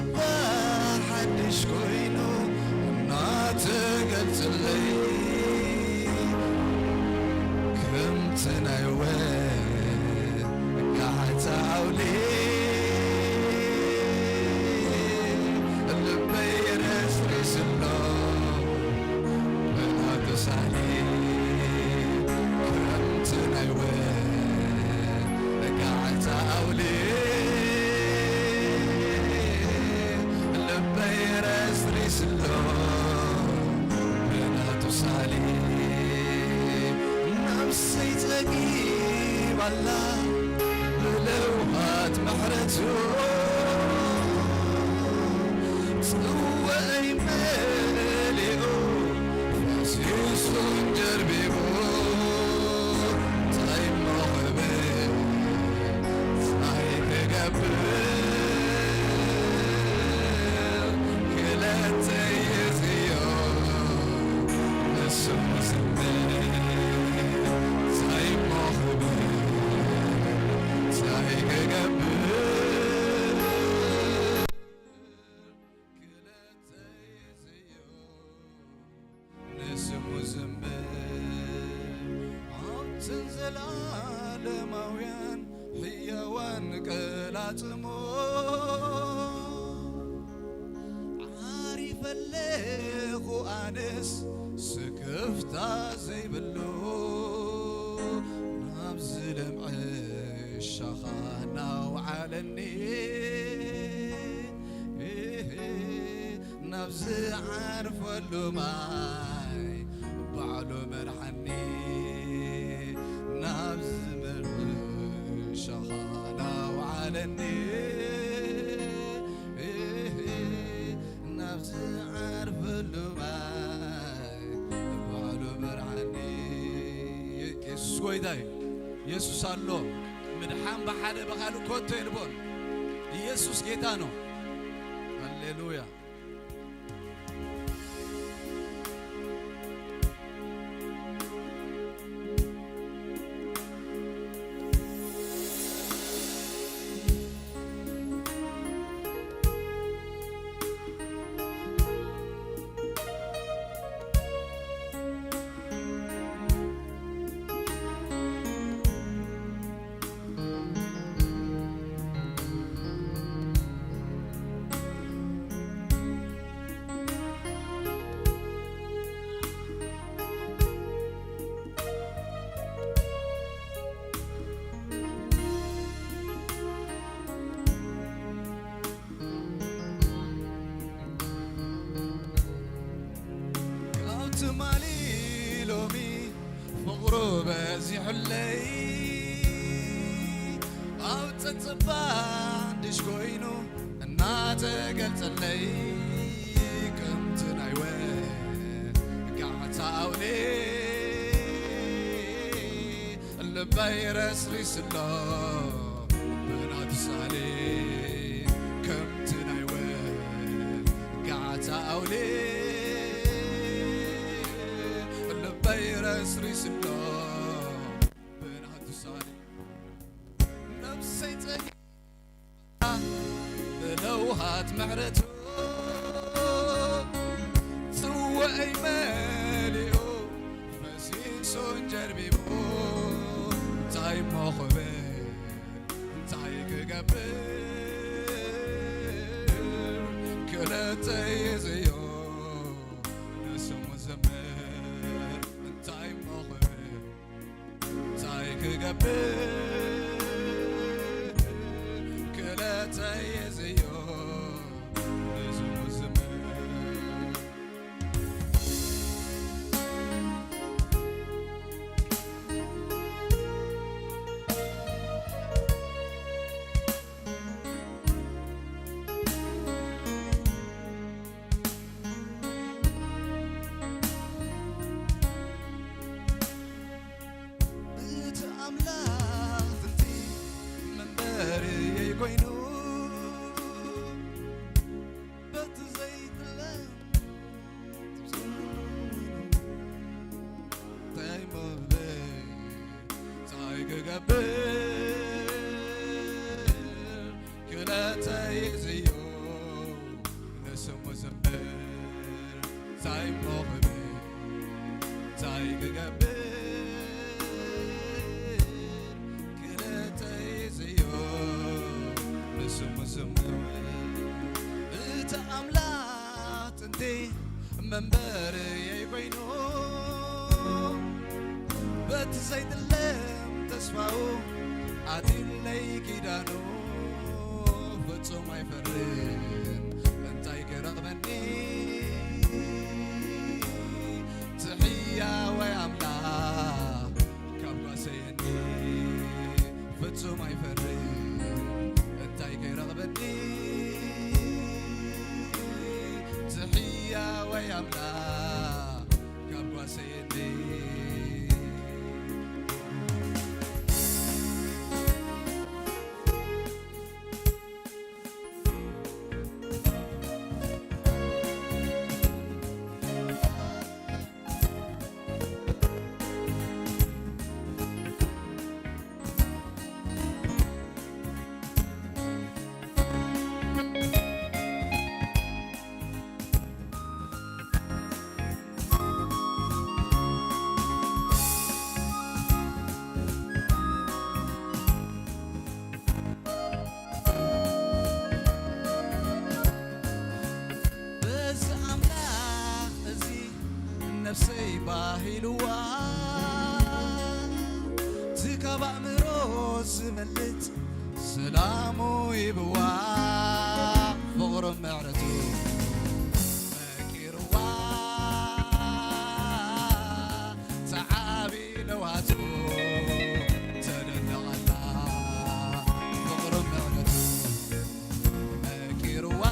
ፀፅባሕ ሓድሽ ኮይኑ እናተገልፀለይ ከምቲ ናይ ወጋሕታ ኣውሊ ልበይ ረስሪስሎ ብናቱ ሳህሊ ከምቲ ናይ ወጋሕታ ኣውሊ ልበይ ረስሪስሎ ብናቱ ሳህሊ ነፍሰይ ፀጊባላ ብለውሃት ምሕረቱ ጽዋይ መሊኡ ፈሲሱን ጀርቢቡ እንታይ እሞ ክብል እንታይ ክገብር ክለተ የዝዮ ንስሙ ዝምር እንታይ እሞ ክብል እንታይ ክገብር ክለተ የዝዮ ንስሙ ዝምር ኣብተን ዘለዓለማውያን ሕያዋን ቀላጽሞ ዓሪፈለኹ ኣነስ ስክፍታ ዘይብሉ ናብ ዝለምዐ ሻኻ ናውዓለኒ ናብ ዝዓርፈሉ ማይ ባዕሉ መርሓኒ ናብ ዝመርሕ ሻኻ ናውዓለኒ ናብ ዝዓርፈሉ ማይ ባዕሉ መርሓኒ። ኢየሱስ ጎይታ እዩ። ኢየሱስ ኣሎ። ምድሓን ብሓደ ብኻልእ ኮቶ የልቦን። ኢየሱስ ጌታ ነው። ሃሌሉያ። ካብ ትማሊ ሎሚ ፍቕሩ በዚሑለይ ኣብ ፀፅባሕ ሓድሽ ኮይኑ እናተገልፀለይ ከምቲ ናይ ወጋሕታ ኣውሊ ልበይ ረስሪስሎ ብናቱ ሳህሊ ከምቲ ናይ ወጋሕታ ኣውሊ ልበይ ረስሪስሎ ብናቱ ሳህሊ ነፍሰይ ፀጊባ ብለውሃት ምሕረቱ ጽዋዐይ መሊኡ ፈሲሱን ጀርቢቡ እንታይ እሞ ክብል እንታይ ክገብር ክእለተይ ዝዮ ንስሙ ዘምር እንታይ እሞ ክብል እንታይ ክገብር ክእለተይ ዝዮ ንስሙ ዝምር። እቲ ኣምላኽ እንታይ እሞ ክብል እንታይ ክገብር ክእለተይ ዝዮ ንስሙ ዝምር እቲ ኣምላኽ ጥንቲ መንበርየይ ኮይኑ በቲ ዘይጥለም ተስፋኡ ኣትዩለይ ኪዳኑ ፍጹም ኣይፈርን እንታይ ክረኽበኒ ትሕያወይ ኣምላኽ ካብ ጓሰየኒ ፍጹም ኣይፈርን እንታይ ከይረኽበኒ ትሕያወይ ኣምላኽ ካብ ጓሰየኒ። በዚ ኣምላኽ እዚ ነፍሰይ ባሂልዋ እቲ ካብ ኣእምሮ ዝበልጥ ሰላሙ ይብዋ ፍቕሩ ምዕረቱ መኪርዋ ተዓቢ ለውሃቱ ተደንቐላ ፍቕሩ ምዕረቱ መኪርዋ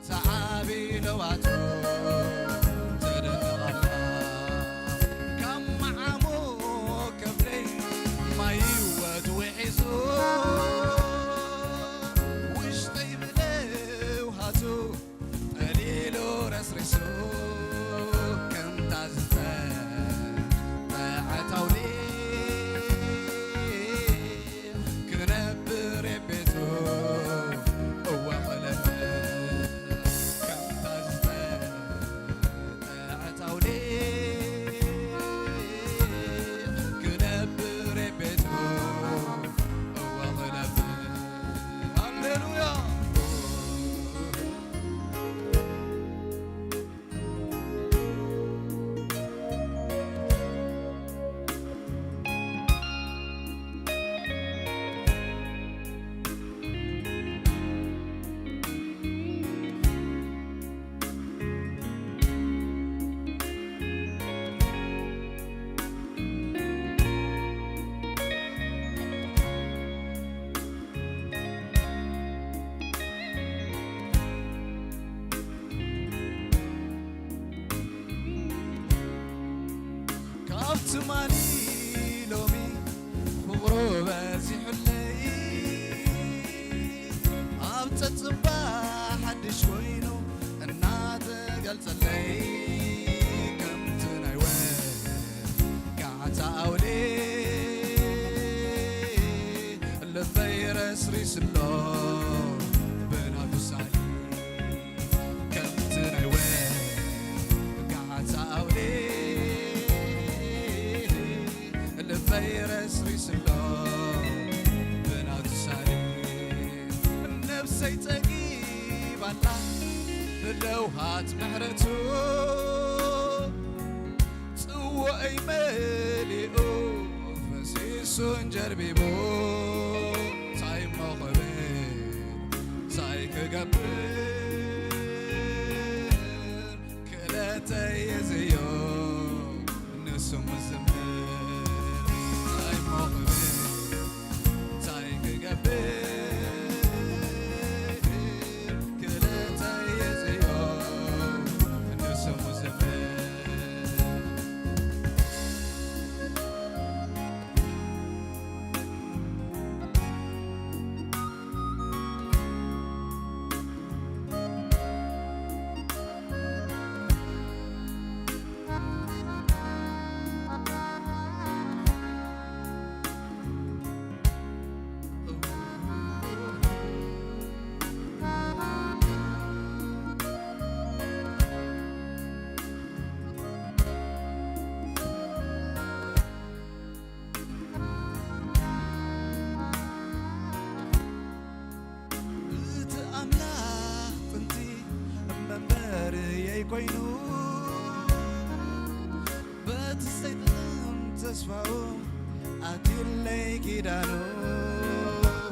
ተዓቢ ለውሃቱ ተደንቐላ ካብ መዓሙቕ ከብደይ ማይ ህይወት ውሒዙ ውሽጠይ ብለውሃቱ ጠሊሉ ረስሪሱ ከምታ ዝተጠዐት ኣውሊ ክነብር የቤቱ እወ ክለምዕ ከምታ ዝተጠዐት ኣውሊ ክነብር የቤቱ እወ ክለምዕ ሃሌሉያ። ካብ ትማሊ ሎሚ ፍቕሩ በዚሑለይ ኣብ ፀፅባ ሓድሽ ኮይኑ እናተገልጸለይ ከምቲ ናይ ወጋዕታ ኣውሊ ልበይ ረስሪስሎ ብናቱ ሳሊ ከምቲ ናይ ወጋዕታ ኣውሊ ልበይ ረስሪስሎ ብናቱ ሳሊ ነፍሰይ ፀጊባላ ብለውሃት ምሕረቱ ጽዋአይ መሊኡ ፈሲሱን ጀርቢቡ እንታይ እሞ ክብል እንታይ ክገብር ክእለተይ ዝዮ ንስሙ ዝምር እንታይ እሞ ክብል እንታይ ክገብር ክእለተይ ዝዮ ንስሙ ዝምር። ኮይኑ በቲ ዘይጥቕም ተስፋኡ ኣትዩለይ ኪዳኑ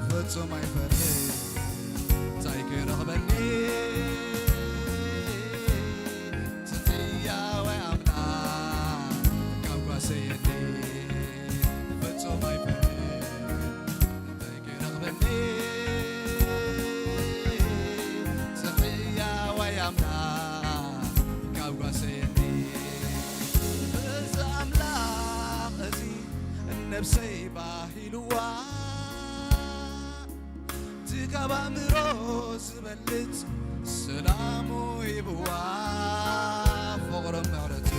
ፍጹም ኣይፈርህ እንታይ ክረኽበኒ ትሕያዋይ ኣምላኽ ካብ ጓሰየኒ ፍጹም ኣይፈርህ እንታይ ክረኽበኒ ትሕያዋይ ኣምላኽ ካብ ጓሰየኒ እዚ ኣምላኽ እዚ ነብሰይ ባሂልዋ እቲ ካብ ኣእምሮ ዝበልጽ ሰላሙ ሂብዋ ፍቕሩ ምሕረቱ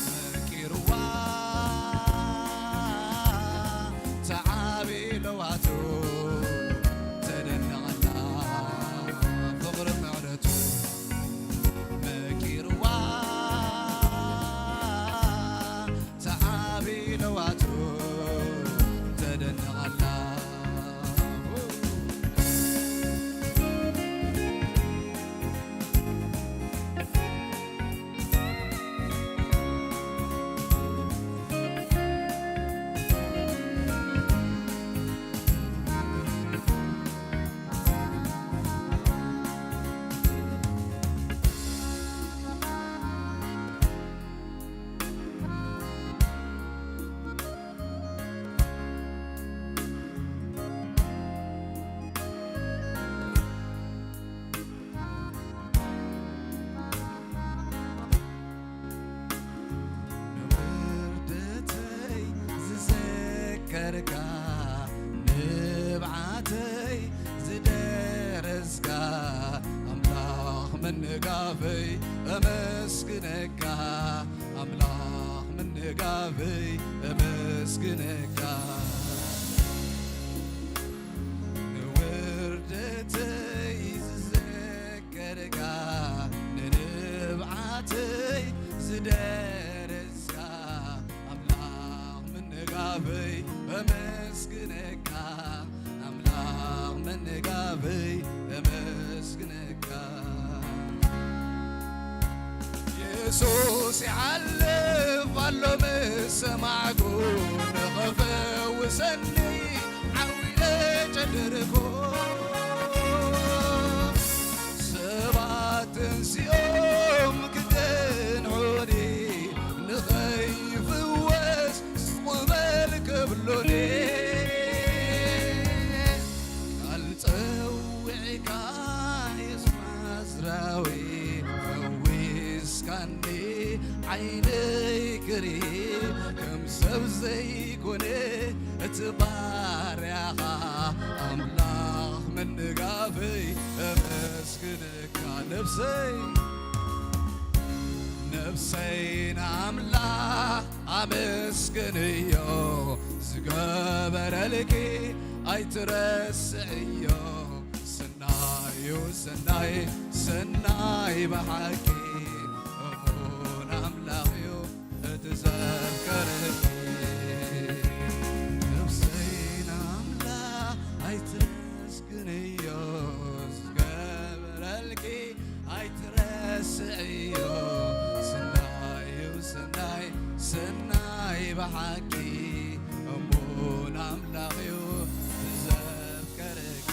መቂርዋ ተዓቢ ለዋቱ ተደንቐላ ፍቕሪ ምሕረቱ መቂርዋ ተዓቢ ለዋቱ ተደንቐላ። ንውርደተይ ዝዘከርካ ንብዓተይ ዝደረስካ ኣምላኽ ምንጋፈይ ኣመስግነካ ኣምላኽ ምንጋፈይ ኣመስግነካ ንውርደተይ ዝዘከርካ ንንብዓተይ ዝደረስካ ኣምላኽ ምንጋፈይ ኣመስግነካ ኣምላኽ ምንጋፈይ ኣመስግነካ የሱስ ይሓልፍ ኣሎ ምስ ሰማዕኩ ንኸፈውሰኒ ዓዊለ ጨደርኩ ሰባት ተንሲኦም ክገንሑኒ ንኸይፍወስ ስቑበል ክብሉኒ ቃል ፀዊዕካ የሱስ ናዝራዊ ፈዊስካኒ ዓይነይ ክርኢ ከም ሰብ ዘይኮነ እቲ ባርያኻ ኣምላኽ ምንጋፈይ ኣመስግነካ ነፍሰይ ነፍሰይ ንኣምላኽ ኣመስግንዮ ዝገበረልኪ ኣይትረስዕዮ ሰናዩ ሰናይ ሰናይ ብሓቂ እሙን ኣምላኽ እዩ እቲ ዘፍቀረኪ ነፍሰይ ንኣምላኽ ኣይትመስግንዮ ዝገበረልኪ ኣይትረስዕዮ ሰናዩ ሰናይ ሰናይ ብሓቂ እሙን ኣምላኽ እዩ ዘፍቀረኪ።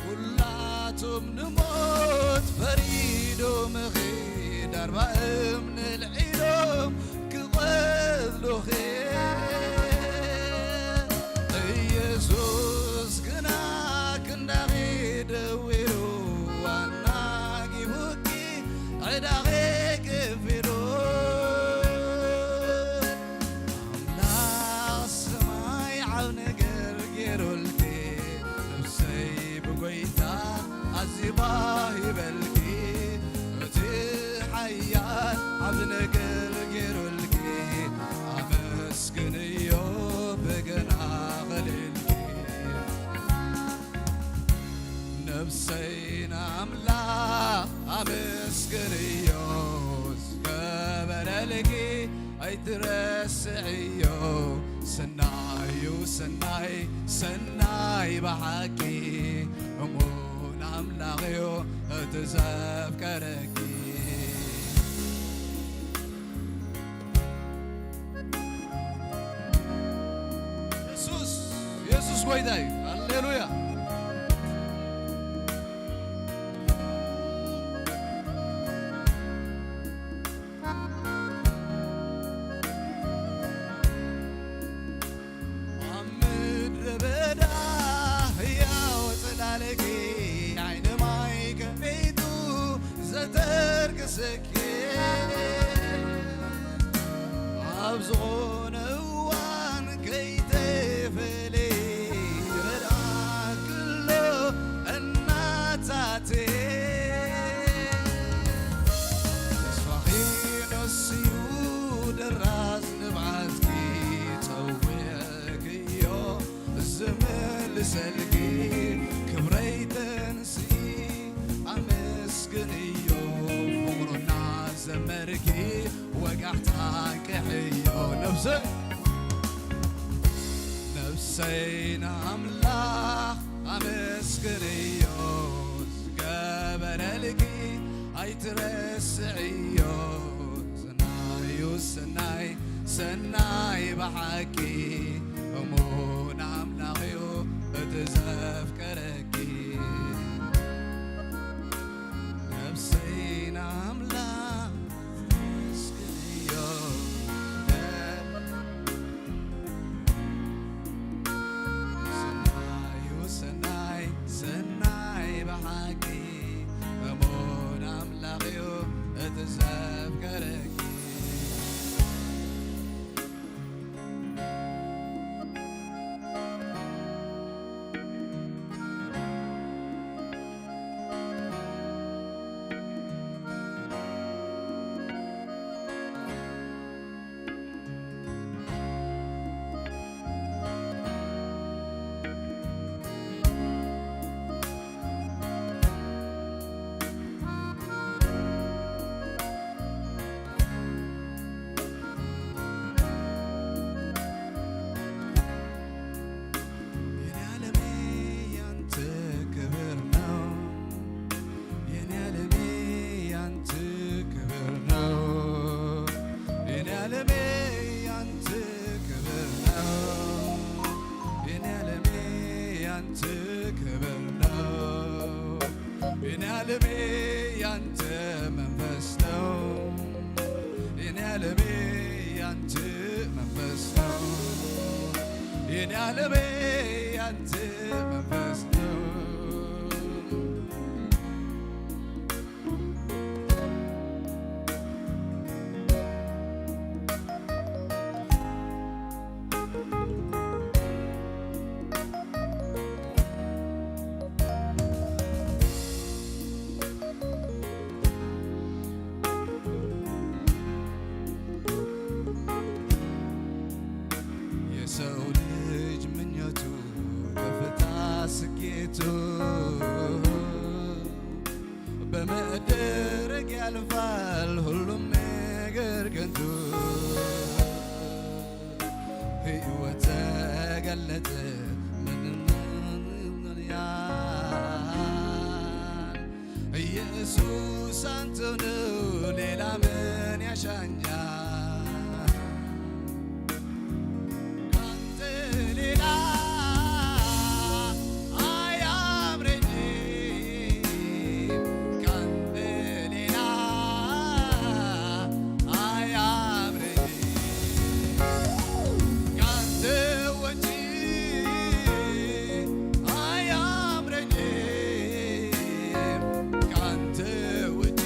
ኩላቶም ንሞት ፈሪዶምኺ ዳርባ እምኒ ኣልዒሎም ክቐትሉኺ ኢየሱስ ግና ክንዳኺ ደው ኢሉ ኣናጊፉኪ ዕዳኺ ከፊሉ ኣምላኽ ሰማይ ዓብ ነገር ገይሩልኪ ነፍሰይ ብጎይታ ኣዝዩ ባህ ይበልኪ እቲ ሓያል ዓብ ነገር ገይሩልኪ ኣመስግንዮ በገና ኸልልኪ። ነፍሰይን ኣምላኽ ኣመስግንዮ፣ ዝገበረልኪ ኣይትረስዕዮ። ሰናዩ ሰናይ ሰናይ ብሓቂ፣ እሙን ኣምላኽዮ እቲ ዘፍቀረኪ። የሱስ የሱስ ጎይታ እዩ። ሃሌሉያ። ኣብ ምድረ በዳ ህያው ጽላልኪ፣ ዓይኒ ማይ ከፊቱ ዘተርክሰኪ፣ ኣብ ዝኾነ እዋን ከይተፈለየ ረድኣክሎ እናታቴ። ተስፋኺ ነስዩ ደራዝ ንብዓትኪ፣ ፀዊዕክዮ ዝምልሰልኪ። ክብረይ ተንስኢ ኣመስግንዮ፣ ፍቕሩና ዘመርኪ ወጋሕታ ቅሕዮ። ነፍሰይ ነፍሰይ ንኣምላኽ ኣመስግንዮ፣ ዝገበረልኪ ኣይትረስዕዮ። ሰናዩ ሰናይ ሰናይ ብሓቂ፣ እሙን ኣምላኽዮ እቲ ዘፍቀረኪ። ነፍሰይ ንኣምላኽ ኣመስግንዮ። ሰናዩ ሰናይ ሰናይ ብሓቂ፣ እሙን ኣምላኽዮ እቲ ዘፍቀረኪ። የኔ ዓለሜ ያንተ ክብር ነው። የኔ ዓለሜ ያንተ ክብር ነው። የኔ ዓለሜ ያንተ ክብር ነው። የኔ ዓለሜ ያንተ ክብር ነው። የኔ ዓለሜ ያንተ መንፈስ ነው። የኔ ዓለሜ ያንተ መንፈስ ነው። የኔ ዓለሜ ያንተ መንፈስ ነው። የሰው ልጅ ምኞቱ ከፍታ ስኬቱ በመደረግ ያልፋል፣ ሁሉም ነገር ከንቱ። ሕይወት ተገለጠ ምንያል ኢየሱስ አንተ ነው፣ ሌላ ምን ያሻኛል? ካንተ ሌላ አያምረኝም፣ ካንተ ሌላ አያምረኝም፣ ካንተ ውጪ አያምረኝም፣ ካንተ ውጪ።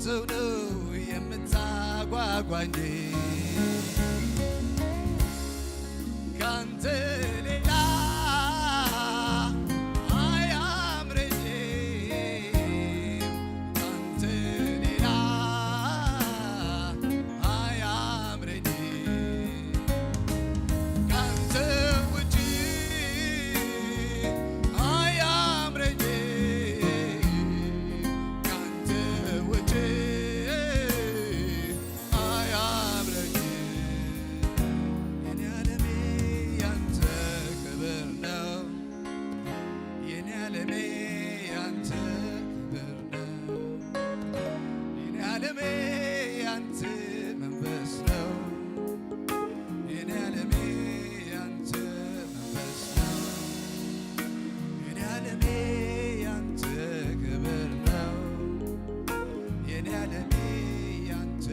አንተው ነው የምታጓጓኝ። ካንተ ሌላ አያምረኝም፣ ካንተ ሌላ አያምረኝም፣ ካንተ ውጪ አያምረኝም፣ ካንተ ውጪ አያምረኝም። የኔ ዓለሜ ያንተ ክብር ነው። የኔ ዓለሜ ያንተ ክብር ነው። የኔ ዓለሜ ያንተ መንፈስ ነው። የኔ ዓለሜ ያንተ መንፈስ ነው። የኔ ዓለሜ ያንተ ክብር ነው። የኔ ዓለሜ ያንተ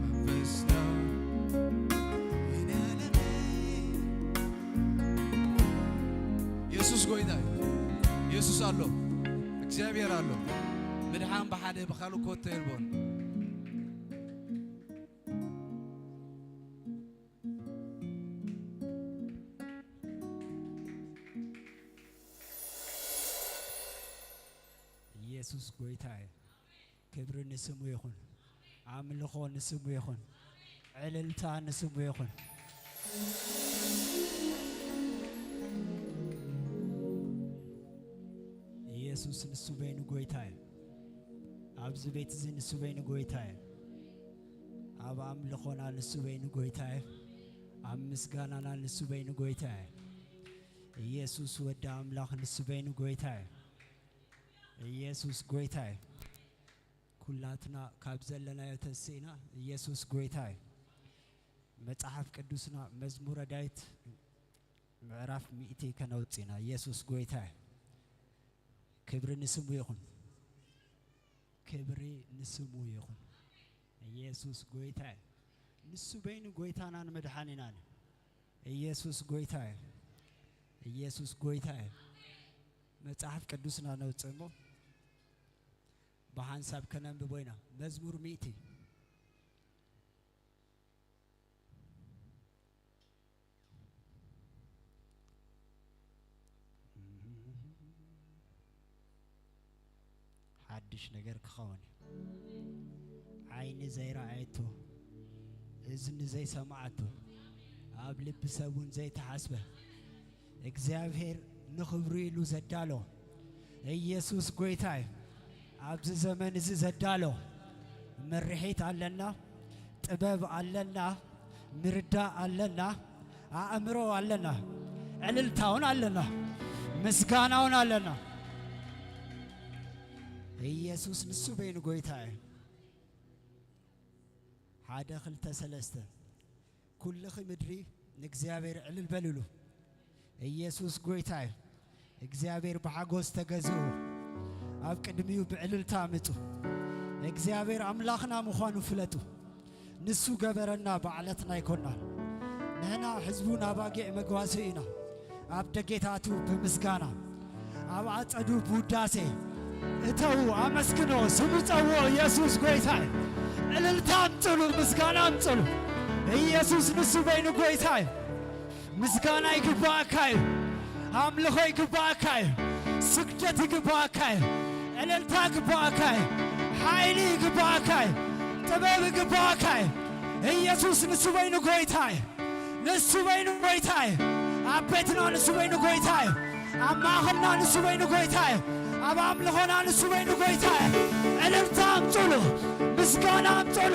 መንፈስ ነው። የኔ ዓለሜ። ኢየሱስ ጎይታ እዩ። ኢየሱስ ኣሎ፣ እግዚአብሔር ኣሎ። ምድሓን ብሓደ ብካልእ ኮቶ የልቦን። ኢየሱስ ጎይታ እዩ። ክብሪ ንስሙ ይኹን፣ ኣምልኾ ንስሙ ይኹን፣ ዕልልታ ንስሙ ይኹን። ኢየሱስ ንሱ በይኑ ጎይታ እዩ። ኣብዚ ቤት እዚ ንሱ በይኑ ጎይታ እዩ። ኣብ ኣምልኾና ንሱ በይኑ ጎይታ እዩ። ኣብ ምስጋናና ንሱ በይኑ ጎይታ እዩ። ኢየሱስ ወዲ ኣምላኽ ንሱ በይኑ ጎይታ እዩ። ኢየሱስ ጎይታ እዩ። ኩላትና ካብ ዘለናዮ ተሲእና ኢየሱስ ጎይታ እዩ። መጽሓፍ ቅዱስና መዝሙረ ዳዊት ምዕራፍ 100 ከነውፅእ ኢና። ኢየሱስ ጎይታ እዩ። ክብሪ ንስሙ ይኹን። ክብሪ ንስሙ ይኹን። ኢየሱስ ጎይታ እዩ። ንሱ በይኑ ጎይታናን መድሓኒናን እዩ። ኢየሱስ ጎይታ እዩ። ኢየሱስ ጎይታ እዩ። መጽሓፍ ቅዱስና ነውፅእ እሞ ብሓንሳብ ከነንብቦ ኢና። መዝሙር 100። ሓድሽ ነገር ክኸውን እዩ። ዓይኒ ዘይረኣየቶ፣ እዝኒ ዘይሰማዓቶ፣ ኣብ ልቢ ሰብ እውን ዘይተሓስበ እግዚኣብሔር ንኽብሩ ኢሉ ዘዳሎ ኢየሱስ ጎይታ እዩ። ኣብዚ ዘመን እዚ ዘዳሎ ምርሒት ኣለና፣ ጥበብ ኣለና፣ ምርዳእ ኣለና፣ ኣእምሮ ኣለና፣ ዕልልታውን ኣለና፣ ምስጋናውን ኣለና። ኢየሱስ ንሱ በይኑ ጎይታ እዩ። ሓደ ክልተ ሰለስተ። ኩልኺ ምድሪ ንእግዚኣብሔር ዕልል በልሉ። ኢየሱስ ጎይታ እዩ። እግዚአብሔር ብሓጎስ ተገዝኡ፣ ኣብ ቅድሚኡ ብዕልልታ ምፁ። እግዚአብሔር ኣምላኽና ምዃኑ ፍለጡ። ንሱ ገበረና፣ ባዕለትና ኣይኮናን። ንሕና ሕዝቡን ኣባጊዕ መጓሲ ኢና። ኣብ ደጌታቱ ብምስጋና ኣብ ኣጸዱ ብውዳሴ እተዉ። ኣመስግኖ፣ ስሙ ጸውኦ። ኢየሱስ ጎይታ እዩ። ዕልልታ ኣምጽሉ፣ ምስጋና ኣምጽሉ። ኢየሱስ ንሱ በይኑ ጎይታ እዩ። ምስጋና ይግባኣካ እዩ። ኣምልኾ ይግባኣካ እዩ። ስግደት ይግባኣካ እዩ። ዕልልታ ይግባኣካ እዩ። ሓይሊ ይግባኣካ እዩ። ጥበብ ይግባኣካ እዩ። ኢየሱስ ንሱ በይኑ ጎይታ እዩ። ንሱ በይኑ ጎይታ እዩ። ኣብ ቤትና ንሱ በይኑ ጎይታ እዩ። ኣብ ማእኸልና ንሱ በይኑ ጎይታ እዩ። ኣብ ኣምልኾና ንሱ በይኑ ጎይታ እዩ። ዕልልታ ኣምጽሉ፣ ምስጋና ኣምጽሉ።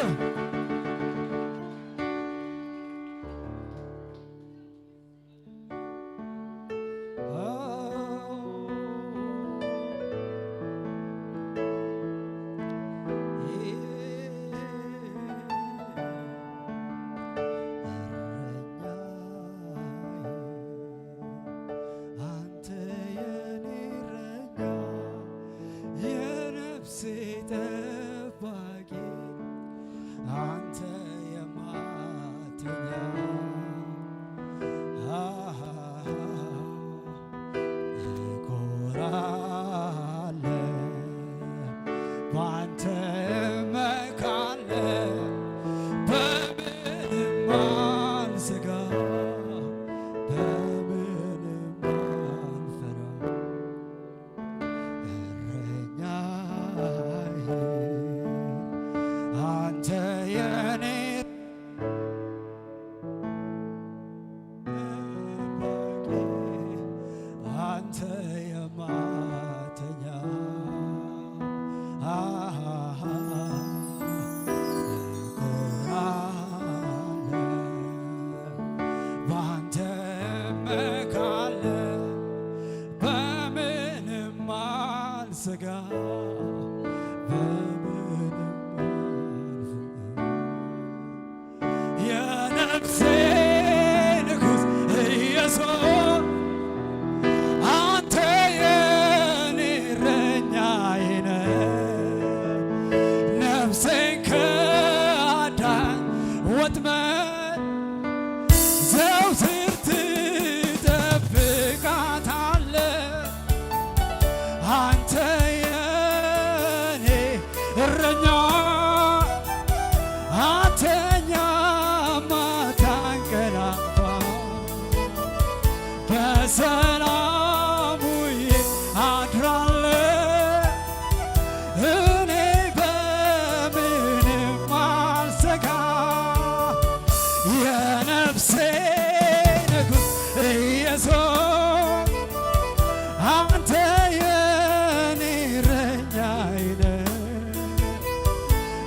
አንተ የኔ እረኛ፣ የነፍሴ ጠባቂ።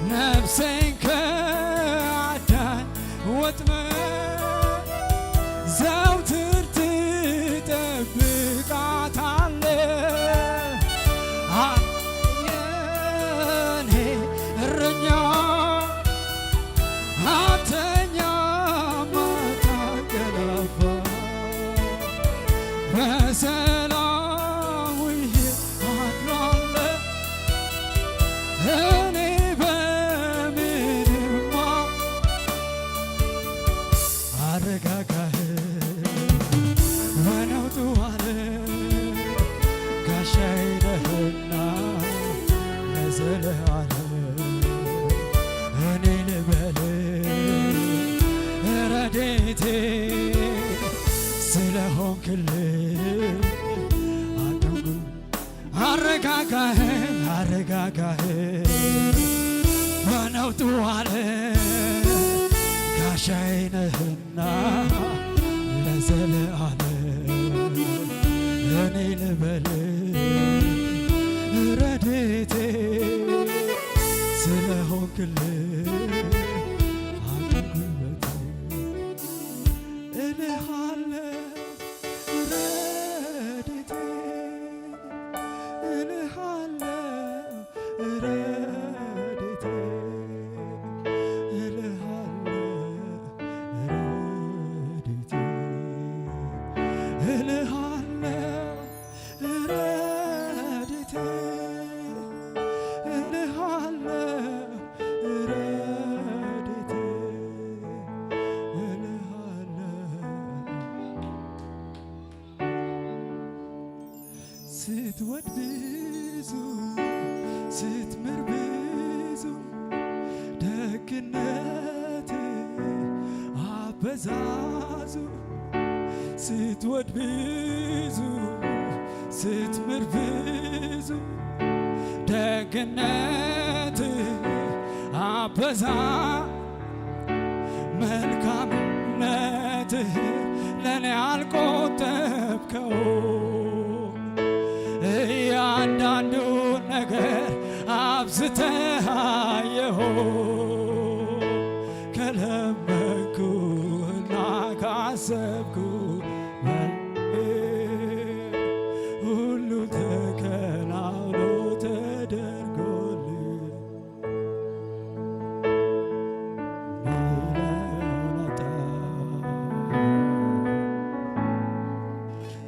ነፍሴን ከአዳኝ ወጥመድ ዘውትር ትጠብቃታለህ። የኔ እረኛ አትተኛም አታንቀላፋም፣ በሰላም ውዬ አድራለሁ። እኔ በምንማ አረጋጋህ በነውጡ ዓለም ጋሻዬ ነህና ለዘለዓለም እኔ ልበል ረድኤቴ ስለሆንክልኝ አቅም አረጋጋህ አረጋጋህ በነውጡ ዓለም ጋሻዬ ነህና ለዘለዓለም እኔ ልበል ረድኤቴ ስለሆንክልኝ አቅም ጉልበቴ እልሃለሁ ረድኤቴ እልሃለሁ ረድኤቴ እልሃለሁ ረድኤቴ እልሃለሁ ረድኤቴ እልሃለሁ ረድኤቴ እልሃለሁ ስትወድ ብዙ ስትምር ብዙ ደግነት አበዛዙ ስትወድ ብዙ ስትምር ብዙ ደግነት አበዛ መልካምነትህ ለእኔ አልቆጠብከው እያንዳንዱ ነገር አብዝተህ አየሁ ከለመንኩና ካሰብኩ በላይ ሁሉ ተከናውኖ ተደርጎልኝ ሚለውን አጣ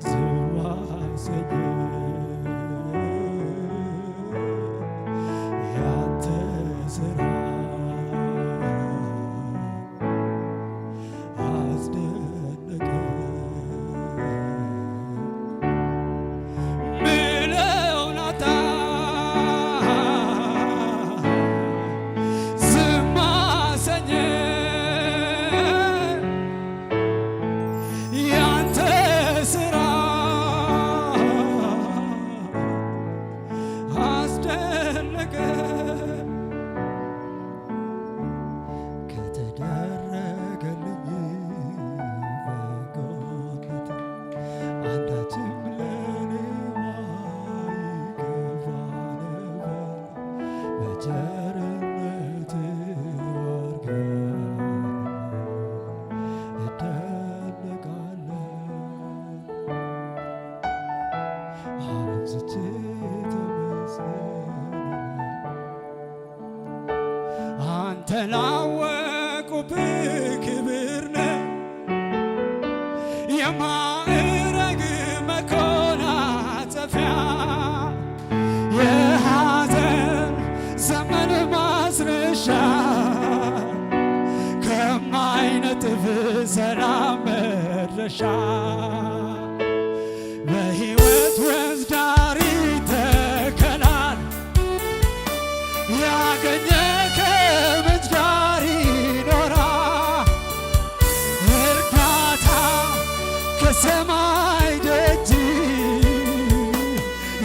ዝም አሰኘኝ ያንተ ስራ አስደነቀኝ ምለውን አጣ ዝም አሰኘኝ ያንተ ስራ አስደነቀ ከተደረገልኝ በጎነት አንዳችም ለኔ ማይገባ ነበር። በቸርነት አድርገህ እደነቃለሁ አብዝቼ ተመስገን አንተ ላወቁብህ ክብር ነህ የማዕረግ መጎናጸፊያ የሐዘን ዘመን ማስረሻ ከማይነጥፍ ሰላም መድረሻ በሕይወት ወንዝ ዳር ይተከላል ያገኘ ከምንጭ ጋር ይኖራል። እርዳታ ከሰማይ ደጅ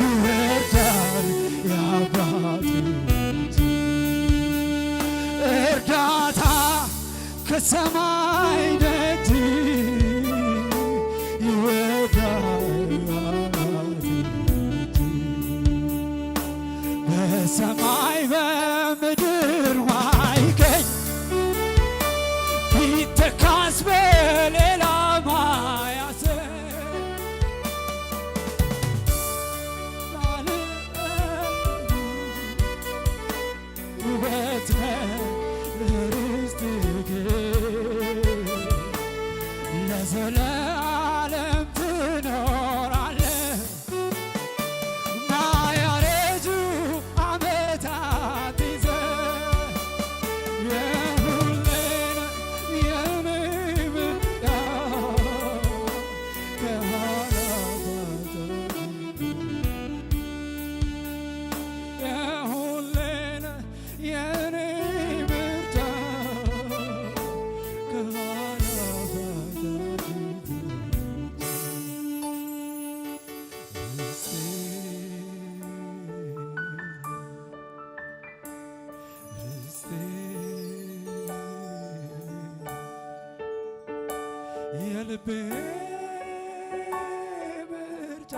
ይወርዳል የአባት እጅ። እርዳታ ከሰማይ ደጅ ይወርዳል የአባት እጅ። በሰማይ በምድር ለካስ በሌላ ማያሰ ውበት ለርስትህ ለዘላለም ትኖራለህ። ማያረጁ ዓመታት ይዘህ የሁሌን የኔ ምርጫ ከኋላ የሁሌን የኔ ምርጫ ከኋላ የልቤ ምርጫ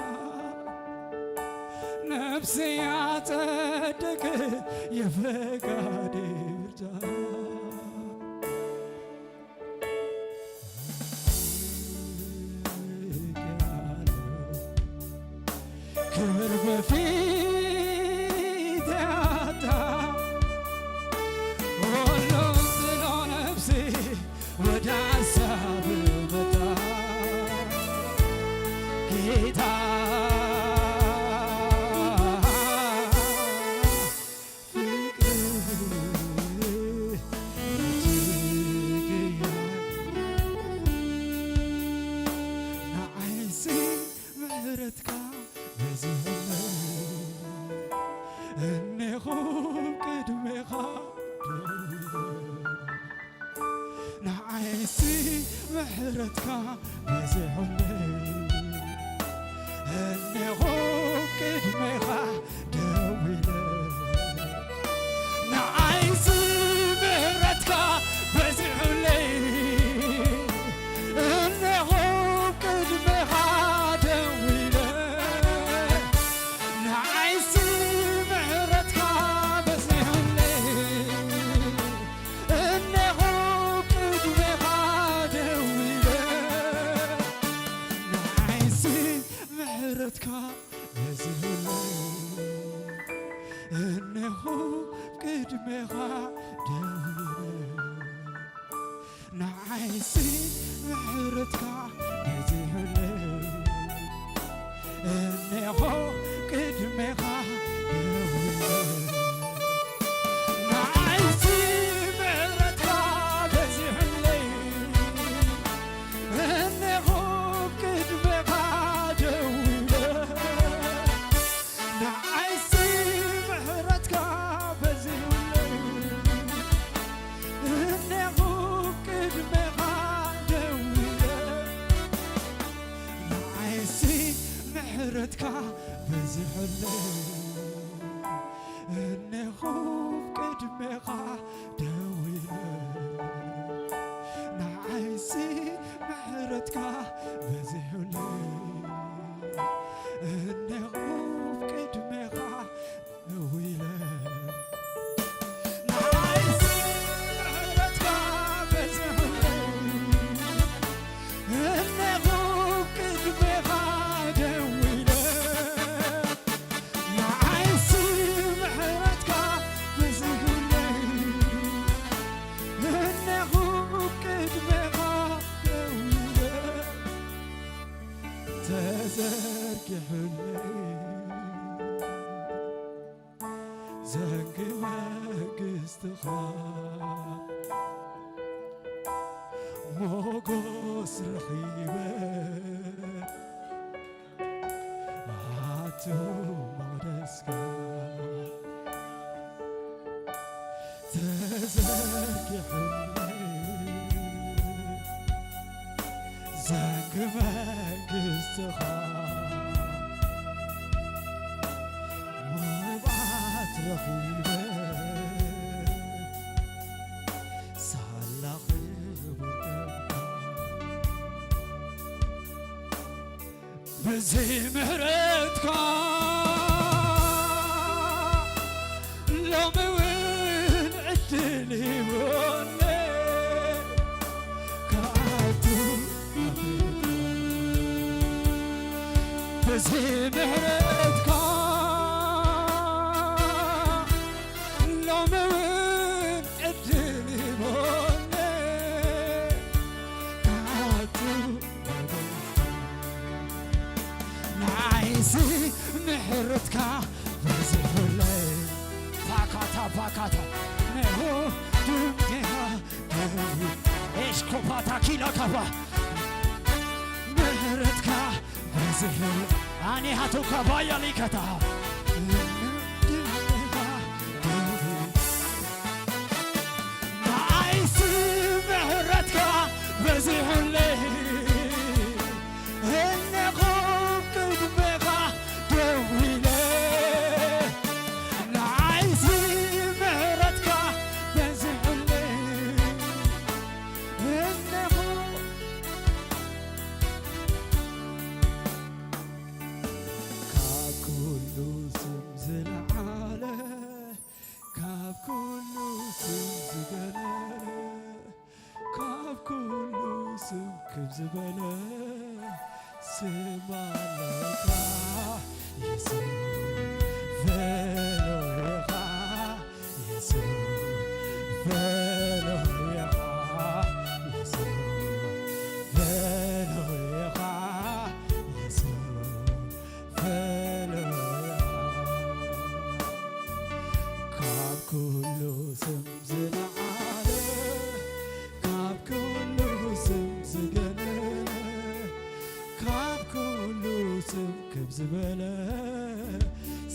ነፍሴ ያጸደቀ የፈቃዴ ምርጫ ክብር በፊት ያጣ ሁሉም ጥሎ ነፍሴ ወደ ሀሳብ መጣ ጌታ ፍቅር እጅግ ንዓይሲ ምሕረትካ በዚሕለይ እኔኹ ቅድሜኻ ንዓይሲ ምሕረትካ በዚሕለይ እኔኹ ቅድሜኻ ደው ኢለ ንዓይሲ ምሕረትካ በዚሑለይ እኔኹ ቅድሜኻ ደው ኢለ ንዓይሲ ምሕረትካ በዚሑለይ እኔኹ ቅድሜኻ ደው ኢለ ንዓይሲ ምሕረትካ በዚሑለይ እኔኹ ቅድሜኻ ደው ኢለ ንዓይሲ ምሕረትካ በዚሑለይ እኔኹ ቅድሜኻ ደው ኢለ ንዓይሲ ምሕረትካ በዚሑለይ እኔኹ ቅድሜኻ ደው ኢለ ንዓይሲ ምሕረትካ በዚሑለይ እኔኹ ቅድሜኻ ደው ኢለ ንዓይሲ ምሕረትካ በዚሑለይ እኔኹ ቅድሜኻ ደው ኢለ ንዓይሲ ምሕረትካ በዚሑለይ እኔኹ ቅድሜኻ ደው ኢለ ንዓይሲ ምሕረትካ በዚሑለይ እኔኹ ቅድሜኻ ደው ኢለ ንዓይሲ ምሕረትካ በዚሑለይ እኔኹ ቅድሜኻ ደው ኢለ ተዘርጊሑለይ ዘንጊ መንግስትኻ ሞጎስ ረኺበ ኣቱ መቕደስካ ተዘርጊሑለይ ዘንጊ መንግስትኻ ምብዓት ረኺበ ሳላ ክቡር ደምካ በዘይ ምሕረትካ ሎሚ እውን ዕድል ሂቡኒ ብዝሒ ምሕረትካ ሎሚ እውን ዕድል ሂቦኒ ክኣቱ ንዓይሲ ምሕረትካ በዚሑለይ ፓካታ ፓካታ ነሆ ድምጌና ኤሽኮፓታ ኪላካባ ምሕረትካ በዚሑለይ ኣኔ ሃቶካ ባያሊከታ ንዓይሲ ምሕረትካ በዚሑለይ እነኹ ቅድሜኻ ደው ኢለ ንዓይሲ ምሕረትካ በዚሑለይ እነኹ ካብ ኩሉ ስም ዝለዓለ፣ ካብ ኩሉ ስም ዝገነነ፣ ካብ ኩሉ ስም ክብ ዝበለ ስም ኣለካ። ኢየሱስ ፍሉይ ኢኻ፣ ኢየሱስ ፍሉይ ኢኻ፣ ኢየሱስ ፍሉይ ኢኻ፣ ኢየሱስ ፍሉይ ኢኻ። ካብ ኩሉ ስም ዝለዓለ፣ ካብ ኩሉ ስም ዝገነነ፣ ካብ ኩሉ ስም ክብ ዝበለ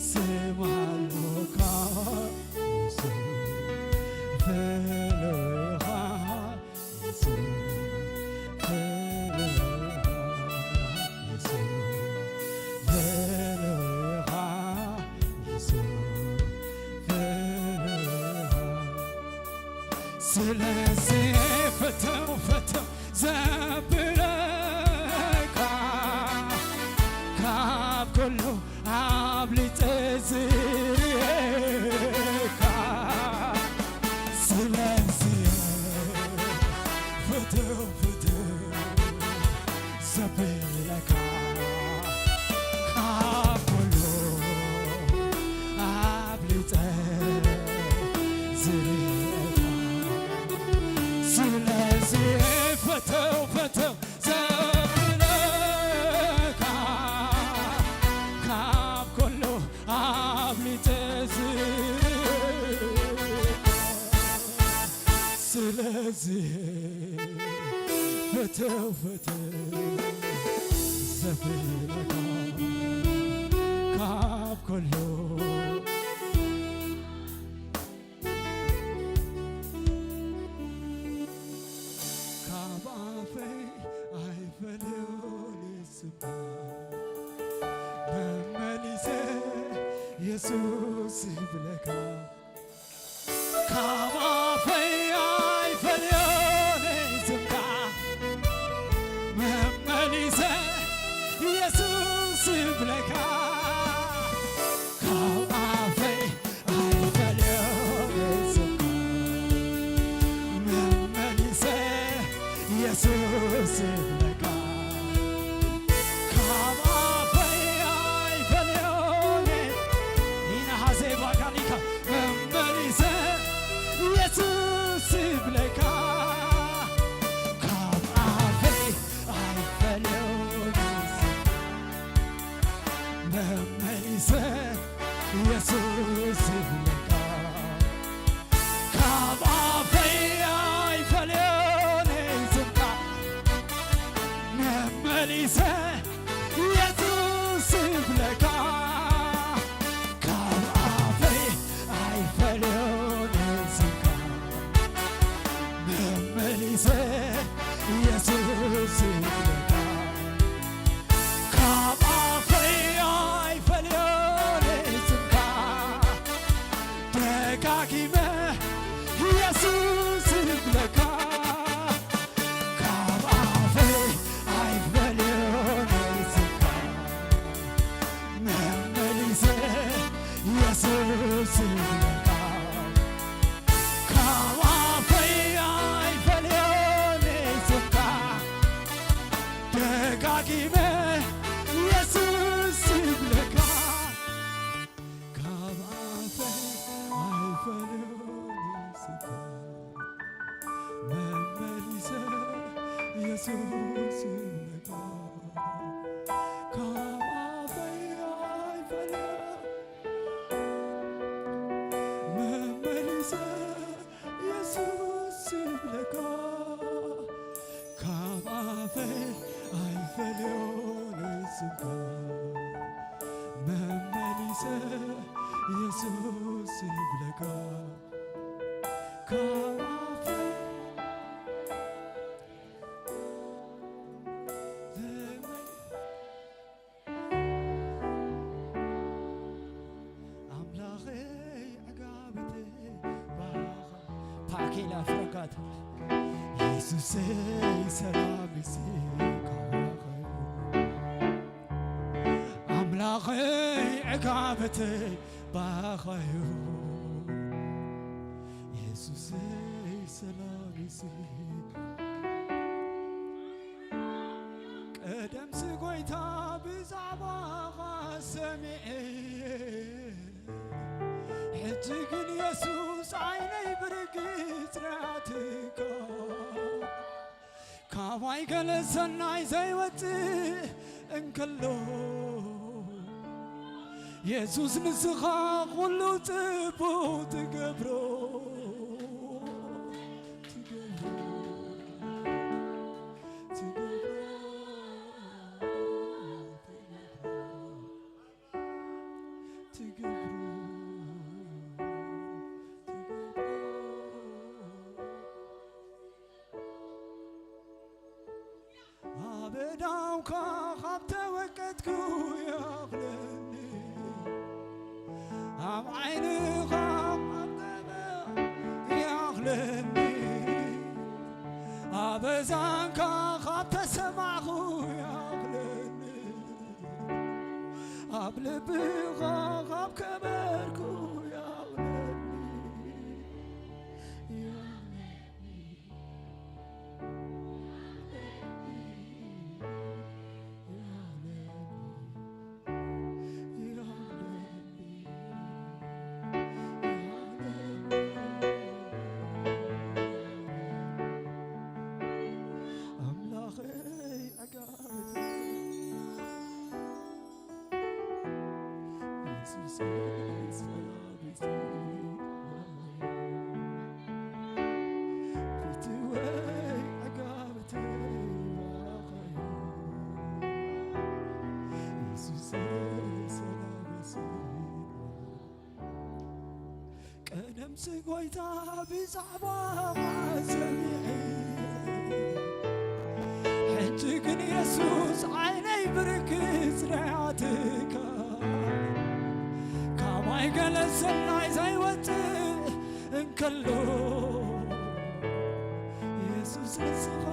ስም ኣለካ። ኢየሱስ ፍሉይ ኢኻ፣ ኢየሱስ ፍሉይ ኢኻ፣ ኢየሱስ ፍሉይ ኢኻ፣ ኢየሱስ ፍሉይ ኢኻ። ስለዚ ፍትው ፍትው ዘብለካ፣ ካብ ኩሉ ኣብሊፀ ዝርየካ። ስለዚ ፍትው ፍትው ዘብለካ፣ ካብ ኩሉ ኣብሊፀ ዝርየካ። ስለዚ ፍትው ፍትው ዘብለካ፣ ካብ ኩሉ ኣብሊፀ ዝርየካ። ስለዚ ፍትው ፍትው ዘብለካ፣ ካብ ኩሉ ካብ ኣፈይ ኣይፈልዮን ስምካ፣ መመሊሰ ኢየሱስ ይብለካ። ካብ ኣፈይ ኣይፈልዮን ስምካ፣ መመሊሰ ኢየሱስ ይብለካ። ካብ ኣፈይ ኣይፈልዮን ስምካ፣ መመሊሰ ኢየሱስ ይብለካ። ካብ ኣፈይ ኣይፈልዮን ኢና ኢየሱስ ይብለካ ካብ ኣፈይ ኣይፈለ መመሊሰ ኢየሱስ ይብለካ ካብ ኣፈይ ኣይፈልዮን ስምካ መመሊሰ ኢየሱስ ይብለካ ካብ ኣፈይ ኣምላኸይ ዕጋበተይ ባኻ ፓኬላ ፍረጋት ኢየሱሰይ ሰላም ካባኸ ኣምላኸይ ዕጋበተይ ባኻዩ ኢየሱሰይ ሰላም ቀደምሲ ጎይታ ብዛዕባኻ ሰሚዐ ሕጂ ግን ኢየሱስ ዓይነይ ብርግጽ ርኣትካ ካባይ ገለ ሰናይ ዘይወፅእ እንከሎ ኢየሱስ ንስኻ ኩሉ ጽቡቕ ትገብሮ ትገብሮ ኣበዳውካ ካብ ተወቀትኩ የኽለኒ ኣብ ዓይንኻ ኣብ የኽለኒ ኣበዛንካ ካብ ተሰማዕኹ የኽለኒ ኣብ ልብኻ ካብ ከበርኩ የኽለኒ ኣምላኸይ ዕጋበተይ ኢየሱስ ፍትወይ ዕጋበተይ ባኸዩ ኢየሱስ ሰላም ቀደምሲ ጎይታ ብዛዕባ ሰሚዐ ሕጂ ግን ኢየሱስ ዓይነይ ብርግጽ ርኣትካ ካባይ ገለ ሰናይ ዘይወፅእ እንከሎ ኢየሱስ ንስኻ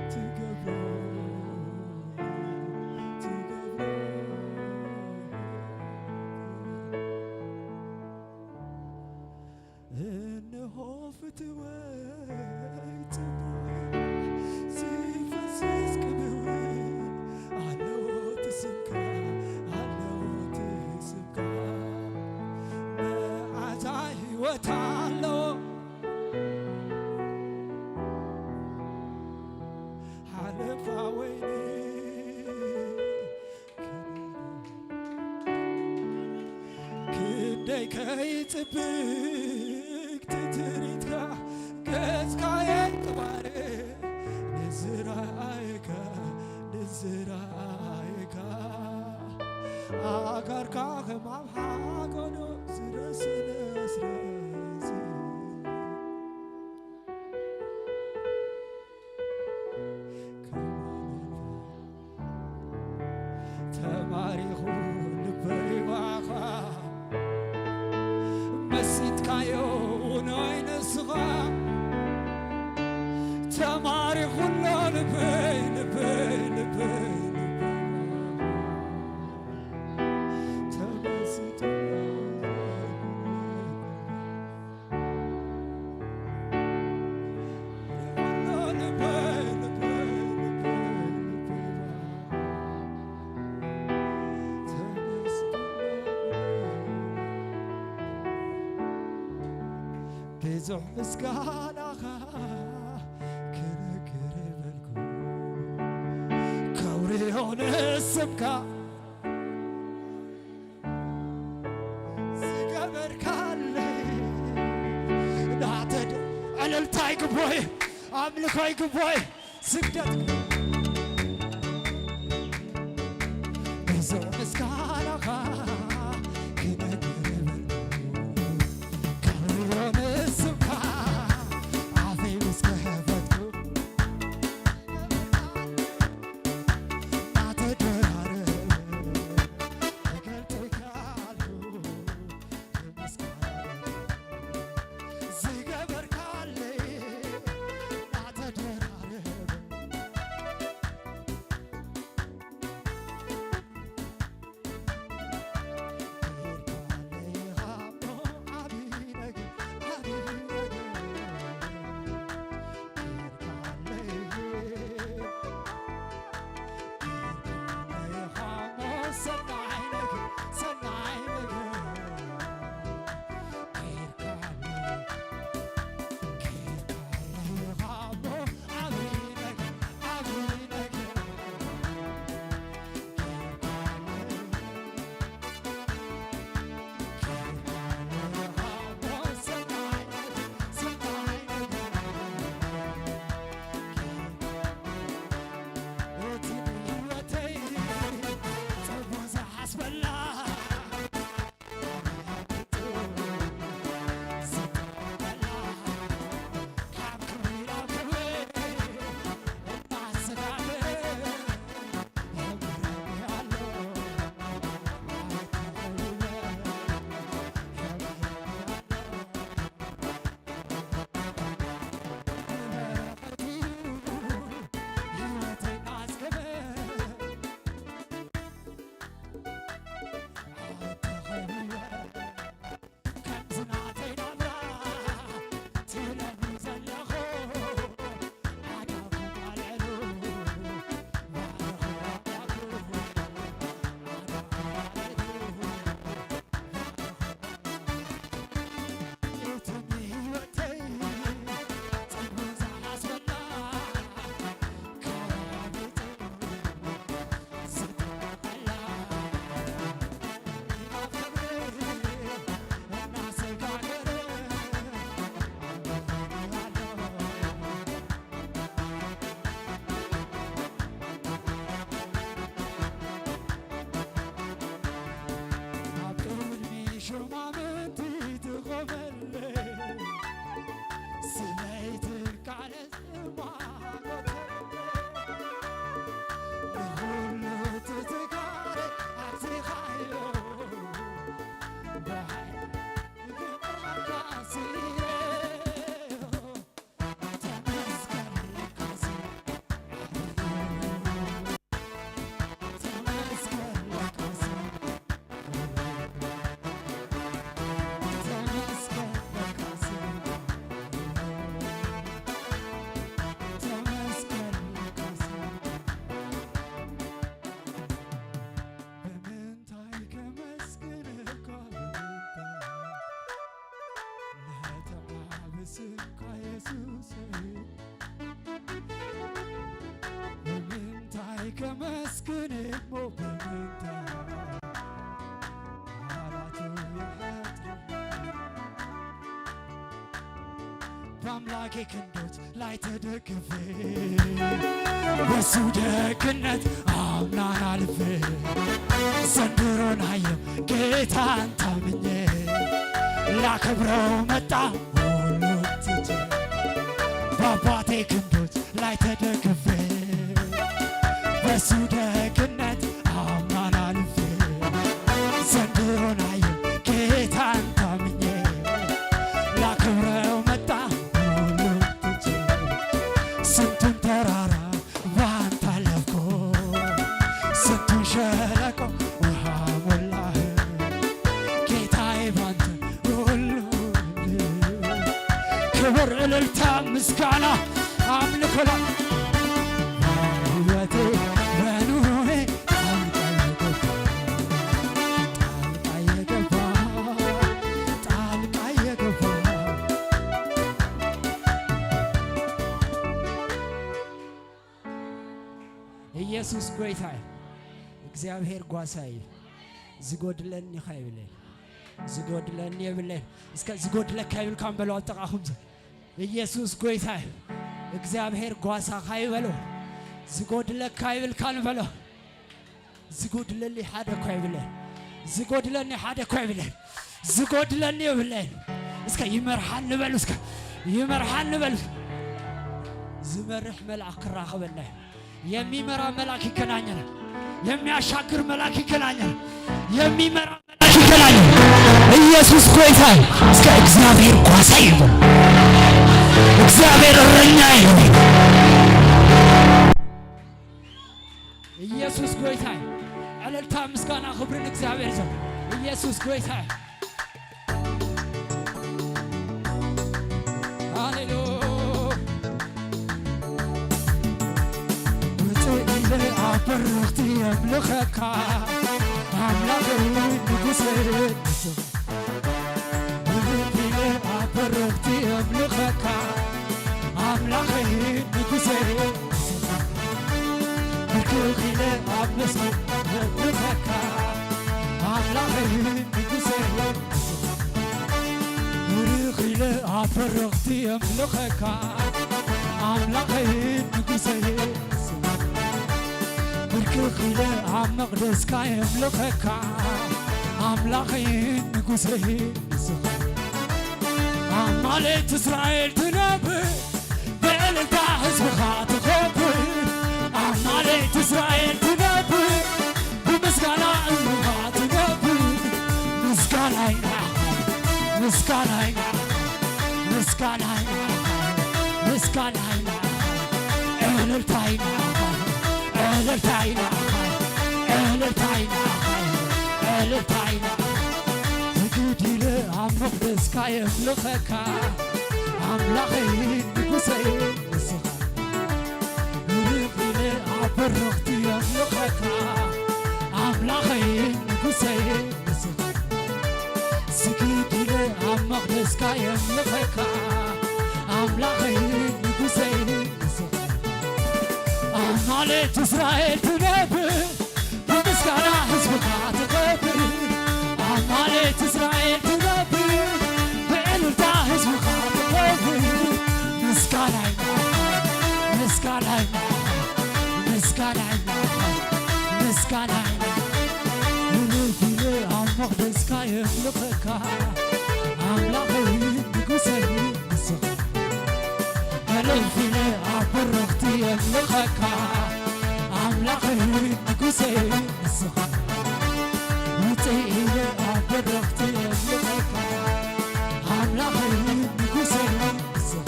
ትገብሮ ትገብሮ ትገብሮ እነሆ ፍትወይ ጽቡቅ ሲፈስስ ቅብውን ኣለዎ ትስምካ ኣለዎ ትስምካ መዓዛ ሕይወት ኣለዎ ሓለፋ ወይኒ ክንደይ ከይጽብቅ ትትሪትካ ገጽካ የንጥባር ንዝረኣየካ ንዝረኣየካ ኣጋርካ ከም ኣብ ሓጎኖ ዝረስነ ኣስራዚ ተማሪኹ ልበይ ባኻ መሲጥካዮ ናይ ንስኻ ተማሪኹሎ ልበይ ልበይ ልበይ ተመሲጡ ልበይ ልበይ ልበይ ልበይ ብዙሕ ምስጋናኻ ክነግር በልኩ ከውሪዮን ስምካ ዝገበርካለይ ናተድ ዕልልታ ይግቦይ ኣምልኮ ይግቦይ ስግደት ብዙሕ ምስጋናኻ ክነግር በልኩ ከውሪዮን ስምካ ኣፈይ ምስ ከፈትኩ ናተደራረበ ተገልጥካልኩ ምስጋና ዝገበርካለይ ናተደራረበ ሹማምንቲ ትቆመለይ ስመይ ትካለ ዝማጎተለይ ንኹሉ ትትጋረ ኣትኻዮ ተመስገን ለካሲ ተመስገን ለካሲ ተመስገን ለካሲ ተመስገን ለካሲ ብምንታይ ከመስግንካ ብምንታይ ነተዓብስካ ኢየሱስ ብምንታይ ከመስግን እሞ ብምንታይ ቃላቱ ይሓጥሩ በአምላኬ ክንዶች ላይ ተደግፌ በሱ ደግነት አምናን አልፌ ዘንድሮን አየሁ ጌታን ታምኜ ላከብረው መጣ ሁሉን ትቼ በአባቴ ክንዶች ላይ ተደግፌ በሱ ደግነት አምናን አልፌ ዘንድሮን አየሁ ጌታን ታምኜ ላክብረው መጣ ሁሉን ትቼ ስንቱን ተራራ ባንተ አለፍኩ ስንቱን ሸለቆ ውሃ ሞላህ ጌታዬ ባንተ ሁሉ ክብር እልልታ ምስጋና አምልኮ በሕይወቴ በኑሮዬ ጣልቃ የገባ ጣልቃ የገባ ጣልቃ የገባ ኢየሱስ ጎይታ እዩ። እግዚኣብሔር ጓሳ እዩ፣ ዝጎድለኒ ኸ ይብለን፣ ዝጎድለኒ የብለን። እስከ ዝጎድለካ ይብልካ በሎ ኣብ ጥቓኹም። ኢየሱስ ጎይታ እዩ። እግዚአብሔር ጓሳኻ ይበሎ፣ ዝጎድለካ ይብልካ ንበሎ። ዝጎድለኒ ሓደ እኳ የብለን፣ ዝጎድለኒ ሓደ እኳ የብለን፣ ዝጎድለኒ የብለን። እስከ ይመርሓኒ በሉ፣ እስከ ይመርሓኒ በሉ። ዝመርሕ መልአክ ክራኸበና እዩ። የሚመራ መልአክ ይገናኘናል። የሚያሻግር መልአክ ይገናኛል። የሚመራ መልአክ ይገናኛል። ኢየሱስ ጎይታ። እስከ እግዚአብሔር ጓሳ ይበሉ፣ እግዚአብሔር እረኛ ይበሉ። ኢየሱስ ጎይታ። ዕልልታ፣ ምስጋና፣ ክብርን እግዚአብሔር ዘ ኢየሱስ ጎይታ። ሃሌሉያ። ውፅእ ኢለ ኣብ በረኽቲ የምልኸካ፣ ኣምላኸ ንጉሴ። ውፅእ ኢለ ኣብ በረኽቲ የምልኸካ፣ ኣምላኸ ንጉሴ። ብርክኽ ኢለ ኣብ መስቀል የምልኸካ፣ ኣምላኸ ንጉሴ። ብርኽ ኢለ ኣብ በረኽቲ የምልኸካ፣ ኣምላኸ ንጉሴ። ብርክኽ ኢለ ኣብ መቕደስካ የምልኸካ፣ ኣምላኸ ንጉሴ። ኣማልክት እስራኤል ትነብር፣ በእልልታ ህዝብኻ ትኸብር። ኣማልክት እስራኤል ትነብር፣ ብምስጋና ህዝብኻ ትነብር። ምስጋናይ ምስጋናይ ምስጋናይ ምስጋናይ እልልታይ እልልታይ እልልታይ እልልታይ። ስግድ ኢለ ኣብ መቕደስካ የምልኸካ፣ ኣምላኸይ ንጉሰይ ንስኻ። ብርኽ ኢለ ኣብ በረኽቲ የምልኸካ፣ ኣምላኸይ ንጉሰይ ንስኻ። ስግድ ኢለ ኣብ መቕደስካ የምልኸካ፣ ኣምላኸይ ንጉሰይ ንስኻ። ኣማልክት እስራኤል ትነብር፣ ብምስጋና ህዝብኻ ትኸብር። ኣማልክት እስራኤል ትነብር፣ በእልልታ ህዝብኻ ትኸብር። ምስጋናይ ምስጋናይ ምስጋናይ ምስጋናይ። እልፍ ኢለ ኣብ መቕደስካ የምልኸካ፣ ኣምላኸይ ንጉሰይ ንስኻ። እልፍ ኢለ ኣብ በረኽቲ የምልኸካ፣ ኣምላኸይ ንጉሰይ ንስኻ። ውፅእ ኢለ ኣብ በረኽቲ የምልኸካ፣ ኣምላኸይ ንጉሰይ ንስኻ።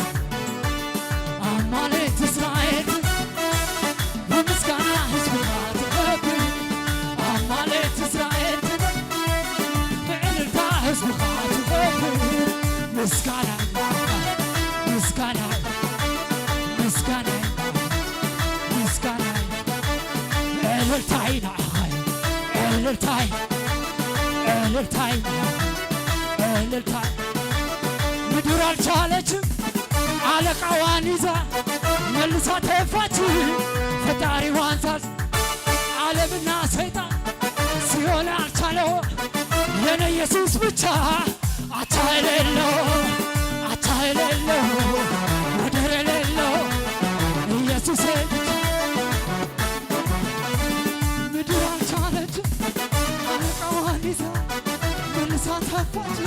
ኣማልክት እስራኤል ብምስጋና ህዝብኻ ትኸብር። ኣማልክት እስራኤል ብዕልልታ ህዝብኻ ትኸብር። ምስጋና ምስጋና ምስጋና ምስጋና እልልታይ ንዓኻ፣ እልልታይ እልልታይ እልልታይ። ምድር አልቻለችም፣ አለቃዋን ይዛ መልሳ ተፋች። ፈጣሪዋን ሳዝ ዓለምና ሰይጣን ሲሆን አልቻለው፣ የኔ ኢየሱስ ብቻ አቻ የሌለው፣ አቻ የሌለው፣ ወደር የሌለው ኢየሱስ ብቻ። ምድር አልቻለችም፣ አለቃዋን ይዛ መልሳ ተፋች።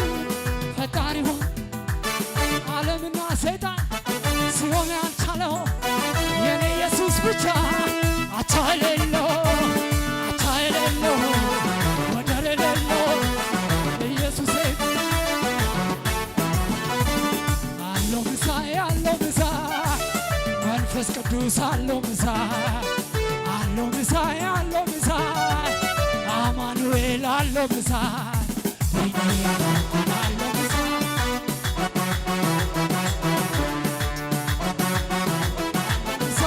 ፈጣሪዋን ዓለምና ሰይጣን ሲሆን ያልቻለው፣ የኔ ኢየሱስ ብቻ አቻ የሌለው፣ አቻ የሌለው፣ ወደር የሌለው ኢየሱስ አለው ምሳ፣ አለው ምሳ፣ መንፈስ ቅዱስ አለው ምሳ፣ አለው ምሳ፣ አለው ምሳ፣ አማኑኤል አለው ምሳ፣ አለው ምሳ፣ ምሳ፣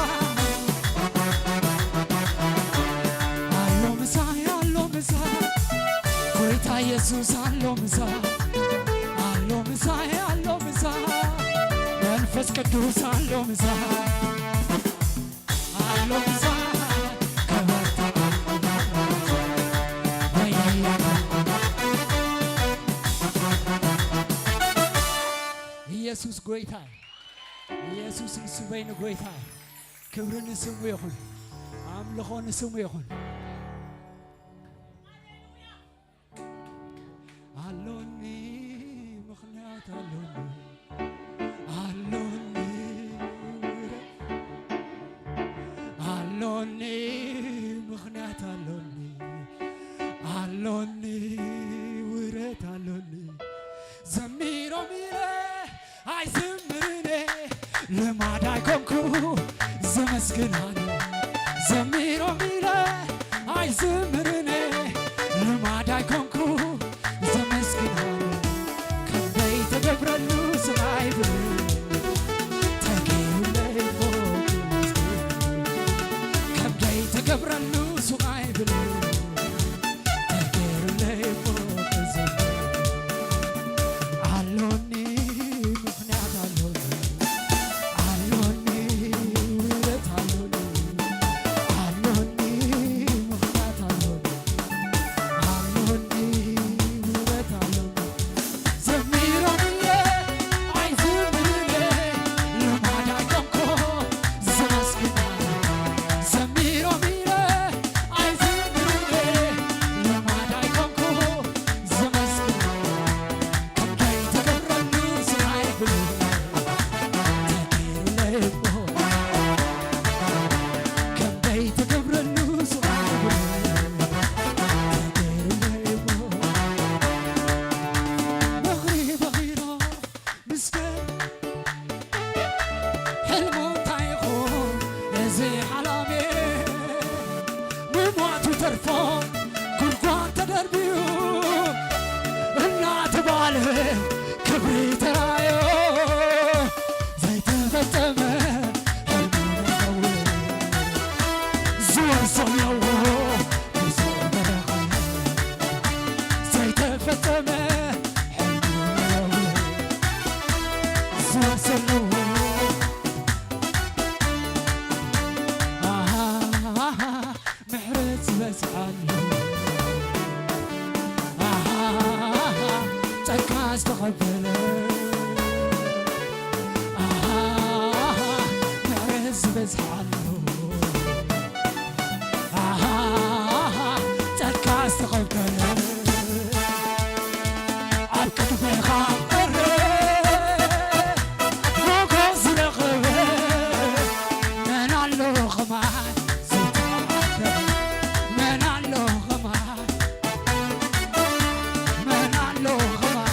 አለው ምሳ፣ አለው ምሳ፣ ጎይታ ኢየሱስ አለው ምሳ፣ አለው ምሳ፣ አለው ምሳ፣ መንፈስ ቅዱስ አለው ምሳ፣ አለው ምሳ። ኢየሱስ ጎይታ ኢየሱስ ንሱ በይኑ ጎይታ ክብሪ ንስሙ ይኹን ኣምልኾ ንስሙ ይኹን ኣሎኒ ምኽንያት ኣሎኒ ኣሎኒ ኣሎኒ ምኽንያት ኣሎኒ ኣሎኒ ውረት ኣሎኒ ዘሚሮም ኢለ ኣይዝምርነ ልማድ ኣይኮንኩ ዘመስግናኒ ዘሚሮም ኢለ ኣይዝምርነ ልማድ ኣይኮንኩ ዘመስግናኒ ክንደይ ተገብረሉ ስማይ ብል ተገይሩለይ ከምደይ ተገብረሉ ሱቃይ ብል ተገይሩለይ ሞክዝምር ኣሎኒ ምኽንያት ኣሎኒ ኣሎኒ ውረት ኣሎኒ ኣሎኒ ምኽንያት ኣሎኒ ኣሎኒ ውረት ኣሎኒ ዘሚሮም እየ ኣይዝምርነ ልማድ ኣይኮንኮ ዘመስግናኒ ዘሚሮም ኢለ ኣይዝምርነ ልማድ ኣይኮንኮ ዘመስግናኒ ከምደይ ተገብረሉ ስማይ ብል ተገይሩለይ እሞ ከምደይ ተገብረሉ ስማይ ብል ተገይሩለይ እሞ ምኽሪ በኺሮ ምስገን ሕልሙ እንታይ ይኹን እዚ ሓላሜ ምሟቱ ተርፎ ጉድጓድ ተደርቢዩ እናተባለ ክብሪ ተራዮ ዘይተፈጸመ ሕልሙ ይኸውን ዝወርሶም የዎ ብዝበረኸ ዘይተፈጸመ ሕልሙ ይኸውን ዝወርሶም የዎ ምሕረት ዝበዝሓሉ ጸጋ ዝተቐበለ ምሕረት ዝበዝሓሉ ጸጋ ዝተቐበለ ኣብ ቅድሜኻ ቀረ ሞገስ ዝረኸበ መን ኣሎ ኸማይ ዝተዓደለ መን ኣሎ ኸማይ መን ኣሎ ኸማይ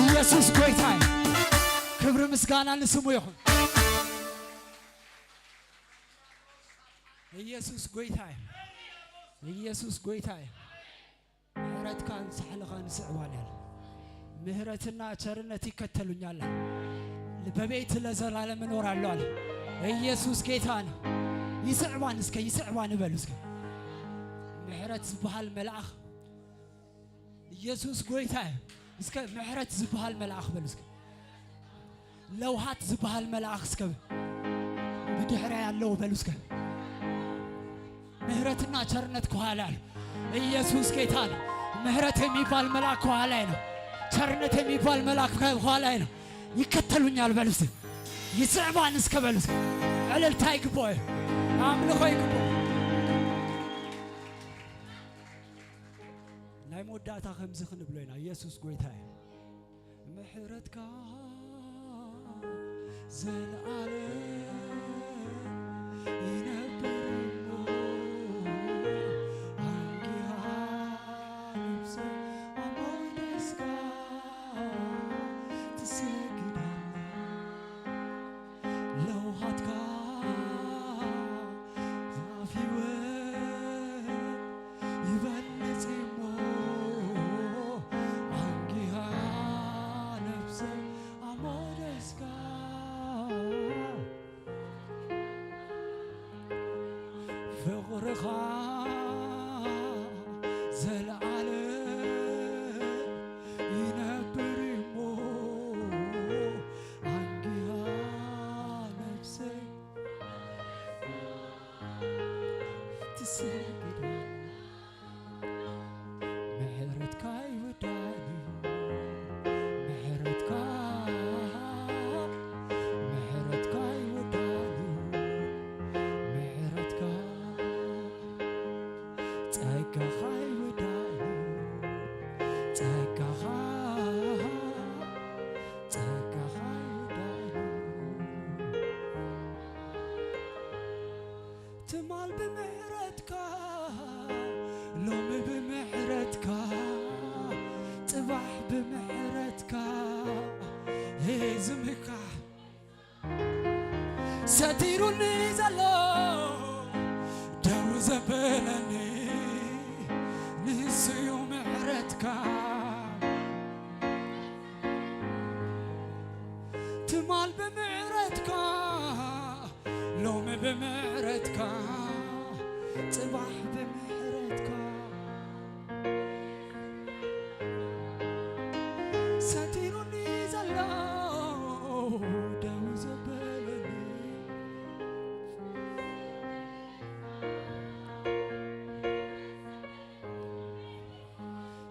ኢየሱስ ጎይታ እዩ። ክብሪ ምስጋና ንስሙ ይኹን። ኢየሱስ ጎይታ እዩ። ኢየሱስ ጎይታ እዩ። ምሕረትካን ሳሕልኻን ይስዕባን ያለ ምህረትና ቸርነት ይከተሉኛል፣ በቤት ለዘላለም እኖራለሁ አለ። ኢየሱስ ጌታ ነው። ይስዕባን እስከ ይስዕባን በሉ እስከ ምሕረት ዝበሃል መልአኽ ኢየሱስ ጎይታ እዩ። እስከ ምሕረት ዝበሃል መልአኽ በሉ እስከ ለውሃት ዝበሃል መልአኽ እስከ ብድሕሪያ ያለው በሉ እስከ ምህረትና ቸርነት ከኋላ አለ። ኢየሱስ ጌታ ነው። ምህረት የሚባል መልአክ ከኋላ ነው። ቸርነት የሚባል መልአክ ከኋላ ነው። ይከተሉኛል በሉ እስኪ ይስዕባን እስከ በሉ እስከ ዕልልታ ይግባው፣ አምልኾ ይግባው። ናይ መወዳእታ ከምዚ ክንብሎ ኢና ኢየሱስ ጎይታ እዩ። ምሕረትካ ዘለዓለም ይነብር እሞ አንጊሃ ነፍሴ አሞደስካ ትሰግዳለ ለውሃትካ ዛፍ ሕይወት ይበልጽ እሞ አንጊሃ ነፍሴ አሞደስካ ፍቕርኻ ዘለዓለም ይነብር እሞ አንጊሃ ነፍሴ ትሰግድ ምሕረትካ ዝምካሕ ሰቲሩኒ ዘሎ ደው ዘበለኒ ንስዩ ምሕረትካ ትማል ብምሕረትካ ሎሚ ብምሕረትካ ጽባሕ ብምሕረትካ ሰቲሩኒ ዘሎ ደው ዘበለኒ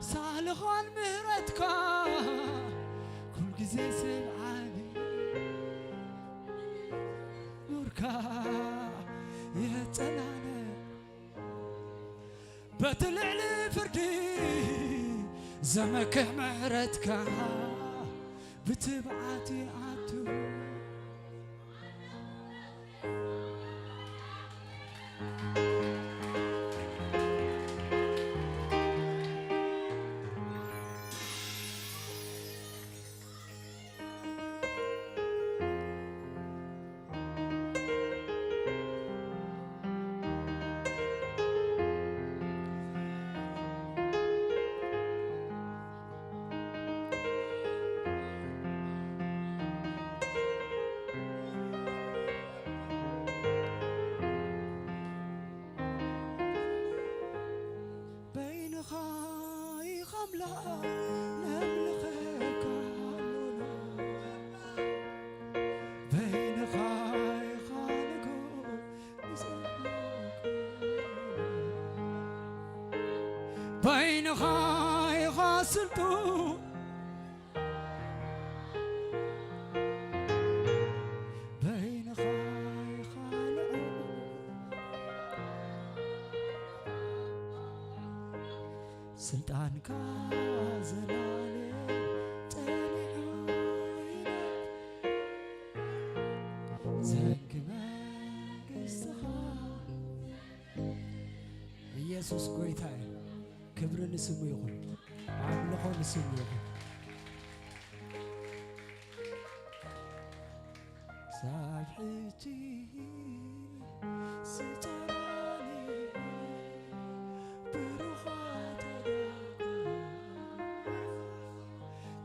ሳልኻን ምህረትካ ኩል ጊዜ ስብዓኒ ኑርካ የጸናነ በቲ ልዕሊ ፍርዲ ዘመክሕ ምሕረትካ ብትብዓት ይኣቱ በይንኻ ኢኻ ኣምላኽ ነምልኸካ ኣሎና በይንኻ ኢኻ ንጉስ ንጽውዓካ በይንኻ ኢኻ ስልጡን በይንኻ ኢኻ ልዑል ስልጣንካ ዘላለም ጸኒዑ ይነብር ዘንጊ መንግስትኻ ኢየሱስ ጎይታ እዩ። ክብሪ ንስሙ ይኹን፣ ኣምልኾ ንስሙ ይኹን። ክሳብ ሕጂ ስጠራኒ ብሩኻት ኣዳጋ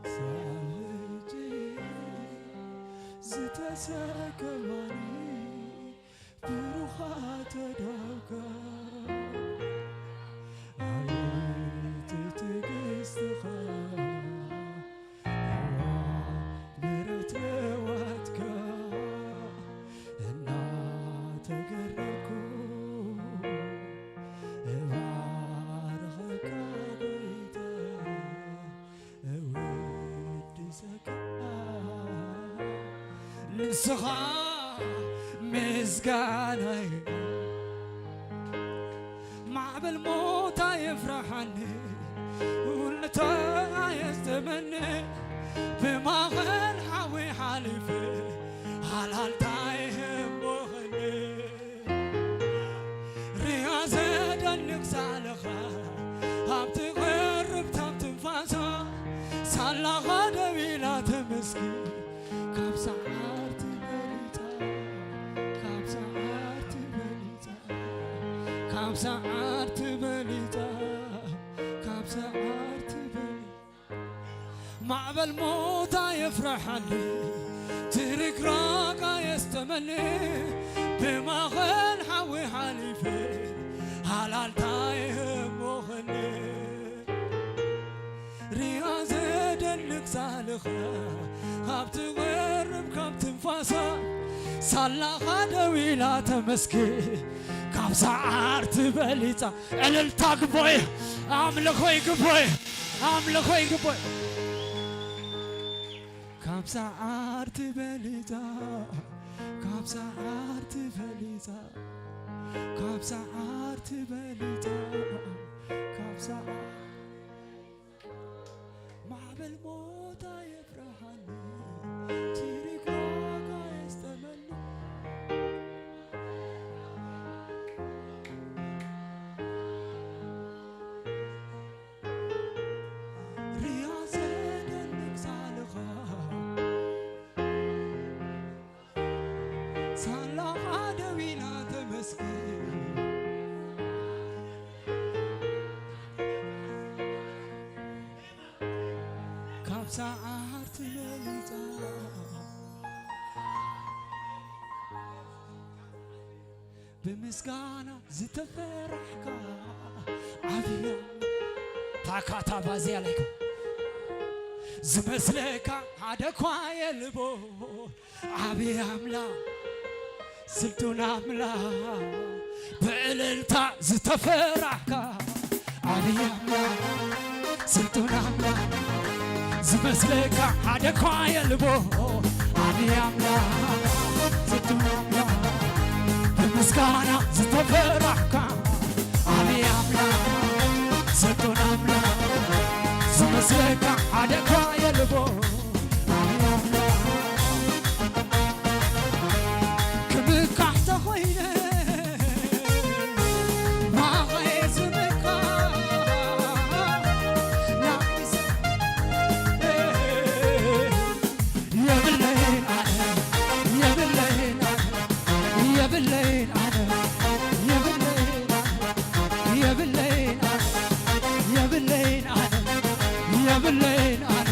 ክሳብ ሕጂ ዝተሰከማኒ ብሩኻት ኣዳጋ ኣቤት ትዕግስትኻ ምሕረት ለዋትካ እናተገረምኩ እባርኸካ ጎይታ እውድሰካ ንስኻ ምስጋናይ ማዕበል ሞት ኣይፍርሐኒ ውልታ ኣየስተመኒ ብማኸል ሓዊ ሓሊፈ ሃላልታ ይህቦኸኒ ርያ ዘደንቕ ሳልኻ ኣብቲ ቅርብ ታብ ትንፋሳ ሳላኻ ደው ኢላ ተመስግን ካብ ሰዓርቲ በሊፃ ካብ ሰዓርቲ በሊፃ ካብ ሰዓርቲ በሊፃ ካብ ሰዓርቲ በሊፃ ማዕበል ሞት ኣይፍርሐኒ ትርግራግ ኣየስተመኒ ብማኸል ሓዊ ሓሊፈ ሃላልታ ይህሞኸኒ ርያ ዘደንቕ ሳልኻ ካብቲ ቅርብ ካብ ትንፋሳ ሳላኻ ደው ኢላ ተመስግን ካብ ሰዓርቲ በሊፃ ዕልልታ ግቦይ ኣምልኾይ ግቦይ ኣምልኾይ ግቦይ ካብ ሰዓርቲ በሊፃ ካብ ሰዓርቲ በሊፃ ካብ ሰዓርቲ በሊፃ ካብ ሰዓር ማዕበል ሞት ኣይፍርሐኒ ትርግራግ ኣየስተመኒ ርያ ዘደንቕ ሳልኻ ካብ ሰዓርቲ መሊፃ ብምስጋና ዝተፈራሕካ ዓብያ ታካታ ባዝያ ላይከ ዝመስለካ ሓደ እኳ የልቦ ዓብይ ኣምላኽ ስልጡን ኣምላኽ ብዕልልታ ዝተፈራሕካ ዓብይ ኣምላኽ ስልጡን ኣምላኽ ዝመስለካ ሓደ እኳ የልቦ ዓብይ ኣምላኽ ስልጡን ኣምላኽ ብምስጋና ዝተፈራሕካ ዓብይ ኣምላኽ ስልጡን ኣምላኽ ዝመስለካ ሓደ እኳ የልቦ ዓብይ ኣምላኽ ክምካሕ ተኾይነ ማኸየ ዝምካሕ የብለይን ኣነ የብለይን ኣነ የብለይን ኣነ የብለይን ኣነ የብለይን ኣነ የብለይን ኣነ የብለይን ኣነ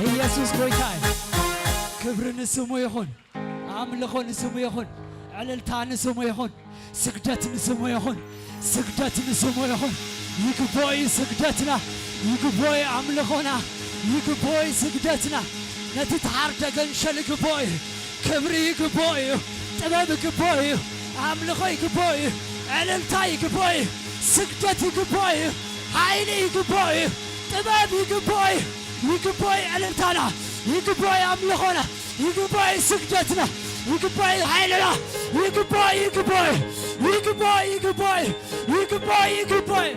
ኢየሱስ ጎይታ እዩ። ክብሪ ንስሙ ይኹን፣ ኣምልኾ ንስሙ ይኹን፣ ዕልልታ ንስሙ ይኹን፣ ስግደት ንስሙ ይኹን፣ ስግደት ንስሙ ይኹን። ይግብኦ እዩ ስግደትና፣ ይግብኦ እዩ ኣምልኾና፣ ይግብኦ እዩ ስግደትና። ነቲ ተሓርደ ገንሸል ይግብኦ እዩ፣ ክብሪ ይግብኦ እዩ፣ ጥበብ ይግብኦ እዩ፣ ኣምልኾ ይግብኦ እዩ፣ ዕልልታ ይግብኦ እዩ፣ ስግደት ይግብኦ እዩ፣ ሓይሊ ይግብኦ እዩ፣ ጥበብ ይግብኦ እዩ። ይግብኦ እዩ ዕልልታና፣ ይግብኦ እዩ ኣምልኾና፣ ይግብኦ እዩ ስግደትና፣ ይግብኦ እዩ ሓይልና፣ ይግብኦ እዩ ይግብኦ እዩ ይግብኦ እዩ ይግብኦ እዩ ይግብኦ እዩ ይግብኦ እዩ።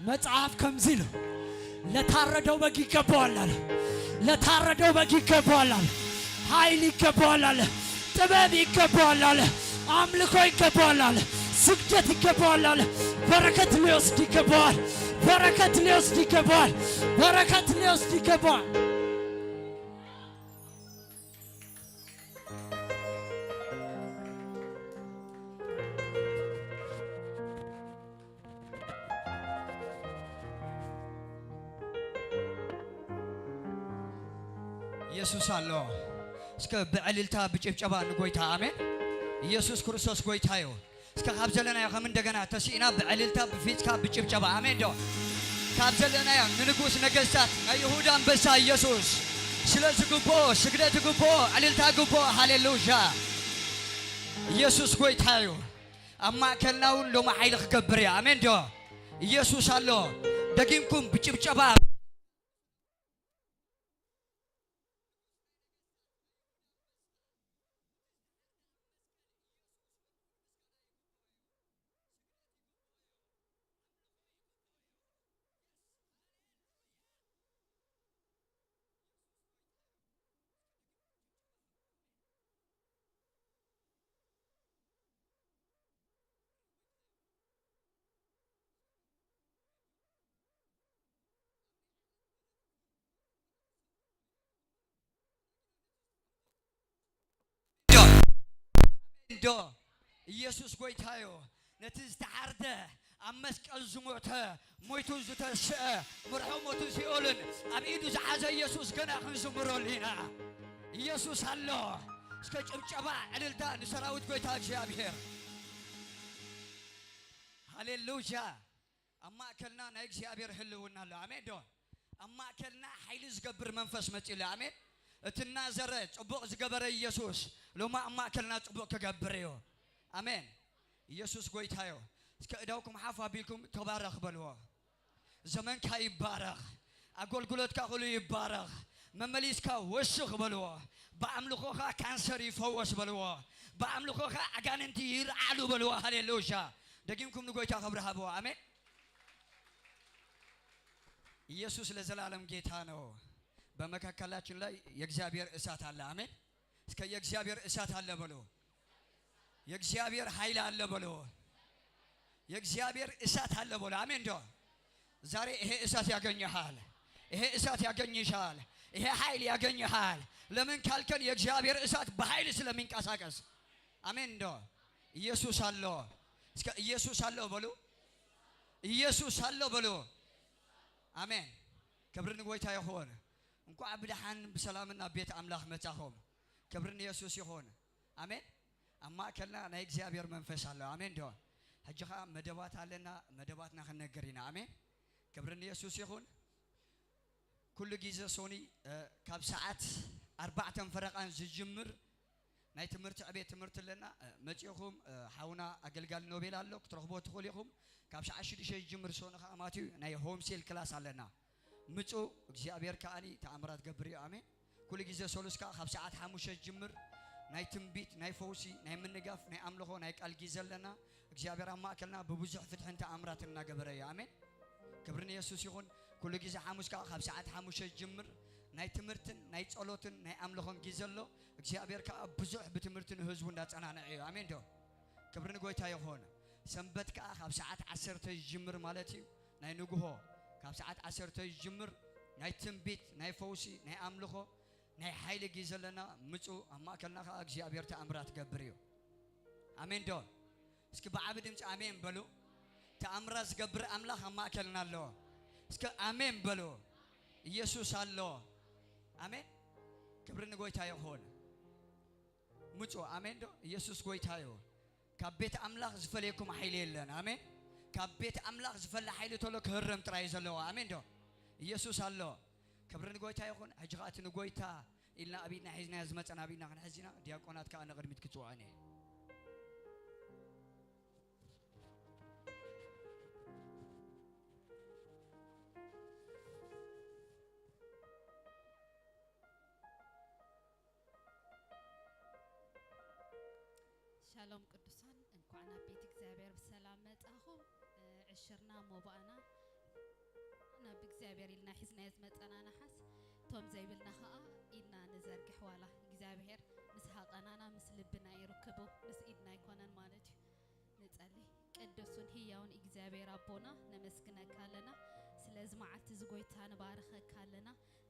መጽሐፍ ከምዚ ኢሉ ለታረደው በግ ይገባዋል አለ። ለታረደው በግ ይገባዋል አለ። ኃይል ይገባዋል አለ። ጥበብ ይገባዋል አለ። አምልኮ ይገባዋል አለ። ስግደት ይገባዋል አለ። በረከት ሊወስድ ይገባዋል። በረከት ሊወስድ ይገባዋል። በረከት ሊወስድ ይገባዋል። ኢየሱስ ኣሎ። እስከ ብዕልልታ ብጭብጨባ ንጎይታ ኣሜን። ኢየሱስ ክርስቶስ ጎይታ እዩ። እስከ ካብ ዘለናዮ ከም እንደገና ተሲእና ብዕልልታ ብፊፅካ ብጭብጨባ ኣሜን ዶ ካብ ዘለናዮ ንንጉስ ነገስታት ናይ ይሁዳ ኣንበሳ ኢየሱስ ስለ ዝግብኦ ስግደት ግብኦ ዕልልታ ግብኦ። ሃሌሉያ ኢየሱስ ጎይታ እዩ። ኣብ ማእከልና እውን ሎሚ ሓይሊ ክገብር እዩ። ኣሜን ዶ ኢየሱስ ኣሎ። ደጊምኩም ብጭብጨባ ዶ ኢየሱስ ጎይታ እዩ። ነቲ ዝተሓርደ ኣብ መስቀል ዝሞተ ሞይቱ ዝተስአ ምርሖ ሞትን ሲኦልን ኣብ ኢዱ ዝሓዘ ኢየሱስ ገና ክንዝምረሉ ኢና። ኢየሱስ ኣሎ። እስከ ጭብጨባ ዕልልታ ንሰራዊት ጎይታ እግዚኣብሔር። ሃሌሉያ። ኣብ ማእከልና ናይ እግዚኣብሔር ህልውና ኣሎ። ኣሜን ዶ ኣብ ማእከልና ሓይሊ ዝገብር መንፈስ መፂኡ ኣሎ። ኣሜን። እቲ እናዘረ ፅቡቕ ዝገበረ ኢየሱስ ሎሚ ኣብ ማእከልና ፅቡቕ ክገብር እዩ። ኣሜን። ኢየሱስ ጎይታ እዩ። እስከ እዳውኩም ሓፍ ኣቢልኩም ተባረኽ በልዎ። ዘመንካ ይባረኽ፣ ኣገልግሎትካ ኩሉ ይባረኽ፣ መመሊስካ ወስኽ በልዎ። ብኣምልኾኻ ካንሰር ይፈወስ በልዎ። ብኣምልኾኻ ኣጋንንቲ ይርዓሉ በልዎ። ሃሌሉያ። ደጊምኩም ንጎይታ ክብሪ ሃብዎ። ኣሜን። ኢየሱስ ለዘላለም ጌታ ነው። በመካከላችን ላይ የእግዚአብሔር እሳት አለ። አሜን። እስከ የእግዚአብሔር እሳት አለ በሎ። የእግዚአብሔር ኃይል አለ በሎ። የእግዚአብሔር እሳት አለ በሎ። አሜን ዶ ዛሬ ይሄ እሳት ያገኘሃል። ይሄ እሳት ያገኝሻል። ይሄ ኃይል ያገኘሃል። ለምን ካልከን የእግዚአብሔር እሳት በኃይል ስለሚንቀሳቀስ። አሜን ዶ ኢየሱስ አለ። እስከ ኢየሱስ አለ በሉ። ኢየሱስ ኣሎ በሉ። ኣሜን። ክብሪ ንጎይታ ይኹን። እንኳዕ ብድሓን ብሰላምን ናብ ቤት ኣምላኽ መጻኹም። ክብሪ ንየሱስ ይኹን። ኣሜን። ኣብ ማእከልና ናይ እግዚኣብሔር መንፈስ ኣሎ። ኣሜን ዶ? ሕጂ ከዓ መደባት ኣለና፣ መደባትና ክንነግር ኢና። ኣሜን። ክብሪ ንየሱስ ይኹን። ኩሉ ግዜ ሶኒ ካብ ሰዓት 4:30 ዝጅምር ናይ ትምህርቲ ዕቤት ትምህርቲ ኣለና። መፂኹም ሓውና ኣገልጋሊ ኖቤል ኣሎ፣ ክትረኽቦ ትኽእሉ ኢኹም። ካብ ሰዓት 6 ዝጅምር ሶኒ ከዓ ማለት እዩ ናይ home cell class ኣለና። ምፁ፣ እግዚኣብሔር ከዓኒ ተኣምራት ገብር እዩ። ኣሜን። ኩሉ ግዜ ሰሉስ ከዓ ካብ ሰዓት 5 ዝጅምር ናይ ትንቢት፣ ናይ ፈውሲ፣ ናይ ምንጋፍ፣ ናይ ኣምልኾ፣ ናይ ቃል ግዜ ኣለና። እግዚኣብሔር ኣብ ማእከልና ብብዙሕ ፍትሕን ተኣምራትን እናገበረ እዩ። ኣሜን። ክብሪ ንየሱስ ይኹን። ኩሉ ግዜ ሓሙስ ከዓ ካብ ሰዓት 5 ዝጅምር ናይ ትምህርትን ናይ ጸሎትን ናይ ኣምልኾን ግዜ ኣሎ። እግዚኣብሔር ከዓ ብዙሕ ብትምህርቲ ንህዝቡ እንዳጸናንዐ እዩ። ኣሜን ዶ? ክብሪ ንጎይታ ይኹን። ሰንበት ከዓ ካብ ሰዓት 10 ዝጅምር ማለት እዩ፣ ናይ ንግሆ ካብ ሰዓት 10 ዝጅምር ናይ ትንቢት፣ ናይ ፈውሲ፣ ናይ ኣምልኾ፣ ናይ ሓይሊ ግዜ ኣለና። ምፁ፣ ኣብ ማእከልና ከዓ እግዚኣብሔር ተኣምራት ገብር እዩ። ኣሜን ዶ? እስኪ ብዓቢ ድምፂ ኣሜን በሉ። ተኣምራት ዝገብር ኣምላኽ ኣብ ማእከልና ኣሎ። እስኪ ኣሜን በሉ። ኢየሱስ ኣሎ። ኣሜን። ክብሪ ንጎይታ ይኹን። ምፁ። ኣሜን ዶ? ኢየሱስ ጎይታ እዩ። ካብ ቤት ኣምላኽ ዝፈለየኩም ሓይሊ የለን። ኣሜን። ካብ ቤት ኣምላኽ ዝፈለ ሓይሊ ተሎ ክህረም ጥራይ ዘለዎ። ኣሜን ዶ? ኢየሱስ ኣሎ። ክብሪ ንጎይታ ይኹን። ሕጂ ከዓ እቲ ንጎይታ ኢልና ኣብ ኢድና ሒዝናዮ ዝመፀና ኣብ ኢድና ክንሕዝ ኢና። ዲያቆናት ከዓ ንቅድሚት ክፅውዐን እየ። ሻሎም ቅዱሳን፣ እንኳዕ ናብ ቤት እግዚኣብሔር ብሰላም መጻኹም። ዕሽርና ሞባእና ናብ እግዚኣብሔር ኢልና ሒዝናዮ ዝመፀና ነሓስ፣ እቶም ዘይብልና ከዓ ኢድና ንዘርግሕ። ዋላ እግዚኣብሔር ምስ ሃቐናና ምስ ልብና ይርክቡ፣ ምስ ኢድና ኣይኮነን ማለት እዩ። ንጸሊ። ቅዱስን ህያውን እግዚኣብሔር ኣቦና፣ ነመስግነካ ኣለና ስለዚ መዓልቲ እዚ። ጎይታ ንባርኸካ ኣለና።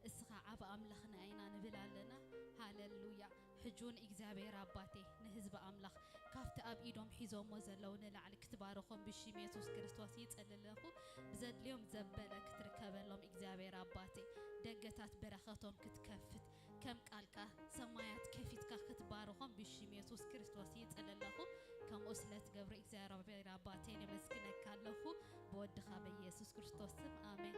እስኻ ዓብ ኣምላኽና ኢና ንብል ኣለና። ሃለሉያ። ሕጁን እግዚኣብሔር ኣባቴ ንህዝቢ ኣምላኽ ካብቲ ኣብ ኢዶም ሒዞሞ ዘለው ንላዕሊ ክትባርኾም ብሽም የሱስ ክርስቶስ ይጽሊ ኣለኹ። ብዘድልዮም ዘበለ ክትርከበሎም እግዚኣብሔር ኣባቴ፣ ደገታት በረኸቶም ክትከፍት፣ ከም ቃልካ ሰማያት ከፊትካ ክትባርኾም ብሽም የሱስ ክርስቶስ ይጽሊ ኣለኹ። ከምኡ ስለ ትገብሪ እግዚኣብሔር ኣባቴ ነመስግነካ ኣለኹ። ብወድኻ በኢየሱስ ክርስቶስ ስም ኣሜን።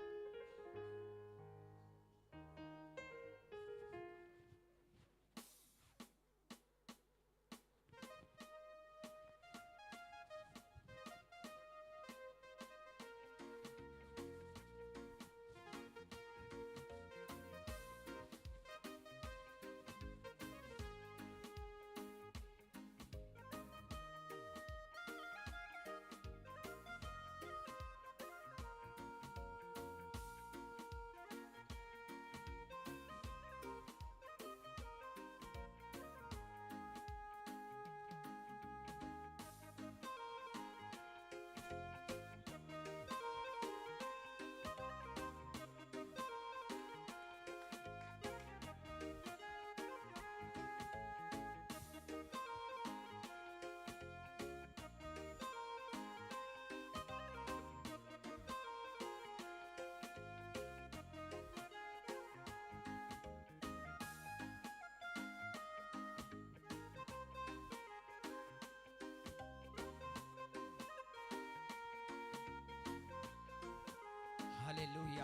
ሃሌሉያ።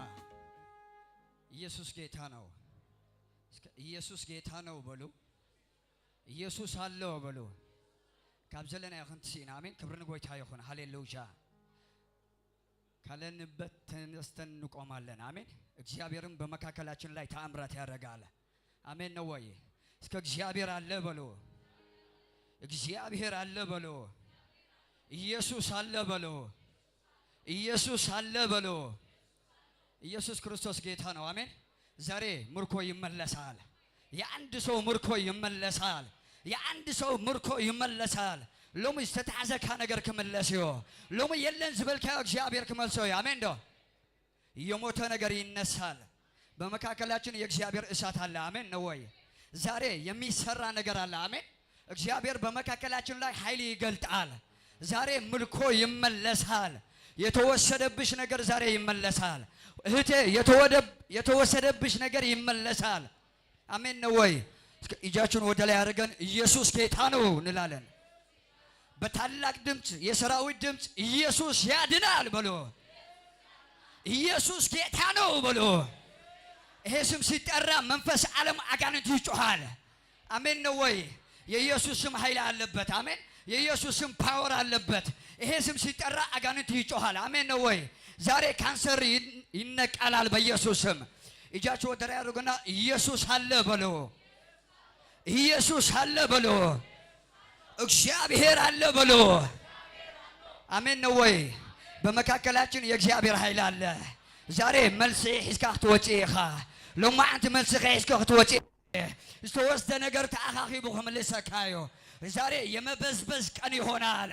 ኢየሱስ ጌታ ነው። እስከ ኢየሱስ ጌታ ነው በሉ። ኢየሱስ ኣሎ በሉ። ካብ ዘለናዮ ክንትስኢና። ኣሜን። ክብሪ ንጎይታ ይኹን። ሃሌሉያ። ካለንበት ተነስተን እንቆማለን። አሜን። እግዚአብሔርም በመካከላችን ላይ ተአምራት ያደርጋል። አሜን ነው ወይ? እስከ እግዚአብሔር አለ በሉ። እግዚአብሔር አለ በሉ። ኢየሱስ አለ በሉ። ኢየሱስ አለ በሉ። ኢየሱስ ክርስቶስ ጌታ ነው። አሜን። ዛሬ ምርኮ ይመለሳል። የአንድ ሰው ምርኮ ይመለሳል። የአንድ ሰው ምርኮ ይመለሳል። ሎሚ ዝተታሕዘካ ነገር ክምለስ እዩ። ሎሚ የለን ዝበልካዮ እግዚአብሔር ክመልሶ እዩ። አሜን ዶ? የሞተ ነገር ይነሳል። በመካከላችን የእግዚአብሔር እሳት አለ። አሜን ነው ወይ? ዛሬ የሚሰራ ነገር አለ። አሜን። እግዚአብሔር በመካከላችን ላይ ኃይል ይገልጣል። ዛሬ ምልኮ ይመለሳል። የተወሰደብሽ ነገር ዛሬ ይመለሳል። እህቴ የተወሰደብሽ ነገር ይመለሳል። አሜን ነው ወይ? እጃችሁን ወደ ላይ አድርገን ኢየሱስ ጌታ ነው እንላለን። በታላቅ ድምፅ፣ የሰራዊት ድምፅ ኢየሱስ ያድናል በሉ። ኢየሱስ ጌታ ነው በሉ። ይሄ ስም ሲጠራ መንፈስ ዓለም አጋንንት ይጮሃል። አሜን ነው ወይ? የኢየሱስ ስም ኃይል አለበት። አሜን። የኢየሱስ ስም power አለበት። ይሄ ስም ሲጠራ አጋንንት ይጮሃል። አሜን ነው ወይ? ዛሬ ካንሰር ይነቀላል በኢየሱስ ስም። እጃችሁ ወደ ላይ አድርጉና ኢየሱስ አለ በሉ። ኢየሱስ አለ በሉ። እግዚአብሔር አለ በሉ። አሜን ነው ወይ? በመካከላችን የእግዚአብሔር ኃይል አለ። ዛሬ መልሲ ሒዝካ ክትወፂ ኢኻ። ሎማዓንቲ መልሲ ሒዝካ ክትወፂ፣ ዝተወስደ ነገር ተኣኻኺቡ ክምልሰካ እዩ። ዛሬ የመበዝበዝ ቀን ይሆናል።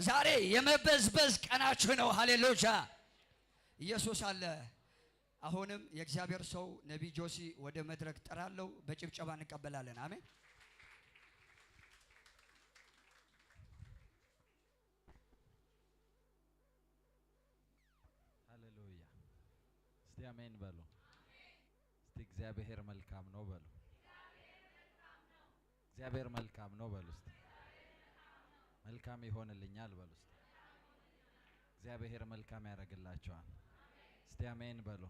ዛሬ የመበዝበዝ ቀናችሁ ነው። ሃሌሉያ! ኢየሱስ አለ። አሁንም የእግዚአብሔር ሰው ነቢይ ጆሲ ወደ መድረክ ጠራለው። በጭብጨባ እንቀበላለን። አሜን። ሃሌሉያ። እስቲ አሜን በሉ። እስቲ እግዚአብሔር መልካም ነው በሉ። እግዚአብሔር መልካም ነው በሉ። እስቲ መልካም ይሆንልኛል በሉ። እስቲ እግዚአብሔር መልካም ያደርግላችኋል። እስቲ አሜን በሉ።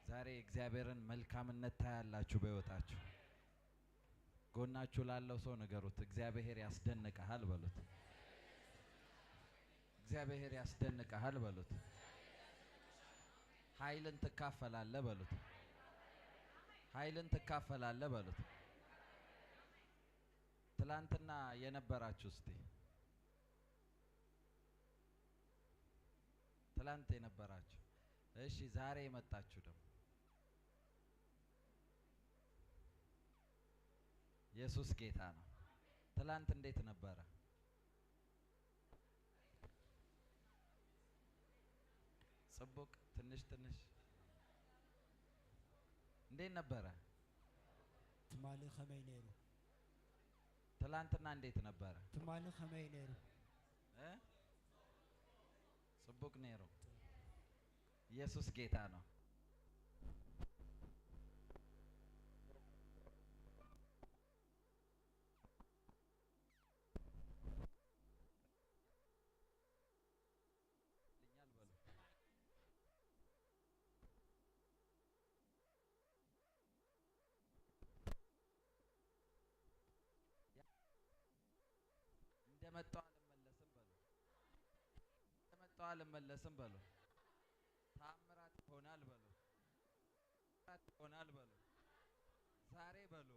ዛሬ እግዚአብሔርን መልካምነት ታያላችሁ በሕይወታችሁ። ጎናችሁ ላለው ሰው ንገሩት፣ እግዚአብሔር ያስደንቅሃል በሉት። እግዚአብሔር ያስደንቅሃል በሉት። ኃይልን ትካፈላለህ በሉት። ኃይልን ትካፈላለህ በሉት። ትላንትና የነበራችሁ፣ እስቲ ትላንት የነበራችሁ፣ እሺ፣ ዛሬ የመጣችሁ ደግሞ ኢየሱስ ጌታ ነው። ትላንት እንዴት ነበረ? ጽቡቅ፣ ትንሽ ትንሽ እንዴት ነበረ? ትማሊ ከመይ ነይሩ? ትላንትና እንዴት ነበረ? ትማሊ ከመይ ነይሩ? እ ጽቡቅ ነይሩ። ኢየሱስ ጌታ ነው። እንደመጣው አልመለስም በሉ። እንደመጣው አልመለስም በሉ። ታምራት ይሆናል በሉ። ታምራት ይሆናል በሉ። ዛሬ በሉ።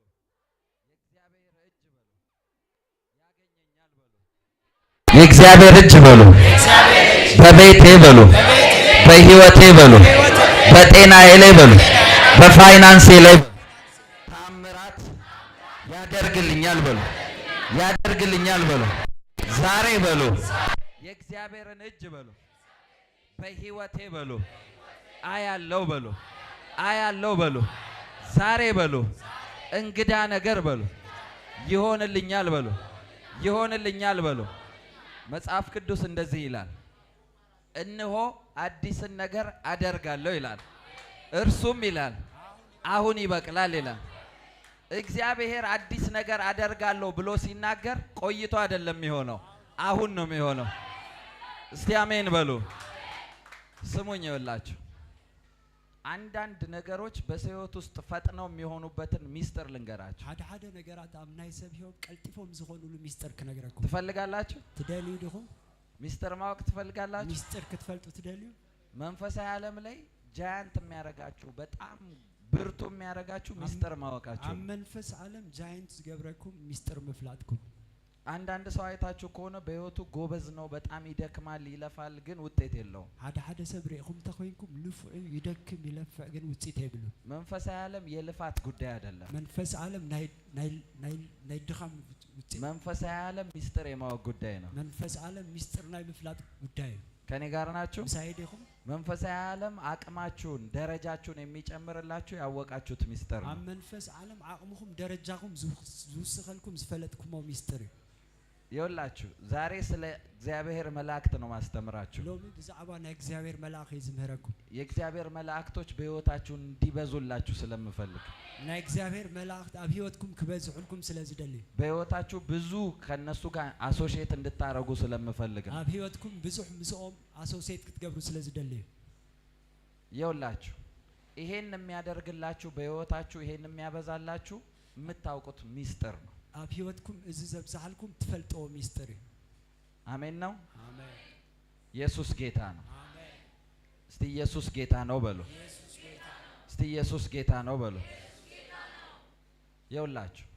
የእግዚአብሔር እጅ በሉ። ያገኘኛል በሉ። የእግዚአብሔር እጅ በሉ። በቤቴ በሉ። በህይወቴ በሉ። በጤናዬ ላይ በሉ። በፋይናንሴ ላይ በሉ። ታምራት ያደርግልኛል በሉ። ያደርግልኛል በሉ። ዛሬ በሉ። የእግዚአብሔርን እጅ በሉ። በህይወቴ በሉ። አያለው በሉ። አያለው በሉ። ዛሬ በሉ። እንግዳ ነገር በሉ። ይሆንልኛል በሉ። ይሆንልኛል በሉ። መጽሐፍ ቅዱስ እንደዚህ ይላል፣ እነሆ አዲስን ነገር አደርጋለሁ ይላል። እርሱም ይላል አሁን ይበቅላል ይላል። እግዚአብሔር አዲስ ነገር አደርጋለሁ ብሎ ሲናገር ቆይቶ አይደለም የሚሆነው፣ አሁን ነው የሚሆነው። እስቲ አሜን በሉ። ስሙኝ፣ ይኸውላችሁ አንዳንድ ነገሮች በሰው ሕይወት ውስጥ ፈጥነው የሚሆኑበትን ሚስጥር ልንገራችሁ። ሓደ ሓደ ነገራት ኣብ ናይ ሰብ ሂወት ቀልጢፎም ዝኾኑሉ ሚስጥር ክነግረኩም። ትፈልጋላችሁ? ትደልዩ ዲኹም? ሚስጥር ማወቅ ትፈልጋላችሁ? ሚስጥር ክትፈልጡ ትደልዩ? መንፈሳዊ ዓለም ላይ giant የሚያረጋችሁ፣ በጣም ብርቱ የሚያረጋችሁ ሚስጥር ማወቃችሁ ኣብ ነው። መንፈስ ዓለም giant ዝገብረኩም ሚስጥር ምፍላጥኩም። አንዳንድ ሰው አይታችሁ ከሆነ በህይወቱ ጎበዝ ነው፣ በጣም ይደክማል፣ ይለፋል፣ ግን ውጤት የለውም። ሓደ ሓደ ሰብ ሪኢኹም እንተኮይንኩም ንፉዕ እዩ፣ ይደክም ይለፍዕ፣ ግን ውፅኢት የብሉ። መንፈሳዊ ዓለም የልፋት ጉዳይ አይደለም። መንፈስ ዓለም ናይ ናይ ናይ ናይ ድኻም ውፅኢት መንፈሳዊ ዓለም ሚስጥር የማወቅ ጉዳይ ነው። መንፈስ ዓለም ሚስጥር ናይ ምፍላጥ ጉዳይ እዩ። ከኔ ጋር ናችሁ? ምሳይ ዲኹም? መንፈሳዊ ዓለም አቅማችሁን፣ ደረጃችሁን የሚጨምርላችሁ ያወቃችሁት ሚስጥር ኣብ ነው። መንፈስ ዓለም ዓቕምኹም ደረጃኹም ዝውስኸልኩም ዝፈለጥኩሞ ሚስጥር እዩ። ይኸውላችሁ ዛሬ ስለ እግዚአብሔር መላእክት ነው ማስተምራችሁ። ሎሚ ብዛዕባ ናይ እግዚአብሔር መልኣኽ እዩ ዝምህረኩም። የእግዚአብሔር መላእክቶች በህይወታችሁ እንዲበዙላችሁ ስለምፈልግ፣ ናይ እግዚአብሔር መላእኽት ኣብ ሂወትኩም ክበዝሑልኩም ስለ ዝደሊ፣ በህይወታችሁ ብዙ ከነሱ ጋር associate እንድታረጉ ስለምፈልግ ነው። ኣብ ሂወትኩም ብዙሕ ምስኦም associate ክትገብሩ ስለ ዝደሊ እዩ። ይኸውላችሁ ይሄን የሚያደርግላችሁ፣ በህይወታችሁ ይሄን የሚያበዛላችሁ የምታውቁት ሚስጥር ነው። ኣብ ሂወትኩም እዚ ዘብዛሓልኩም ትፈልጥዎ ሚስጥር እዩ። አሜን ነው። ኣሜን። ኢየሱስ ጌታ ነው። ኣሜን። እስቲ ኢየሱስ ጌታ ነው በሉ። ኢየሱስ ጌታ። እስቲ ኢየሱስ ጌታ ነው በሉ። ይኸውላችሁ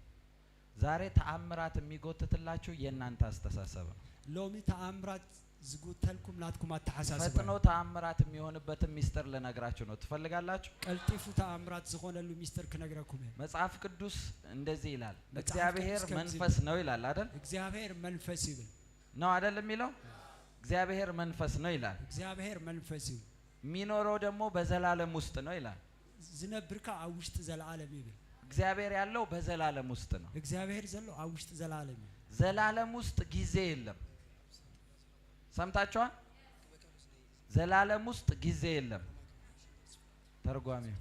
ዛሬ ተአምራት የሚጎትትላችሁ የእናንተ አስተሳሰብ ነው። ሎሚ ተኣምራት ዝጉተልኩም ናትኩም ኣተሓሳስባ ፈጥኖ እዩ። ተአምራት የሚሆንበትን ሚስጥር ልነግራችሁ ነው። ትፈልጋላችሁ? ቀልጢፉ ተኣምራት ዝኾነሉ ሚስጥር ክነግረኩም እየ። መጽሐፍ ቅዱስ እንደዚህ ይላል። መጽሐፍ እግዚአብሔር ቅዱስ ከምዚ መንፈስ ነው ይላል አይደል? እግዚአብሔር መንፈስ ይብል። ነው አይደል የሚለው? እግዚአብሔር መንፈስ ነው ይላል። እግዚአብሔር መንፈስ እዩ። የሚኖረው ደግሞ በዘላለም ውስጥ ነው ይላል። ዝነብርካ ኣብ ውሽጢ ዘለዓለም ይብል። እግዚአብሔር ያለው በዘላለም ውስጥ ነው። እግዚአብሔር ዘሎ ኣብ ውሽጢ ዘለዓለም እዩ። ዘላለም ውስጥ ጊዜ የለም። ሰምታችኋል? ዘላለም ውስጥ ጊዜ የለም። ተርጓሚው፣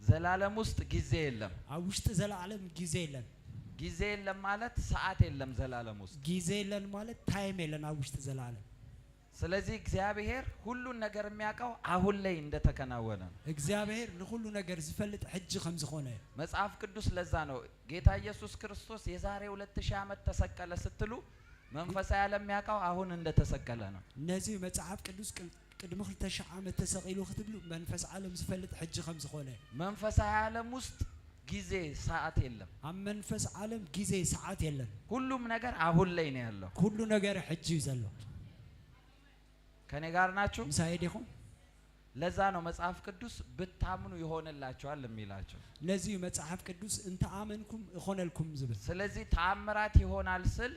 ዘላለም ውስጥ ጊዜ የለም። ኣብ ውሽጢ ዘለዓለም ጊዜ የለን። ጊዜ የለም ማለት ሰዓት የለም ዘላለም ውስጥ። ጊዜ የለን ማለት time የለን ኣብ ውሽጢ ዘለዓለም። ስለዚህ እግዚአብሔር ሁሉን ነገር የሚያውቀው አሁን ላይ እንደተከናወነ ነው። እግዚአብሔር ንኩሉ ነገር ዝፈልጥ ሕጂ ከም ዝኾነ እዩ። መጽሐፍ ቅዱስ ለዛ ነው ጌታ ኢየሱስ ክርስቶስ የዛሬ 2000 ዓመት ተሰቀለ ስትሉ መንፈሳዊ ዓለም የሚያውቀው አሁን እንደተሰቀለ ነው። ነዚ መጽሐፍ ቅዱስ ቅድሚ 2000 ዓመት ተሰቂሉ ክትብሉ መንፈስ ዓለም ዝፈልጥ ሕጂ ከም ዝኾነ እዩ። መንፈሳዊ ዓለም ውስጥ ጊዜ ሰዓት የለም። ኣብ መንፈስ ዓለም ጊዜ ሰዓት የለን። ሁሉም ነገር አሁን ላይ ነው ያለው። ኩሉ ነገር ሕጂ እዩ ዘሎ። ከኔ ጋር ናችሁ? ምሳዬ ዲኹም? ለዛ ነው መጽሐፍ ቅዱስ ብታምኑ ይሆንላችኋል የሚላቸው። ነዚ እዩ መጽሐፍ ቅዱስ እንተኣመንኩም ይኾነልኩም ዝብል። ስለዚህ ተአምራት ይሆናል ስል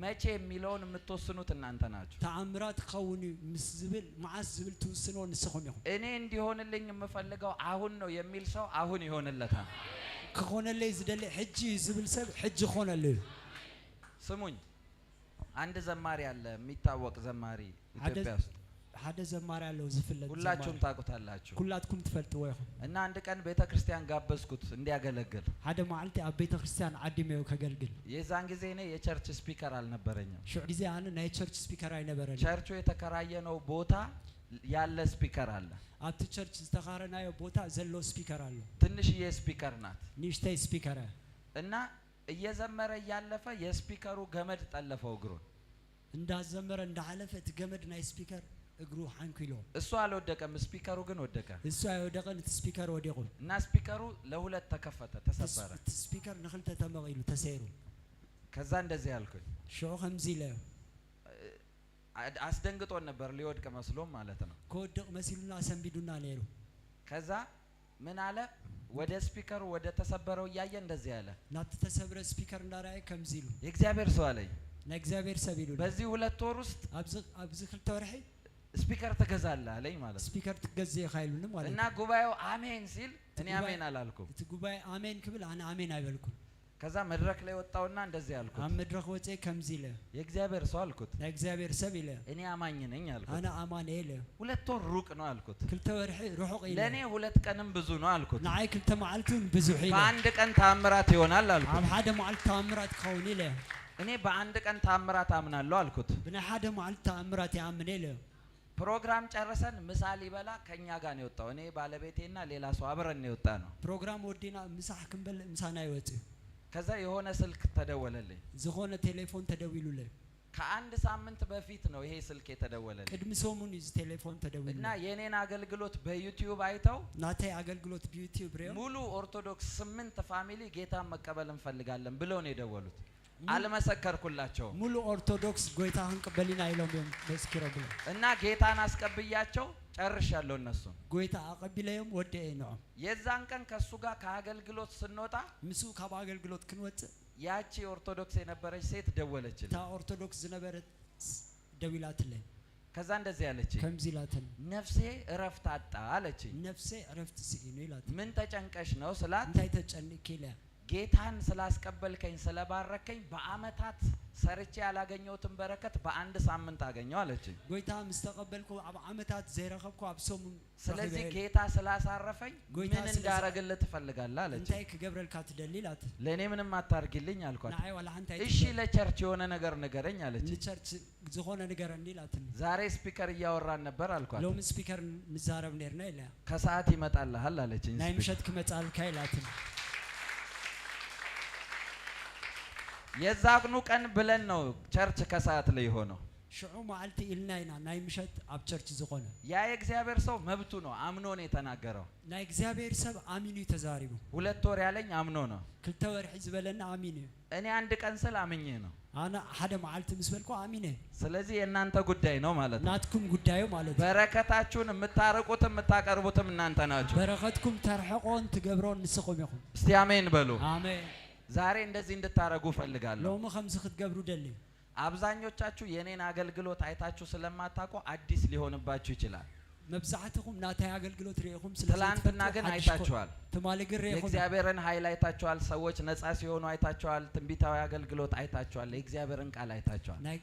መቼ የሚለውን የምትወስኑት እናንተ ናችሁ። ተኣምራት ክኸውን እዩ ምስ ዝብል መዓስ ዝብል ትውስኖ ንስኹም ኢኹም። እኔ እንዲሆንልኝ የምፈልገው አሁን ነው የሚል ሰው አሁን ይሆንለታል። ክኾነለይ ዝደሊ ሕጂ እዩ ዝብል ሰብ ሕጂ ክኾነሉ እዩ። ስሙኝ፣ አንድ ዘማሪ አለ፣ የሚታወቅ ዘማሪ ኢትዮጵያ ውስጥ። ሓደ ዘማሪ ኣለዉ ዝፍለጥ ሁላችሁም ዘማሪ። ታውቁታላችሁ። ኩላትኩም ትፈልጥዎ ኢኹም። እና አንድ ቀን ቤተ ክርስቲያን ጋበዝኩት እንዲያገለግል። ሓደ መዓልቲ ኣብ ቤተ ክርስቲያን ዓዲመዮ ከገልግል። የዛን ጊዜ እኔ የ church speaker አልነበረኝም። ሽዑ ግዜ ኣነ ናይ church speaker ኣይነበረኒ። ቸርቹ የተከራየነው ቦታ ያለ speaker አለ። ኣብቲ church ዝተኻረናዮ ቦታ ዘሎ speaker ኣሎ። ትንሽዬ speaker ናት። ንእሽተይ speaker እያ። እና እየዘመረ እያለፈ የ speaker ኡ ገመድ ጠለፈው እግሩን። እንዳዘመረ እንዳሓለፈ እቲ ገመድ ናይ speaker እግሩ ሓንኪሎ። እሱ አልወደቀም፣ speaker ኡ ግን ወደቀ። እሱ ኣይወደቐን፣ እቲ speaker ወዲቑ። እና speaker ኡ ለሁለት ተከፈተ፣ ተሰበረ። እቲ speaker ንክልተ ተመቒሉ ተሰይሩ። ከዛ እንደዚህ ያልኩኝ፣ ሽዑ ከምዚ ኢለ። አስደንግጦን ነበር፣ ሊወድቅ መስሎም ማለት ነው። ክወድቕ መሲሉና ሰንቢዱና ነይሩ። ከዛ ምን አለ? ወደ speaker ኡ ወደ ተሰበረው እያየ እንደዚህ አለ። ናብቲ ተሰብረ speaker እንዳርኣየ ከምዚ ኢሉ። የእግዚአብሔር ሰው አለኝ። ናይ እግዚኣብሔር ሰብ ኢሉ። በዚህ 2 ወር ውስጥ ኣብዚ 2 ወርሒ speaker ትገዛለህ አለኝ ማለት ነው። speaker ትገዝእ ኢኻ ኢሉኒ ማለት እና እዩ። ጉባኤው አሜን ሲል እኔ ጉባኤ- አሜን አላልኩም። እቲ ጉባኤ ኣሜን ክብል ኣነ ኣሜን ኣይበልኩን። ከዛ መድረክ ላይ ወጣውና እንደዚህ አልኩት። ኣብ መድረክ ወፅአ ከምዚ ኢለ። የእግዚአብሔር ሰው አልኩት። ናይ እግዚኣብሔር ሰብ ኢለ። እኔ አማኝ ነኝ አልኩት። ኣነ ኣማን እየ ኢለ። 2 ወር ሩቅ ነው አልኩት። 2 ወርሒ ርሑቕ ኢለ። ለእኔ 2 ቀንም ብዙ ነው አልኩት። ንዓይ 2 መዓልቲ እውን ብዙሕ ኢለ። በአንድ ቀን ታምራት ይሆናል አልኩት። ኣብ ሓደ መዓልቲ ተኣምራት ክኸውን ኢለ። እኔ በአንድ ቀን ታምራት አምናለሁ አልኩት። ብናይ ሓደ መዓልቲ ተኣምራት ይኣምን ኢለ። ፕሮግራም ጨርሰን ምሳ ሊበላ ከኛ ጋር ነው የወጣው። እኔ፣ ባለቤቴና ሌላ ሰው አብረን ነው የወጣ ነው። ፕሮግራም ወዲና ምሳሕ ክንበልዕ ምሳና ይወፅእ። ከዛ የሆነ ስልክ ተደወለልኝ። ዝኾነ ቴሌፎን ተደዊሉለይ። ከአንድ ሳምንት በፊት ነው ይሄ ስልክ የተደወለልኝ። ቅድሚ ሰሙን እዩ እዚ ቴሌፎን እና ተደዊሉለይ። የኔን አገልግሎት በ YouTube አይተው ናተይ ኣገልግሎት ብ YouTube ሪኦም ሙሉ ኦርቶዶክስ ስምንት family ጌታን መቀበል እንፈልጋለን ብለው ነው የደወሉት። አልመሰከርኩላቸውም። ሙሉእ ኦርቶዶክስ ጎይታ ክንቅበል ኢና ኢሎም እዮም መስኪሮም ብሎም። እና ጌታን አስቀብያቸው ጨርሻለሁ እነሱን። ጎይታ ኣቐቢለዮም ወዲአ ንዖም። የዛን ቀን ከእሱ ጋር ከአገልግሎት ስንወጣ ምስኡ ካብ ኣገልግሎት ክንወፅእ ያቺ ኦርቶዶክስ የነበረች ሴት ደወለችልኝ። እታ ኦርቶዶክስ ዝነበረት ደዊላትለይ። ከዛ እንደዚህ አለችኝ፣ ከምዚ ኢላትኒ። ነፍሴ እረፍት አጣ አለችኝ። ነፍሰይ ዕረፍቲ ስኢኑ ኢላት። ምን ተጨንቀሽ ነው ስላት እንታይ ተጨኒቅኪ ኢለ። ጌታን ስላስቀበልከኝ ስለባረከኝ በአመታት ሰርቼ ያላገኘሁትን በረከት በአንድ ሳምንት አገኘው አለችኝ። ጎይታ ምስ ተቐበልኩ ኣብ ዓመታት ዘይረኸብኩ ኣብ ሰሙን ስለዚህ ረኺበ። ጌታ ስላሳረፈኝ ጎይታ ምን እንዳረግልህ ትፈልጋለህ አለችኝ። እንታይ ክገብረልካ ትደሊ ኢላት። ለእኔ ምንም አታርጊልኝ አልኳት። ንዓይ ዋላ ሓንቲ እሺ ኣይትግበር። ለ church የሆነ ነገር ንገረኝ አለችኝ። ን church ዝኾነ ንገረኒ ኢላትኒ። ዛሬ speaker እያወራን ነበር አልኳት። ሎሚ speaker ንዛረብ ነርና ኢላ። ከሰዓት ይመጣልሃል አለችኝ። ናይ speaker። ምሸት ክመጻልካ ኢላትኒ። የዛኑ ቀን ብለን ነው church ከሰዓት ላይ የሆነው። ሽዑ መዓልቲ ኢልና ኢና ናይ ምሸት ኣብ church ዝኾነ። ያ የእግዚአብሔር ሰው መብቱ ነው፣ አምኖ ነው የተናገረው። ናይ እግዚኣብሔር ሰብ ኣሚኑ እዩ ተዛሪቡ። 2 ወር ያለኝ አምኖ ነው። 2 ወርሒ ዝበለና ኣሚኑ እዩ። እኔ አንድ ቀን ስል አምኜ ነው። ኣነ ሓደ መዓልቲ ምስ በልኩ ኣሚነ። ስለዚህ የእናንተ ጉዳይ ነው ማለት ነው። ናትኩም ጉዳዩ ማለት እዩ። በረከታችሁን የምታርቁትም የምታቀርቡትም እናንተ ናችሁ። በረኸትኩም ተርሕቆን ትገብሮን ንስኹም ኢኹም። እስቲ አሜን በሉ። ኣሜን። ዛሬ እንደዚህ እንድታረጉ እፈልጋለሁ። ሎሚ ከምዚ ክትገብሩ ደሊ። አብዛኞቻችሁ የኔን አገልግሎት አይታችሁ ስለማታውቁ አዲስ ሊሆንባችሁ ይችላል። መብዛሕትኹም ናታይ ኣገልግሎት ርኢኹም ስለ ትላንትና ዘይትፈልጡ ግን ሓድሽ ኮ- አይታችኋል። ትማሊ ግን ርኢኹም። የእግዚአብሔርን ኃይል አይታችኋል። ሰዎች ነፃ ሲሆኑ አይታችኋል። ትንቢታዊ አገልግሎት አይታችኋል። የእግዚአብሔርን ቃል አይታችኋል። ናይ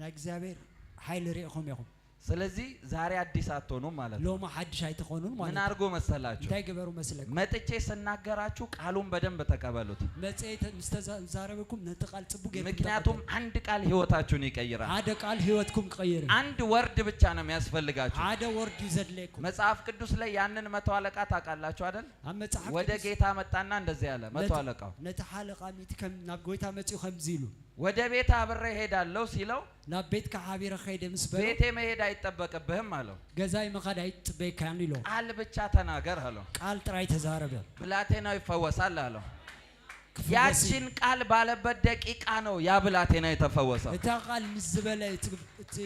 ናይ እግዚኣብሔር ሓይሊ ርኢኹም ኢኹም። ስለዚህ ዛሬ አዲስ አትሆኑም ማለት ነው። ሎሚ ሓድሽ ኣይትኾኑን ምን ማለት እዩ። አድርጎ መሰላችሁ? እንታይ ግበሩ መስለኩም? መጥቼ ስናገራችሁ ቃሉን በደንብ ተቀበሉት። መፅአ ምስ ተዛረበኩም ነቲ ቃል ፅቡቅ ጌርኩም ምክንያቱም ተቐበሉ። አንድ ቃል ህይወታችሁን ይቀይራል። ሓደ ቃል ህይወትኩም ክቕይር እዩ። አንድ word ብቻ ነው የሚያስፈልጋችሁ። ሓደ word እዩ ዘድልየኩም። መጽሐፍ ቅዱስ ላይ ያንን መቶ አለቃ ታውቃላችሁ አይደል? ኣብ መፅሓፍ ወደ ቅዱስ ጌታ መጣና እንደዚህ ያለ መቶ አለቃው ነቲ ሓለቓ ሚእቲ ከም ናብ ጎይታ መፂኡ ከምዚ ኢሉ። ወደ ቤት አብሬ ሄዳለሁ ሲለው ናብ ቤትካ ሓቢረ ከይደ ምስ በሎ ቤቴ መሄድ አይጠበቅብህም አለው። ገዛይ ምኻድ ኣይትፅበየካን ኢሎ። ቃል ብቻ ተናገር አለው። ቃል ጥራይ ተዛረበ። ብላቴናው ይፈወሳል አለው። ክፍወስ እዩ። ያችን ቃል ባለበት ደቂቃ ነው ያ ብላቴና የተፈወሰው። እታ ቃል ምስ ዝበለ እቲ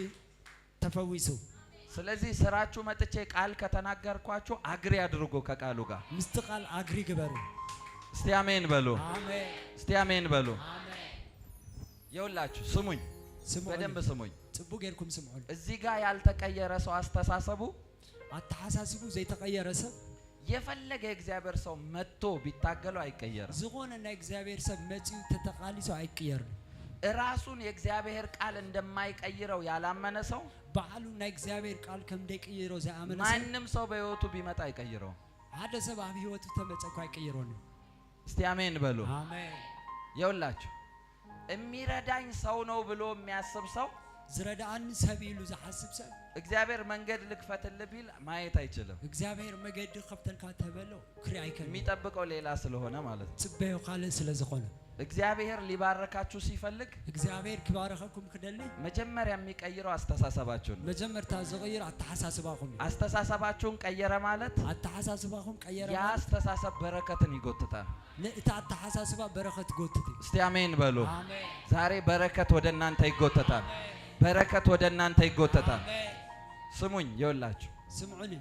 ተፈዊሱ። ስለዚህ ስራችሁ መጥቼ ቃል ከተናገርኳችሁ agree አድርጎ ከቃሉ ጋር። ምስቲ ቃል agree ግበሩ። እስቲ አሜን በሉ። ኣሜን። እስቲ አሜን በሉ። ኣሜን። የውላችሁ ስሙኝ፣ በደንብ ስምዑኒ። ስሙኝ። ፅቡቅ ጌርኩም ስምዑኒ። እዚህ ጋር ያልተቀየረ ሰው አስተሳሰቡ ኣተሓሳስቡ ዘይተቐየረ ሰብ የፈለገ የእግዚአብሔር ሰው መጥቶ ቢታገለው አይቀየርም። ዝኾነ ናይ እግዚኣብሔር ሰብ መፂኡ ተተቃሊሱ ኣይቅየርን። ራሱን የእግዚአብሔር ቃል እንደማይቀይረው ያላመነ ሰው ባዕሉ ናይ እግዚኣብሔር ቃል ከም ደይቅይሮ ዘይኣመነ ሰብ ማንም ሰው በህይወቱ ቢመጣ አይቀይረውም። ሓደ ሰብ ኣብ ሂወቱ ተመፀ እኳ ኣይቅይሮን እዩ። እስቲ አሜን በሉ። ኣሜን። የውላችሁ የሚረዳኝ ሰው ነው ብሎ የሚያስብ ሰው ዝረዳእኒ ሰብ ኢሉ ዝሓስብ ሰብ እግዚአብሔር መንገድ ልክፈትልህ ቢል ማየት አይችልም። እግዚኣብሔር መገዲ ከፍተልካ ተበሎ ክርኢ ኣይከልን። የሚጠብቀው ሌላ ስለሆነ ማለት ነው። ፅበዮ ካልእ ስለ ዝኾነ። እግዚአብሔር ሊባረካችሁ ሲፈልግ እግዚኣብሔር ክባረኸኩም ክደሊ መጀመሪያ የሚቀይረው አስተሳሰባችሁን ነው። መጀመርታ ዝቕይር ኣተሓሳስባኹም እዩ። አስተሳሰባችሁን ቀየረ ማለት ኣተሓሳስባኹም ቀየረ ያ ማለት አስተሳሰብ በረከትን ይጎትታል። እቲ ኣተሓሳስባ በረኸት ጎትት እዩ። እስቲ አሜን በሉ። ኣሜን። ዛሬ በረከት ወደ እናንተ ይጎተታል። በረከት ወደ እናንተ ይጎተታል። ኣሜን። ስሙኝ፣ ይኸውላችሁ ስምዑኒ።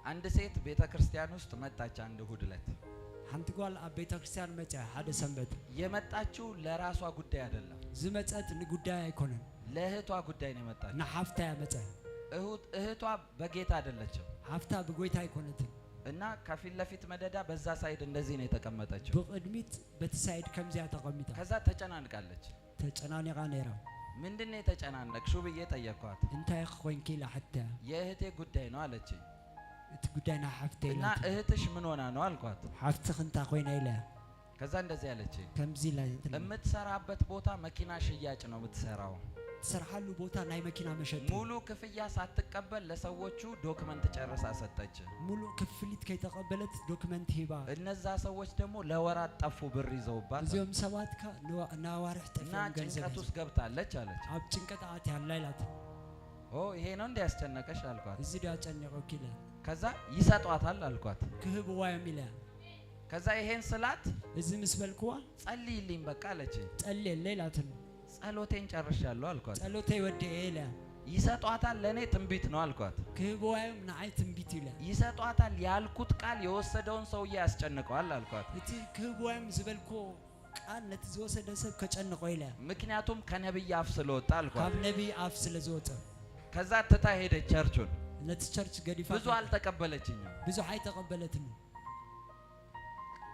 አንድ ሴት ቤተ ክርስቲያን ውስጥ መጣች። አንድ እሁድ ዕለት ሓንቲ ጓል ኣብ ቤተ ክርስቲያን መፅያ ሓደ ሰንበት። የመጣችው ለራሷ ጉዳይ አይደለም፣ ዝመፀት ንጉዳይ ኣይኮነን። ለእህቷ ጉዳይ ነው የመጣችው። ንሓፍታ እያ መፅያ። እህቷ በጌታ አይደለችም ሓፍታ ብጎይታ ኣይኮነትን። እና ከፊት ለፊት መደዳ በዛ side እንደዚህ ነው የተቀመጠችው። ብቅድሚት በቲ side ከምዚያ ተቐሚጣ። ከዛ ተጨናንቃለች። ተጨናኒቓ ነይራ። ምንድን ነው የተጨናነቅሽው ብዬ ጠየኳት። እንታይ ኮይንኪ ኢላ ሓትያ። የእህቴ ጉዳይ ነው አለችኝ። እቲ ጉዳይ ናይ ሓፍተይ እና ኢላትኒ። እህትሽ ምን ሆና ነው አልኳት። ሓፍትኽ እንታይ ኮይና ኢለ። ከዛ እንደዚህ አለችኝ፣ ከምዚ ኢላ። የምትሰራበት ቦታ መኪና ሽያጭ ነው የምትሰራው። ትሰርሓሉ ቦታ ናይ መኪና መሸጢ እዩ። ሙሉ ክፍያ ሳትቀበል ለሰዎቹ document ጨርሳ ሰጠች። ሙሉእ ክፍሊት ከይተቐበለት document ሂባ። እነዛ ሰዎች ደግሞ ለወራት ጠፉ፣ ብር ይዘውባት እዚኦም ሰባት ካ ንኣዋርሕ እና ጠፊኦም ገንዘብ ጭንቀት ሒዞም ውስጥ ገብታለች አለች። ኣብ ጭንቀት ኣትያ ኣላ ኢላት። ኦ ይሄ ነው እንዲ ያስጨነቀሽ አልኳት። እዚ ዶ ኣጨኒቐኪ ኢለ። ከዛ ይሰጧታል አልኳት። ክህብዋ እዮም ኢለ። ከዛ ይሄን ስላት እዚ ምስ በልክዋ ጸልይልኝ በቃ አለች። ጸልየለ ኢላትኒ። ጸሎቴን ጨርሻለሁ አልኳት። ጸሎተይ ወዲአ ኢለ። ይሰጧታል ለእኔ ትንቢት ነው አልኳት። ክህብዋ እዮም ንዓይ ትንቢት ኢለ። ይሰጧታል ያልኩት ቃል የወሰደውን ሰውዬ ያስጨንቀዋል አልኳት። እቲ ክህብዋ እዮም ዝበልክዎ ቃል ነቲ ዝወሰደ ሰብ ከጨንቆ ኢለ። ምክንያቱም ከነብይ አፍ ስለወጣ አልኳት። ካብ ነቢይ ኣፍ ስለ ዝወፀ። ከዛ ትታ ሄደች church ኡን። ነቲ church ገዲፋ። ብዙ አልተቀበለችኝም። ብዙሕ ኣይተቐበለትኒ።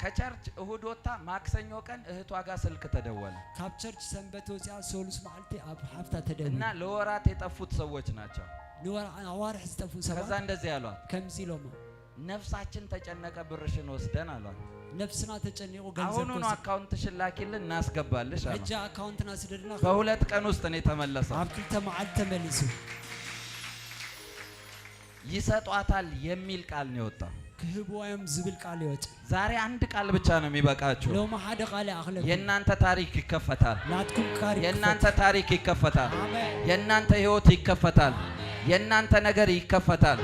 ከ church እሁድ ወጥታ ማክሰኞ ቀን እህቷ ጋር ስልክ ተደወለ። ካብ church ሰንበት ወፂኣ ሰሉስ መዓልቲ ኣብ ሓፍታ ተደዊሉ። እና ለወራት የጠፉት ሰዎች ናቸው። ንኣዋርሕ ዝጠፍኡ ከዛ ሰባት እንደዚህ አሏት፣ ከምዚ ኢሎሞ፣ ነፍሳችን ተጨነቀ፣ ብርሽን ወስደን አሏት። ነፍስና ተጨኒቑ ገንዘብ አሁኑኑ ከወስድ account ሽን ላኪልን እናስገባልሽ አሏት። ሕጂ account ና ስደድና። በ2 ቀን ውስጥ ነው የተመለሰው። ኣብ 2 መዓልቲ ተመሊሱ። ይሰጧታል የሚል ቃል ነው የወጣው። ክህብዋ እዮም ዝብል ቃል ይወፅእ። ዛሬ አንድ ቃል ብቻ ነው የሚበቃችሁ። ሎሚ ሓደ ቃል ይኣኽለኩም። የእናንተ ታሪክ ይከፈታል። ናትኩም ታሪክ የእናንተ ታሪክ ይከፈታል። አሜን። የእናንተ ህይወት ይከፈታል። የእናንተ ነገር ይከፈታል።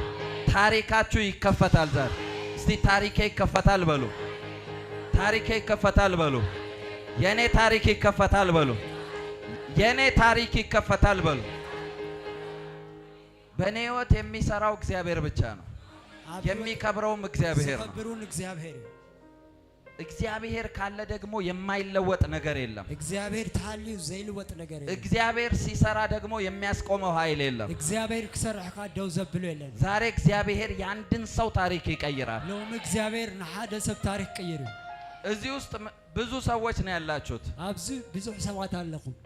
ታሪካችሁ ይከፈታል። ዛሬ እስቲ ታሪኬ ይከፈታል በሉ። ታሪኬ ይከፈታል በሉ። የኔ ታሪክ ይከፈታል በሉ። የኔ ታሪክ ይከፈታል በሉ። በእኔ ህይወት የሚሰራው እግዚአብሔር ብቻ ነው። ኣብ የሚከብረውም እግዚአብሔር ነው። ዝኸብሩን እግዚአብሔር እዩ። እግዚአብሔር ካለ ደግሞ የማይለወጥ ነገር የለም። እግዚአብሔር ተሃልዩ ዘይልወጥ ነገር የለን። እግዚአብሔር ሲሰራ ደግሞ የሚያስቆመው ኃይል የለም። እግዚአብሔር ክሰርሕ ካ ደው ዘብሎ የለን። ዛሬ እግዚአብሔር የአንድን ሰው ታሪክ ይቀይራል። ሎሚ እግዚአብሔር ንሓደ ሰብ ታሪክ ቅይር እዩ። እዚህ ውስጥ ብዙ ሰዎች ነው ያላችሁት። ኣብዚ ብዙሕ ሰባት ኣለኹም።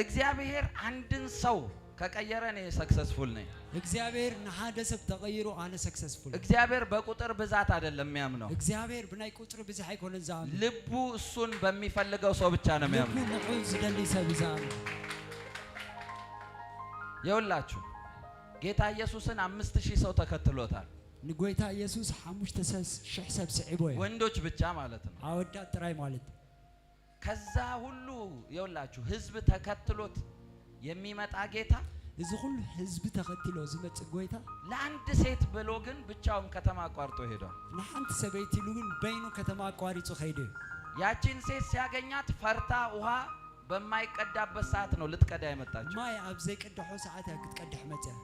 እግዚአብሔር አንድን ሰው ከቀየረ እኔ successful ነኝ። እግዚአብሔር ንሓደ ሰብ ተቐይሩ ኣነ successful። እግዚአብሔር በቁጥር ብዛት አይደለም የሚያምነው። እግዚአብሔር ብናይ ቁፅሪ ብዙሕ ኣይኮነን ዝኣምን። ልቡ እሱን በሚፈልገው ሰው ብቻ ነው ልቡ የሚያምነው። ንዑ ዝደሊ ሰብ እዩ ዝኣምን። ይኸውላችሁ ጌታ ኢየሱስን 5,000 ሰው ተከትሎታል። ንጎይታ ኢየሱስ 5,000 ሰብ ስዒቦ እዩ። ወንዶች ብቻ ማለት ነው። ኣወዳት ጥራይ ማለት። ከዛ ሁሉ ይኸውላችሁ ህዝብ ተከትሎት የሚመጣ ጌታ እዚ ኩሉ ህዝቢ ተኸቲሎ ዝመፅእ ጎይታ ለአንድ ሴት ብሎ ግን ብቻውን ከተማ አቋርጦ ሄዷል። ንሓንቲ ሰበይቲ ኢሉ ግን በይኑ ከተማ ኣቋሪፁ ከይዱ እዩ። ያቺን ሴት ሲያገኛት ፈርታ ውሃ በማይቀዳበት ሰዓት ነው ልትቀዳ የመጣችው። ማይ ኣብ ዘይቅድሖ ሰዓት እያ ክትቀድሕ መፅያ።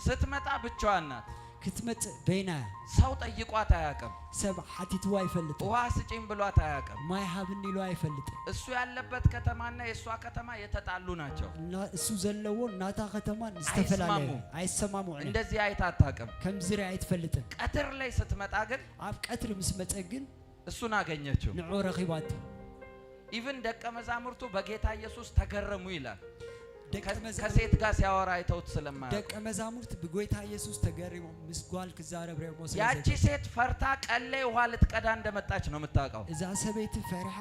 ስትመጣ ብቻዋን ናት። ክትመፅእ በይና እያ። ሰው ጠይቋት አያውቅም። ሰብ ሓቲትዋ ኣይፈልጥን። ውሃ ስጪኝ ብሏት አያውቅም። ማይ ሃብኒ ኢሉ ኣይፈልጥን። እሱ ያለበት ከተማና የእሷ ከተማ የተጣሉ ናቸው። እሱ ዘለዎ ናታ ከተማ ዝተፈላለየ አይስማሙም። ኣይሰማምዑን። እንደዚህ አይታ አታውቅም። ከምዚ ሪኣ ኣይትፈልጥን። ቀትር ላይ ስትመጣ ግን ኣብ ቀትሪ ምስ መፀ ግን እሱን አገኘችው። ንዑ ረኺባቶ። Even ደቀ መዛሙርቱ በጌታ ኢየሱስ ተገረሙ ይላል። ደቀ መዛሙርት ከሴት ጋር ሲያወራ አይተውት ስለማያውቁ። ደቀ መዛሙርት ብጎይታ ኢየሱስ ተገሪሞም ምስ ጓል ክዛረብ ሪኦሞ ስለ ያቺ ሴት ፈርታ ቀን ላይ ውሃ ልትቀዳ እንደመጣች ነው የምታውቀው። እዛ ሰበይቲ ፈሪሓ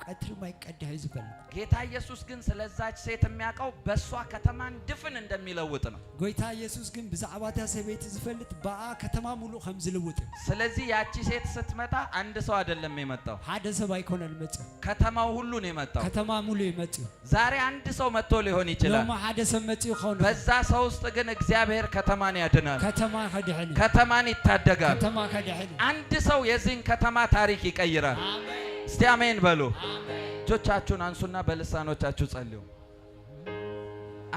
ቀትሪ ማይ ቀድሕ እዩ ዝፈልጥ። ጌታ ኢየሱስ ግን ስለዛች ሴት የሚያውቀው በእሷ ከተማን ድፍን እንደሚለውጥ ነው። ጎይታ ኢየሱስ ግን ብዛዕባ እታ ሰበይቲ ዝፈልጥ በኣ ከተማ ሙሉእ ከም ዝልውጥ እዩ። ስለዚህ ያቺ ሴት ስትመጣ አንድ ሰው አይደለም የመጣው፣ ሓደ ሰብ ኣይኮነን መፅእ። ከተማው ሁሉ ነው የመጣው። ከተማ ሙሉእ እዩ መፅኡ። ዛሬ አንድ ሰው መጥቶ ሊሆን ይችላል። ሎሚ ሓደ ሰብ መፅኡ ክኸውን ይኽእል። በዛ ሰው ውስጥ ግን እግዚአብሔር ከተማን ያድናል፣ ከተማ ከድሕን እዩ። ከተማን ይታደጋል። ከተማ ከድሕን እዩ። አንድ ሰው የዚህን ከተማ ታሪክ ይቀይራል። እስቲ አሜን በሉ። እጆቻችሁን አንሱና በልሳኖቻችሁ ጸልዩ።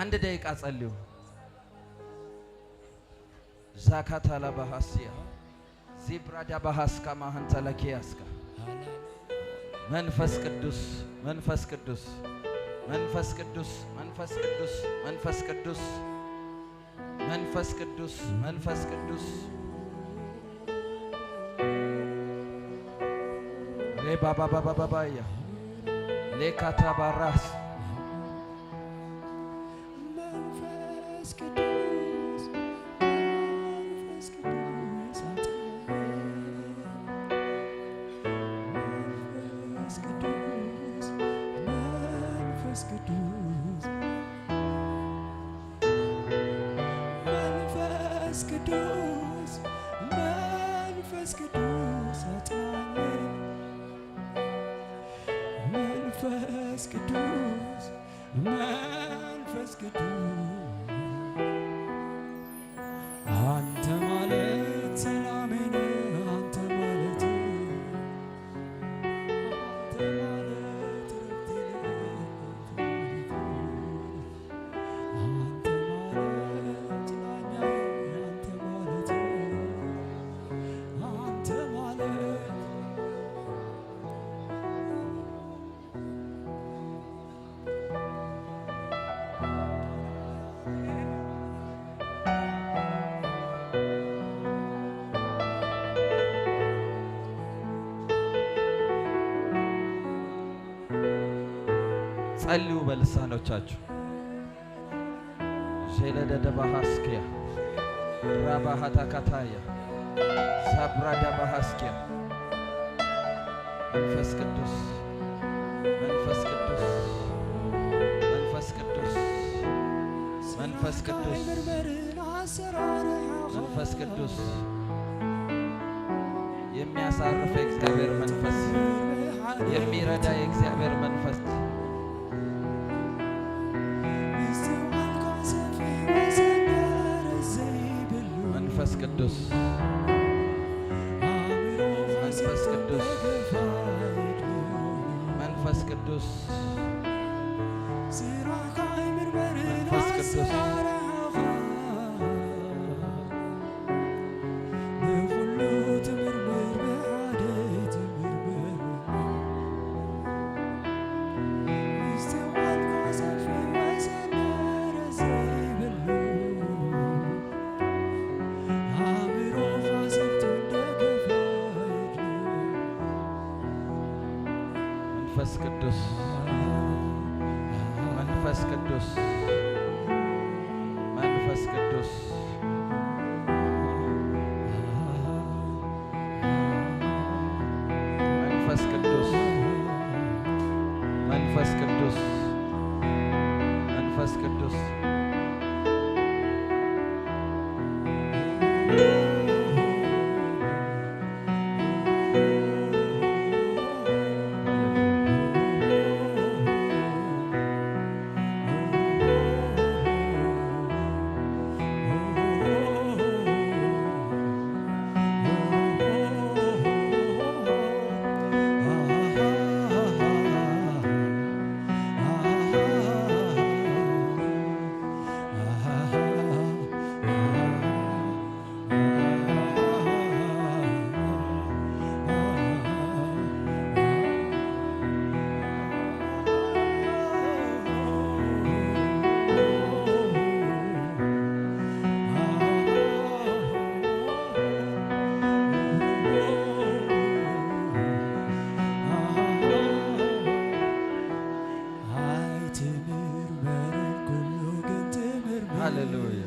አንድ ደቂቃ ጸልዩ። ዛካታላ ባሃሲያ ዚብራዳ ባሃስካ ማህንተለኪያስካ። መንፈስ ቅዱስ፣ መንፈስ ቅዱስ፣ መንፈስ ቅዱስ፣ መንፈስ ቅዱስ፣ መንፈስ ቅዱስ፣ መንፈስ ቅዱስ፣ መንፈስ ቅዱስ። ሬባባባባባያ ሌካታባራስ። መንፈስ ቅዱስ፣ መንፈስ ቅዱስ አንተ፣ መንፈስ ቅዱስ፣ መንፈስ ቅዱስ፣ መንፈስ ቅዱስ፣ መንፈስ ቅዱስ አጽናኝ፣ መንፈስ ቅዱስ፣ መንፈስ ቅዱስ አንተ ማለት ሰላሜ ነህ። አንተ ማለት፣ አንተ ማለት ዕረፍቴ ነህ። አንተ ማለት መጽናኛዬ፣ አንተ ማለት፣ አንተ ማለት። ጸልዩ በልሳኖቻችሁ። ዤለደደባሃስኪያ ራባሃታካታያ ሳብራዳባሃስኪያ። መንፈስ ቅዱስ፣ መንፈስ ቅዱስ፣ መንፈስ ቅዱስ፣ መንፈስ ቅዱስ፣ መንፈስ ቅዱስ፣ የሚያሳርፍ የእግዚአብሔር መንፈስ፣ የሚረዳ የእግዚአብሔር መንፈስ። መንፈስ ቅዱስ፣ መንፈስ ቅዱስ፣ መንፈስ ቅዱስ፣ መንፈስ ቅዱስ። ንኹሉ ትምርምር ብሓደ ትምርምር ምስትውዓልካ ሰፊሕ ወሰን ዘይብሉ ኣእምሮኻ ስልጡን ደገፍ የድልዮ። መንፈስ ቅዱስ፣ መንፈስ ቅዱስ፣ መንፈስ ቅዱስ፣ መንፈስ ቅዱስ፣ መንፈስ ቅዱስ፣ መንፈስ ቅዱስ። ኣይትምርመርን ኩሉ ግን ትምርምር። ሃሌሉያ።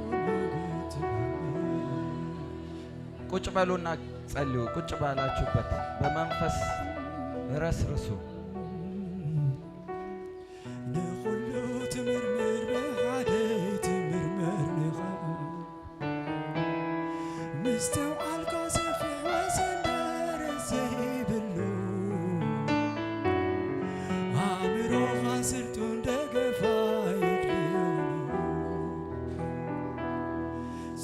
ኩሉ ግን ትምርምር። ቁጭ በሉና ጸልዩ። ቁጭ ባላችሁበት በመንፈስ ረስርሱ። ንኹሉ ትምርምር ብሓደ ትምርምር ንኻ ምስትውዓልካ ሰፊሕ ወሰን ደረት ዘይብሉ ኣእምሮኻ ስልጡን ደገፋ የድልዮ።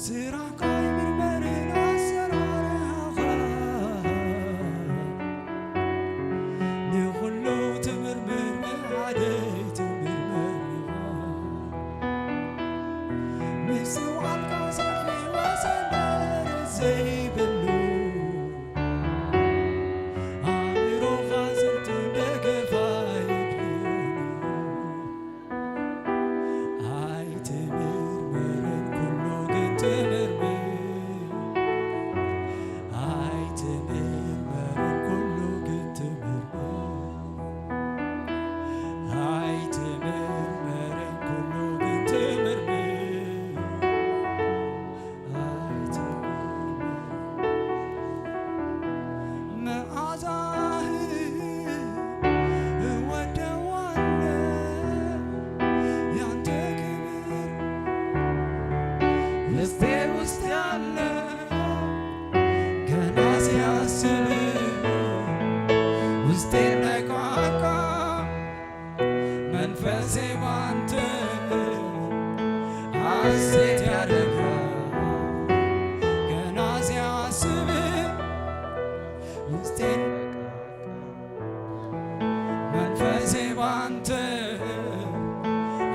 ስራሕካ ይምርመርን ኣሰራርሓኻ ንኹሉ ትምርምር ብሓደ ትምርምር ምስትውዓልካ ሰፊሕ ወሰን ደረት ዘይብሉ ኣእምሮኻ ስልጡን ደገፋ የድልዮ። ኣይትምርምርን ኩሉ ግን ትምርምር። ኣይትምርመርን ኩሉ ግን ትምርምር። ኣይትምርመርን ኩሉ ግን ትምርምር። ኣይትምርመር መዓዛህ እወደዋለሁ ያንተ ክብር ልቤ ውስጥ ያለ ገና ሲያስብ ውስጤ ነቃቃ መንፈሴ ባንተ ሐሴት ያደርጋል። ገና ሲያስብ ውስጤ መንፈሴ ባንተ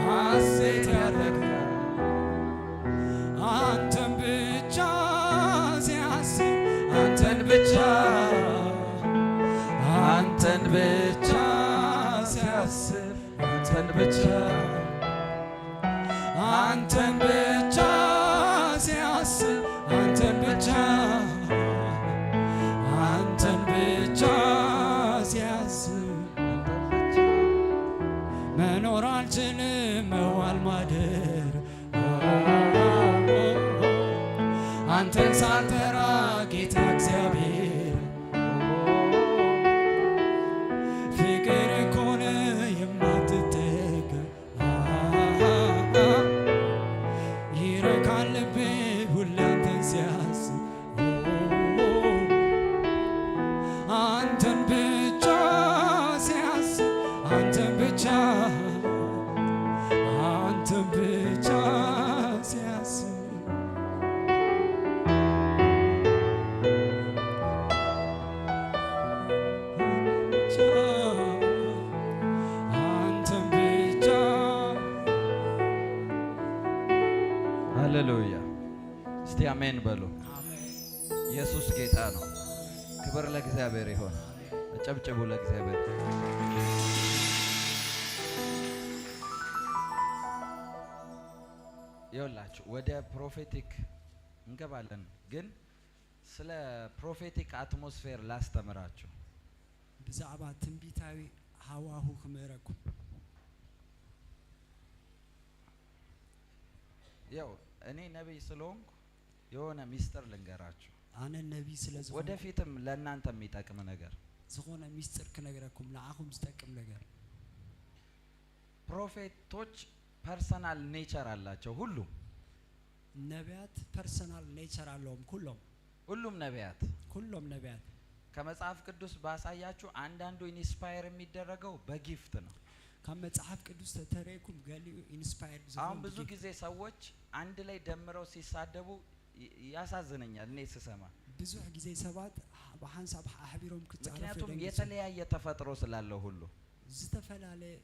ሐሴት ያደርጋል። አንተን ብቻ ሲያስብ አንተን ብቻ አንተን ብቻ ሲያስብ አንተን ብቻ አንተን ብቻ ሲያስብ አንተን ብቻ አንተን ብቻ ሃሌሉያ! እስቲ አሜን በሉ። ኣሜን። ኢየሱስ ጌታ ነው። ክብር ለእግዚአብሔር ይሆን። አጨብጭቡ ለእግዚአብሔር። ይኸውላችሁ ወደ prophetic እንገባለን፣ ግን ስለ prophetic atmosphere ላስተምራችሁ። ብዛዕባ ትንቢታዊ ሃዋሁ ክምህረኩም። ያው እኔ ነቢይ ስለሆንኩ የሆነ ሚስጥር ልንገራችሁ። ኣነ ነቢይ ስለ ዝኾንኩ ወደፊትም ለእናንተ የሚጠቅም ነገር። ዝኾነ ሚስጥር ክነግረኩም፣ ንዓኹም ዝጠቅም ነገር። Prophet ኦች personal nature አላቸው። ሁሉም። ነቢያት personal nature ኣለዎም ኩሎም። ሁሉም ነቢያት። ኩሎም ነቢያት። ከመጽሐፍ ቅዱስ ባሳያችሁ አንዳንዱ inspire የሚደረገው በ gift ነው። ካብ መጽሓፍ ቅዱስ ተተሪእኩም ገሊኡ inspire አሁን ብዙ ጊዜ ሰዎች አንድ ላይ ደምረው ሲሳደቡ ያሳዝነኛል እኔ ስሰማ። ብዙሕ ግዜ ሰባት ብሓንሳብ ኣሕቢሮም ክፃረፉ ምክንያቱም የደንግጹ። የተለያየ ተፈጥሮ ስላለው ሁሉ። ዝተፈላለየ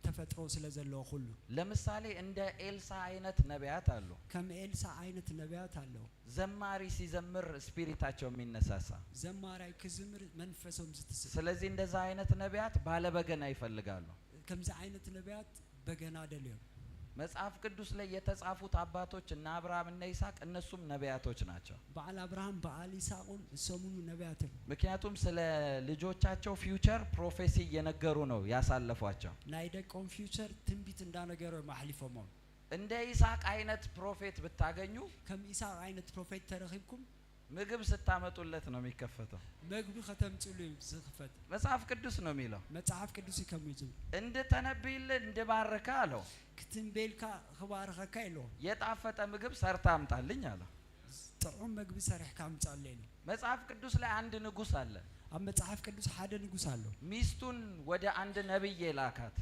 ተፈጥሮ ስለ ዘለዎ ኩሉ። ለምሳሌ እንደ ኤልሳ አይነት ነቢያት አሉ። ከም ኤልሳ ዓይነት ነቢያት ኣለዉ። ዘማሪ ሲዘምር spirit ኣቸው የሚነሳሳ። ዘማራይ ክዝምር መንፈሶም ዝትስእ። ስለዚህ እንደዛ አይነት ነቢያት ባለበገና ይፈልጋሉ። ከምዚ ዓይነት ነቢያት በገና ደልዮም። መጽሐፍ ቅዱስ ላይ የተጻፉት አባቶች እነ አብርሃም እነ ይስሐቅ እነሱም ነቢያቶች ናቸው። በዓል አብርሃም በዓል ይስሐቅን እሶም ነቢያት እዮም። ምክንያቱም ስለ ልጆቻቸው future prophecy እየነገሩ ነው ያሳለፏቸው። ናይ ደቆም future ትንቢት እንዳነገሩ እዮም ኣሕሊፎሞም። እንደ ይስሐቅ አይነት prophet ብታገኙ ከም ይስሐቅ ዓይነት prophet ተረኺብኩም ምግብ ስታመጡለት ነው የሚከፈተው። መግቢ ከተምፅሉ እዩ ዝኽፈት። መጽሐፍ ቅዱስ ነው የሚለው። መጽሓፍ ቅዱስ እዩ ከምኡ ዝብል። እንድተነብይልህ እንድባርከ አለው። ክትንቤልካ ክባርኸካ ኢልዎ። የጣፈጠ ምግብ ሰርታ አምጣልኝ አለው። ጥዑም መግቢ ሰሪሕካ ኣምፃለ ኢሉ። መጽሐፍ ቅዱስ ላይ አንድ ንጉስ አለ። ኣብ መጽሓፍ ቅዱስ ሓደ ንጉስ ኣሎ። ሚስቱን ወደ አንድ ነብይ የላካት።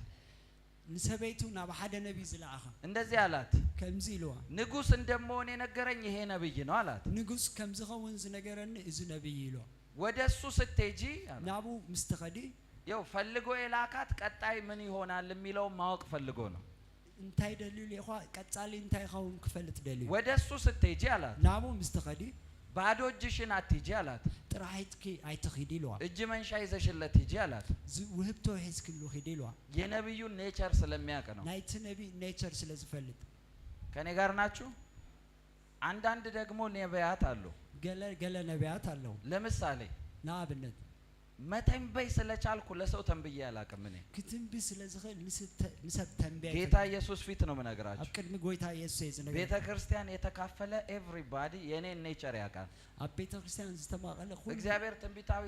ንሰበይቱ ናብ ሓደ ነቢይ ዝለኣኻ። እንደዚህ አላት። ከምዚ ኢልዋ። ንጉስ እንደምሆን የነገረኝ ይሄ ነብይ ነው አላት። ንጉስ ከም ዝኸውን ዝነገረኒ እዚ ነቢይ ኢልዋ። ወደ እሱ ስትሄጂ አላት። ናብኡ ምስ ትኸዲ። ይኸው ፈልጎ የላካት ቀጣይ ምን ይሆናል የሚለውን ማወቅ ፈልጎ ነው። እንታይ ደልዩ ኢኻ ቀጻሊ እንታይ ይኸውን ክፈልጥ ደልዩ። ወደ እሱ ስትሄጂ አላት። ናብኡ ምስ ትኸዲ ባዶ እጅሽን አትሂጂ አላት። ጥራሒትኪ ኣይትኺዲ ኢልዋ። እጅ መንሻ ይዘሽለት ሂጂ አላት። ውህብቶ ሒዝክሉ ኺዲ ኢልዋ። የነብዩን nature ስለሚያውቅ ነው። ናይቲ ነቢይ nature ስለ ዝፈልጥ። ከኔ ጋር ናችሁ? አንዳንድ ደግሞ ነቢያት አሉ። ገለ ገለ ነቢያት ኣለዉ። ለምሳሌ ንኣብነት መተንበይ ስለቻልኩ ለሰው ተንብዬ አላውቅም እኔ። ክትንቢ ስለ ዝኽእል ንሰብ ተንብያ። ጌታ ኢየሱስ ፊት ነው ኣብ የምነግራችሁ። ቅድሚ ጎይታ ኢየሱስ እየ ዝነግረካ። ቤተ ክርስቲያን የተካፈለ everybody የኔን nature ያውቃል። ኣብ ቤተ ክርስቲያን ዝተማቐለ ኩሉ እግዚአብሔር ትንቢታዊ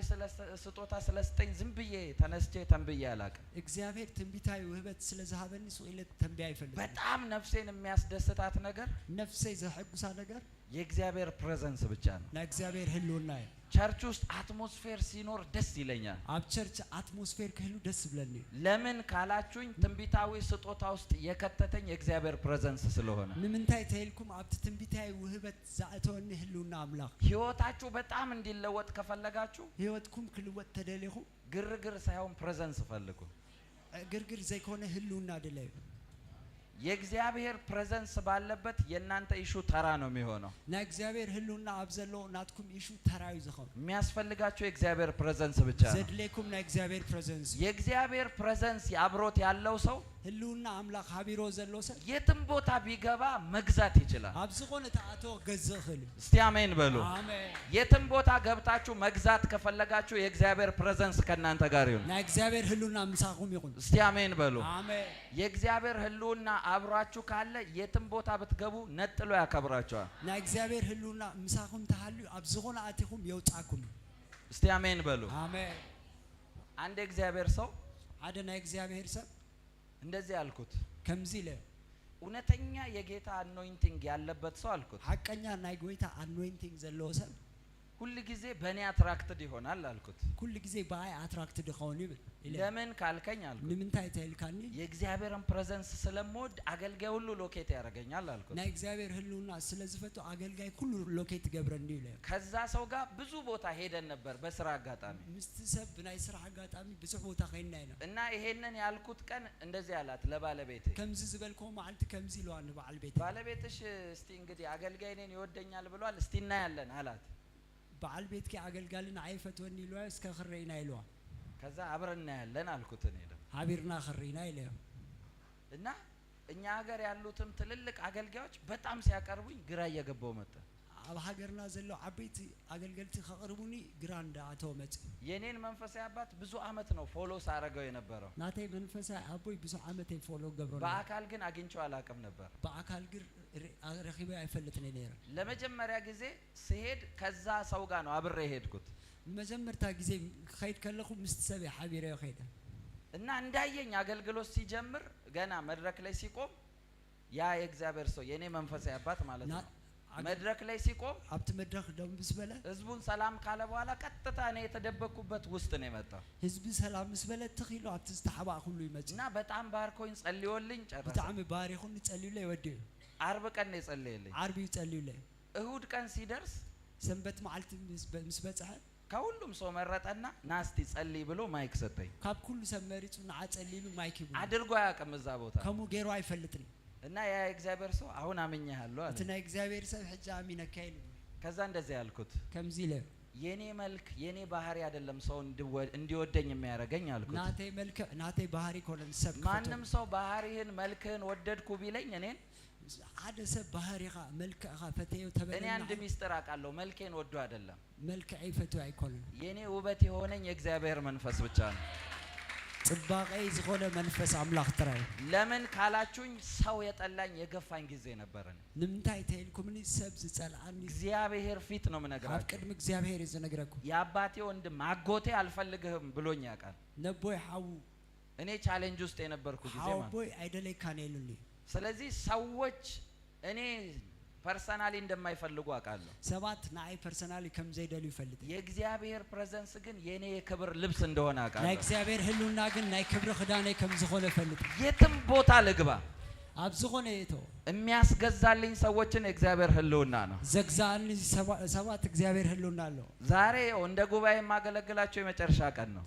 ስጦታ ስለሰጠኝ ዝም ብዬ ተነስቼ ተንብዬ አላውቅም። እግዚአብሔር ትንቢታዊ ውህበት ስለ ዝሃበኒ ሱቕ ኢለ ተንብያ ኣይፈልጥን። በጣም ነፍሴን የሚያስደስታት ነገር ነፍሰይ ዘሐጉሳ ነገር የእግዚአብሔር presence ብቻ ነው። ናይ እግዚአብሔር ህልውና እዩ። Church ውስጥ atmosphere ሲኖር ደስ ይለኛል። ኣብ church atmosphere ክህሉ ደስ ዝብለኒ እዩ። ለምን ካላችሁኝ ትንቢታዊ ስጦታ ውስጥ የከተተኝ የእግዚአብሔር presence ስለሆነ። ንምንታይ ተይልኩም ኣብቲ ትንቢታዊ ውህበት ዝኣተወኒ ህልውና ኣምላኽ። ህይወታችሁ በጣም እንዲለወጥ ከፈለጋችሁ ህይወትኩም ክልወጥ ተደሊኹም ግርግር ሳይሆን presence ፈልጉ። ግርግር ዘይኮነ ህልውና ድለዩ። የእግዚአብሔር presence ባለበት የእናንተ issue ተራ ነው የሚሆነው። ናይ እግዚአብሔር ህልውና ኣብ ዘለዎ ናትኩም issue ተራ እዩ ዝኸውን። የሚያስፈልጋችሁ የእግዚአብሔር presence ብቻ ነው። ዘድልየኩም ናይ እግዚአብሔር presence እዩ። የእግዚአብሔር presence አብሮት ያለው ሰው ህልውና ኣምላኽ ሃቢሮ ዘሎ ሰብ የትም ቦታ ቢገባ መግዛት ይችላል። ኣብ ዝኾነ ተኣተወ ክገዝእ ይኽእል እዩ። እስቲ አሜን በሉ። ኣሜን። የትም ቦታ ገብታችሁ መግዛት ከፈለጋችሁ የእግዚአብሔር presence ከእናንተ ጋር ይሁን። ናይ እግዚአብሔር ህልውና ምሳኹም ይኹን። እስቲ አሜን በሉ። ኣሜን። የእግዚአብሔር ህልውና አብሯችሁ ካለ የትም ቦታ ብትገቡ ነጥሎ ያከብራችኋል። ናይ እግዚአብሔር ህልውና ምሳኹም ተሃልዩ ኣብ ዝኾነ ኣቲኹም የውፃኩም እዩ። እስቲ አሜን በሉ። ኣሜን። አንድ የእግዚአብሔር ሰው ሓደ ናይ እግዚአብሔር ሰብ እንደዚህ አልኩት፣ ከምዚ ኢለ። እውነተኛ የጌታ anointing ያለበት ሰው አልኩት፣ ሓቀኛ ናይ ጎይታ anointing ዘለዎ ሰብ ሁል ጊዜ በእኔ attracted ይሆናል አልኩት። ኩሉ ግዜ ብኣይ attracted ይኸውን ይብል ኢለ። ለምን ካልከኝ አልኩት፣ ንምንታይ ተይልካኒ የእግዚአብሔርን presence ስለምወድ አገልጋይ ሁሉ locate ያደርገኛል አልኩት። ናይ እግዚኣብሔር ህልውና ስለ ዝፈቱ ኣገልጋይ ኩሉ locate ገብረኒ ኢለ። ከዛ ሰው ጋር ብዙ ቦታ ሄደን ነበር በስራ አጋጣሚ። ምስቲ ሰብ ብናይ ስራሕ ኣጋጣሚ ብዙሕ ቦታ ከይድና ኢና። እና ይሄንን ያልኩት ቀን እንደዚህ አላት ለባለቤቴ። ከምዚ ዝበልክዎ መዓልቲ ከምዚ ኢልዋ ንበዓል ቤት። ባለቤትሽ እስቲ እንግዲህ አገልጋይ እኔን ይወደኛል ብሏል፣ እስቲ እናያለን አላት። በዓል ቤትኪ ኣገልጋሊ ንዓይ ፈትወኒ ኢልዋ፣ እስከ ክርኢና ኢልዋ። ከዛ አብረን እናያለን አልኩት እኔ ደግሞ። ሓቢርና ክርኢና ኢለዮ። እና እኛ ሀገር ያሉትም ትልልቅ አገልጋዮች በጣም ሲያቀርቡኝ ግራ እየገባው መጣ። ኣብ ሃገርና ዘሎ ዓበይቲ ኣገልገልቲ ከቕርቡኒ ግራ እንዳኣተወ መፅኡ። የኔን መንፈሳዊ አባት ብዙ አመት ነው follow ሳረገው የነበረው። ናተይ መንፈሳዊ ኣቦይ ብዙሕ ዓመተይ follow ገብሮ ነይረ። በአካል ግን አግኝቼው አላውቅም ነበር። ብኣካል ግን ረኺበ ኣይፈልጥን እየ ነይረ። ለመጀመሪያ ጊዜ ስሄድ ከዛ ሰው ጋር ነው አብሬ የሄድኩት። ንመጀመርታ ግዜ ክኸይድ ከለኹ ምስቲ ሰብ እየ ሓቢረዮ ከይደ። እና እንዳየኝ አገልግሎት ሲጀምር ገና መድረክ ላይ ሲቆም ያ የእግዚአብሔር ሰው የኔ መንፈሳዊ አባት ማለት ነው፣ መድረክ ላይ ሲቆም ኣብቲ መድረክ ደው ምስ በለ ህዝቡን ሰላም ካለ በኋላ ቀጥታ እኔ የተደበቅኩበት ውስጥ ነው የመጣው። ህዝቢ ሰላም ምስ በለ ትኽ ኢሉ ኣብቲ ዝተሓባእ ኩሉ ይመፅእ። እና በጣም ባርኮኝ ጸልዮልኝ ጨረሰ። ብጣዕሚ ባሪኹኒ ጸልዩለይ ወዲኡ። አርብ ቀን ነው የጸለየልኝ። ዓርቢ እዩ ጸልዩለይ። እሁድ ቀን ሲደርስ ሰንበት መዓልቲ ምስ በፅሐ ከሁሉም ሰው መረጠና ና እስቲ ጸልይ ብሎ mic ሰጠኝ። ካብ ኩሉ ሰብ መሪፁ ንዓ ጸልይሉ mic ይብሉ። አድርጎ አያውቅም እዛ ቦታ። ከምኡ ገይሩ ኣይፈልጥን። እና ያ የእግዚአብሔር ሰው አሁን አምኜሃለሁ እቲ አለ። ናይ እግዚኣብሔር ሰብ ሕጂ ኣሚነካ ኢሉ። ከዛ እንደዚህ ያልኩት፣ ከምዚ ኢለ፣ የኔ መልክ የኔ ባህሪ አይደለም ሰው እንዲወደኝ የሚያደርገኝ አልኩት። ናተይ መልክዕ ናተይ ባህሪ ኮነን ሰብ ማንም ሰው ባህሪህን መልክህን ወደድኩ ቢለኝ እኔን ሓደ ሰብ ባህሪኻ መልክዕኻ ፈተዮ እኔ ተበለና አንድ ሚስጥር አውቃለሁ። መልኬን ወዶ አይደለም። መልክዐይ ፈትዮ ኣይኮነን። የኔ ውበት የሆነኝ የእግዚአብሔር መንፈስ ብቻ ነው። ጽባቐይ ዝኾነ መንፈስ ኣምላኽ ጥራይ። ለምን ካላችሁኝ ሰው የጠላኝ የገፋኝ ጊዜ ነበር። እኔ ንምንታይ ተይልኩምኒ ሰብ ዝጸልኣኒ እግዚአብሔር ፊት ነው ኣብ የምነግራችሁ። ቅድሚ እግዚኣብሔር እዩ ዝነግረኩም። የአባቴ ወንድም አጎቴ አልፈልግህም ብሎኝ ያውቃል። ነቦይ ሓዉ እኔ challenge ውስጥ የነበርኩ ጊዜ ሓው ማለት ነው። ኣቦይ ኣይደለይካን ኢሉኒ። ስለዚህ ሰዎች እኔ personally እንደማይፈልጉ አውቃለሁ። ሰባት ንዓይ personally ከም ዘይደልዩ ይፈልጥ። የእግዚአብሔር presence ግን የኔ የክብር ልብስ እንደሆነ ናይ አውቃለሁ። እግዚኣብሔር ህልውና ግን ናይ ክብሪ ክዳነይ ከም ዝኾነ ይፈልጥ። የትም ቦታ ልግባ ኣብ ዝኾነ የቶ የሚያስገዛልኝ ሰዎችን የእግዚአብሔር ህልውና ነው። ዘግዛእኒ ሰባት እግዚኣብሔር ህልውና ኣሎ። ዛሬ እንደ ጉባኤ የማገለግላቸው የመጨረሻ ቀን ነው።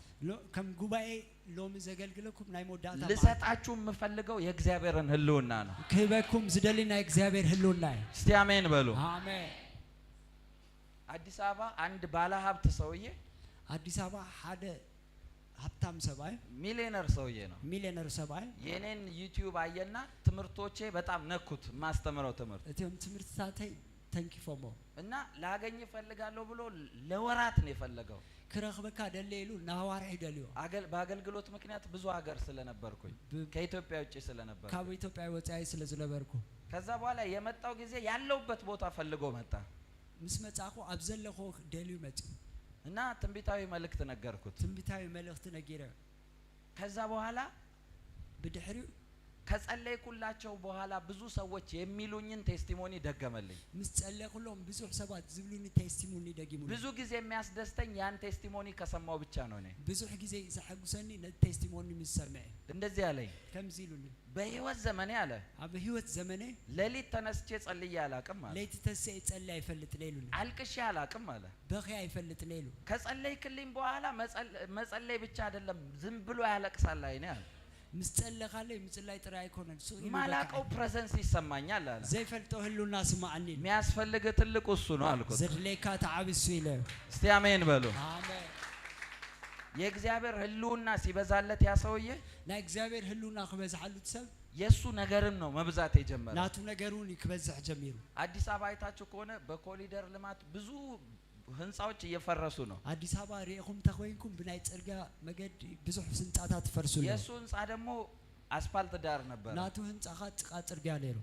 ከም ጉባኤ ሎሚ ዘገልግለኩም ናይ መወዳእታ መዓልቲ። ልሰጣችሁ የምፈልገው የእግዚአብሔርን ህልውና ነው። ክህበኩም ዝደሊ ናይ እግዚኣብሔር ህልውና እዩ። እስቲ አሜን በሉ። ኣሜን። አዲስ አበባ አንድ ባለሀብት ሰውዬ ኣዲስ ኣበባ ሓደ ሃብታም ሰብኣይ ሚሊዮነር ሰውዬ ነው። ሚልዮነር ሰብኣይ የኔን ዩቲዩብ አየና ትምህርቶቼ በጣም ነኩት፣ የማስተምረው ትምህርት። እቶም ትምህርትታተይ ተንኪፎሞ። እና ላገኝ እፈልጋለሁ ብሎ ለወራት ነው የፈለገው። ክረኽበካ ደለ ኢሉ ንኣዋርሒ ደልዮ። በአገልግሎት ምክንያት ብዙ ሀገር ስለነበርኩኝ ከኢትዮጵያ ውጭ ስለነበር ካብ ኢትዮጵያ ወፃኢ ስለ ዝነበርኩ። ከዛ በኋላ የመጣው ጊዜ ያለውበት ቦታ ፈልጎ መጣ። ምስ መጻኹ ኣብ ዘለኹ ደልዩ መፅኡ። እና ትንቢታዊ መልእክት ነገርኩት። ትንቢታዊ መልእኽቲ ነጊረ። ከዛ በኋላ ብድሕሪኡ ከጸለይኩላቸው በኋላ ብዙ ሰዎች የሚሉኝን testimony ደገመልኝ። ምስ ጸለይኩሎም ብዙሕ ሰባት ዝብሉኒ testimony ደጊሙኒ። ብዙ ጊዜ የሚያስደስተኝ ያን testimony ከሰማው ብቻ ነው። እኔ ብዙሕ ግዜ ዘሐጉሰኒ ነቲ testimony ምስ ሰምዐ። እንደዚህ አለኝ፣ ከምዚ ኢሉኒ፣ በህይወት ዘመኔ አለ ኣብ ህይወት ዘመነ ሌሊት ተነስቼ ጸልዬ አላቅም አለ። ለይቲ ተስአ ጸልየ ኣይፈልጥን ኢሉኒ። አልቅሼ አላቅም አለ። በኺ ኣይፈልጥን ኢሉ። ከጸለይክልኝ በኋላ መጸለይ ብቻ አይደለም ዝም ብሎ ያለቅሳል አይኔ አለ። ምስ ጸለኻለይ ምጽላይ ጥራይ ኣይኮነን ሱቕ ኢሉ ማላቀው በቃ presence ይሰማኛል አለ። ዘይፈልጦ ህልውና ስማዓኒ ኢሉ። የሚያስፈልግ ትልቁ እሱ ነው አልኩት። ዘድለየካ ተዓቢ እሱ ኢለ። እስቲ አሜን በሉ። ኣሜን። የእግዚአብሔር ህልውና ሲበዛለት ያ ሰውዬ ናይ እግዚኣብሔር ህልውና ክበዝሓሉ እቲ ሰብ የእሱ ነገርም ነው መብዛት የጀመረ። ናቱ ነገር እውን ክበዝሕ ጀሚሩ። አዲስ አበባ አይታችሁ ከሆነ በኮሪደር ልማት ብዙ ህንፃዎች እየፈረሱ ነው። ኣዲስ ኣበባ ሪኢኹም እንተኮይንኩም ብናይ ፅርግያ መገዲ ብዙሕ ህንፃታት ፈርሱ ኣለዉ። የእሱ ህንፃ ደግሞ አስፋልት ዳር ነበር። ናቱ ህንፃ ኻ ጥቃ ፅርግያ ነይሩ።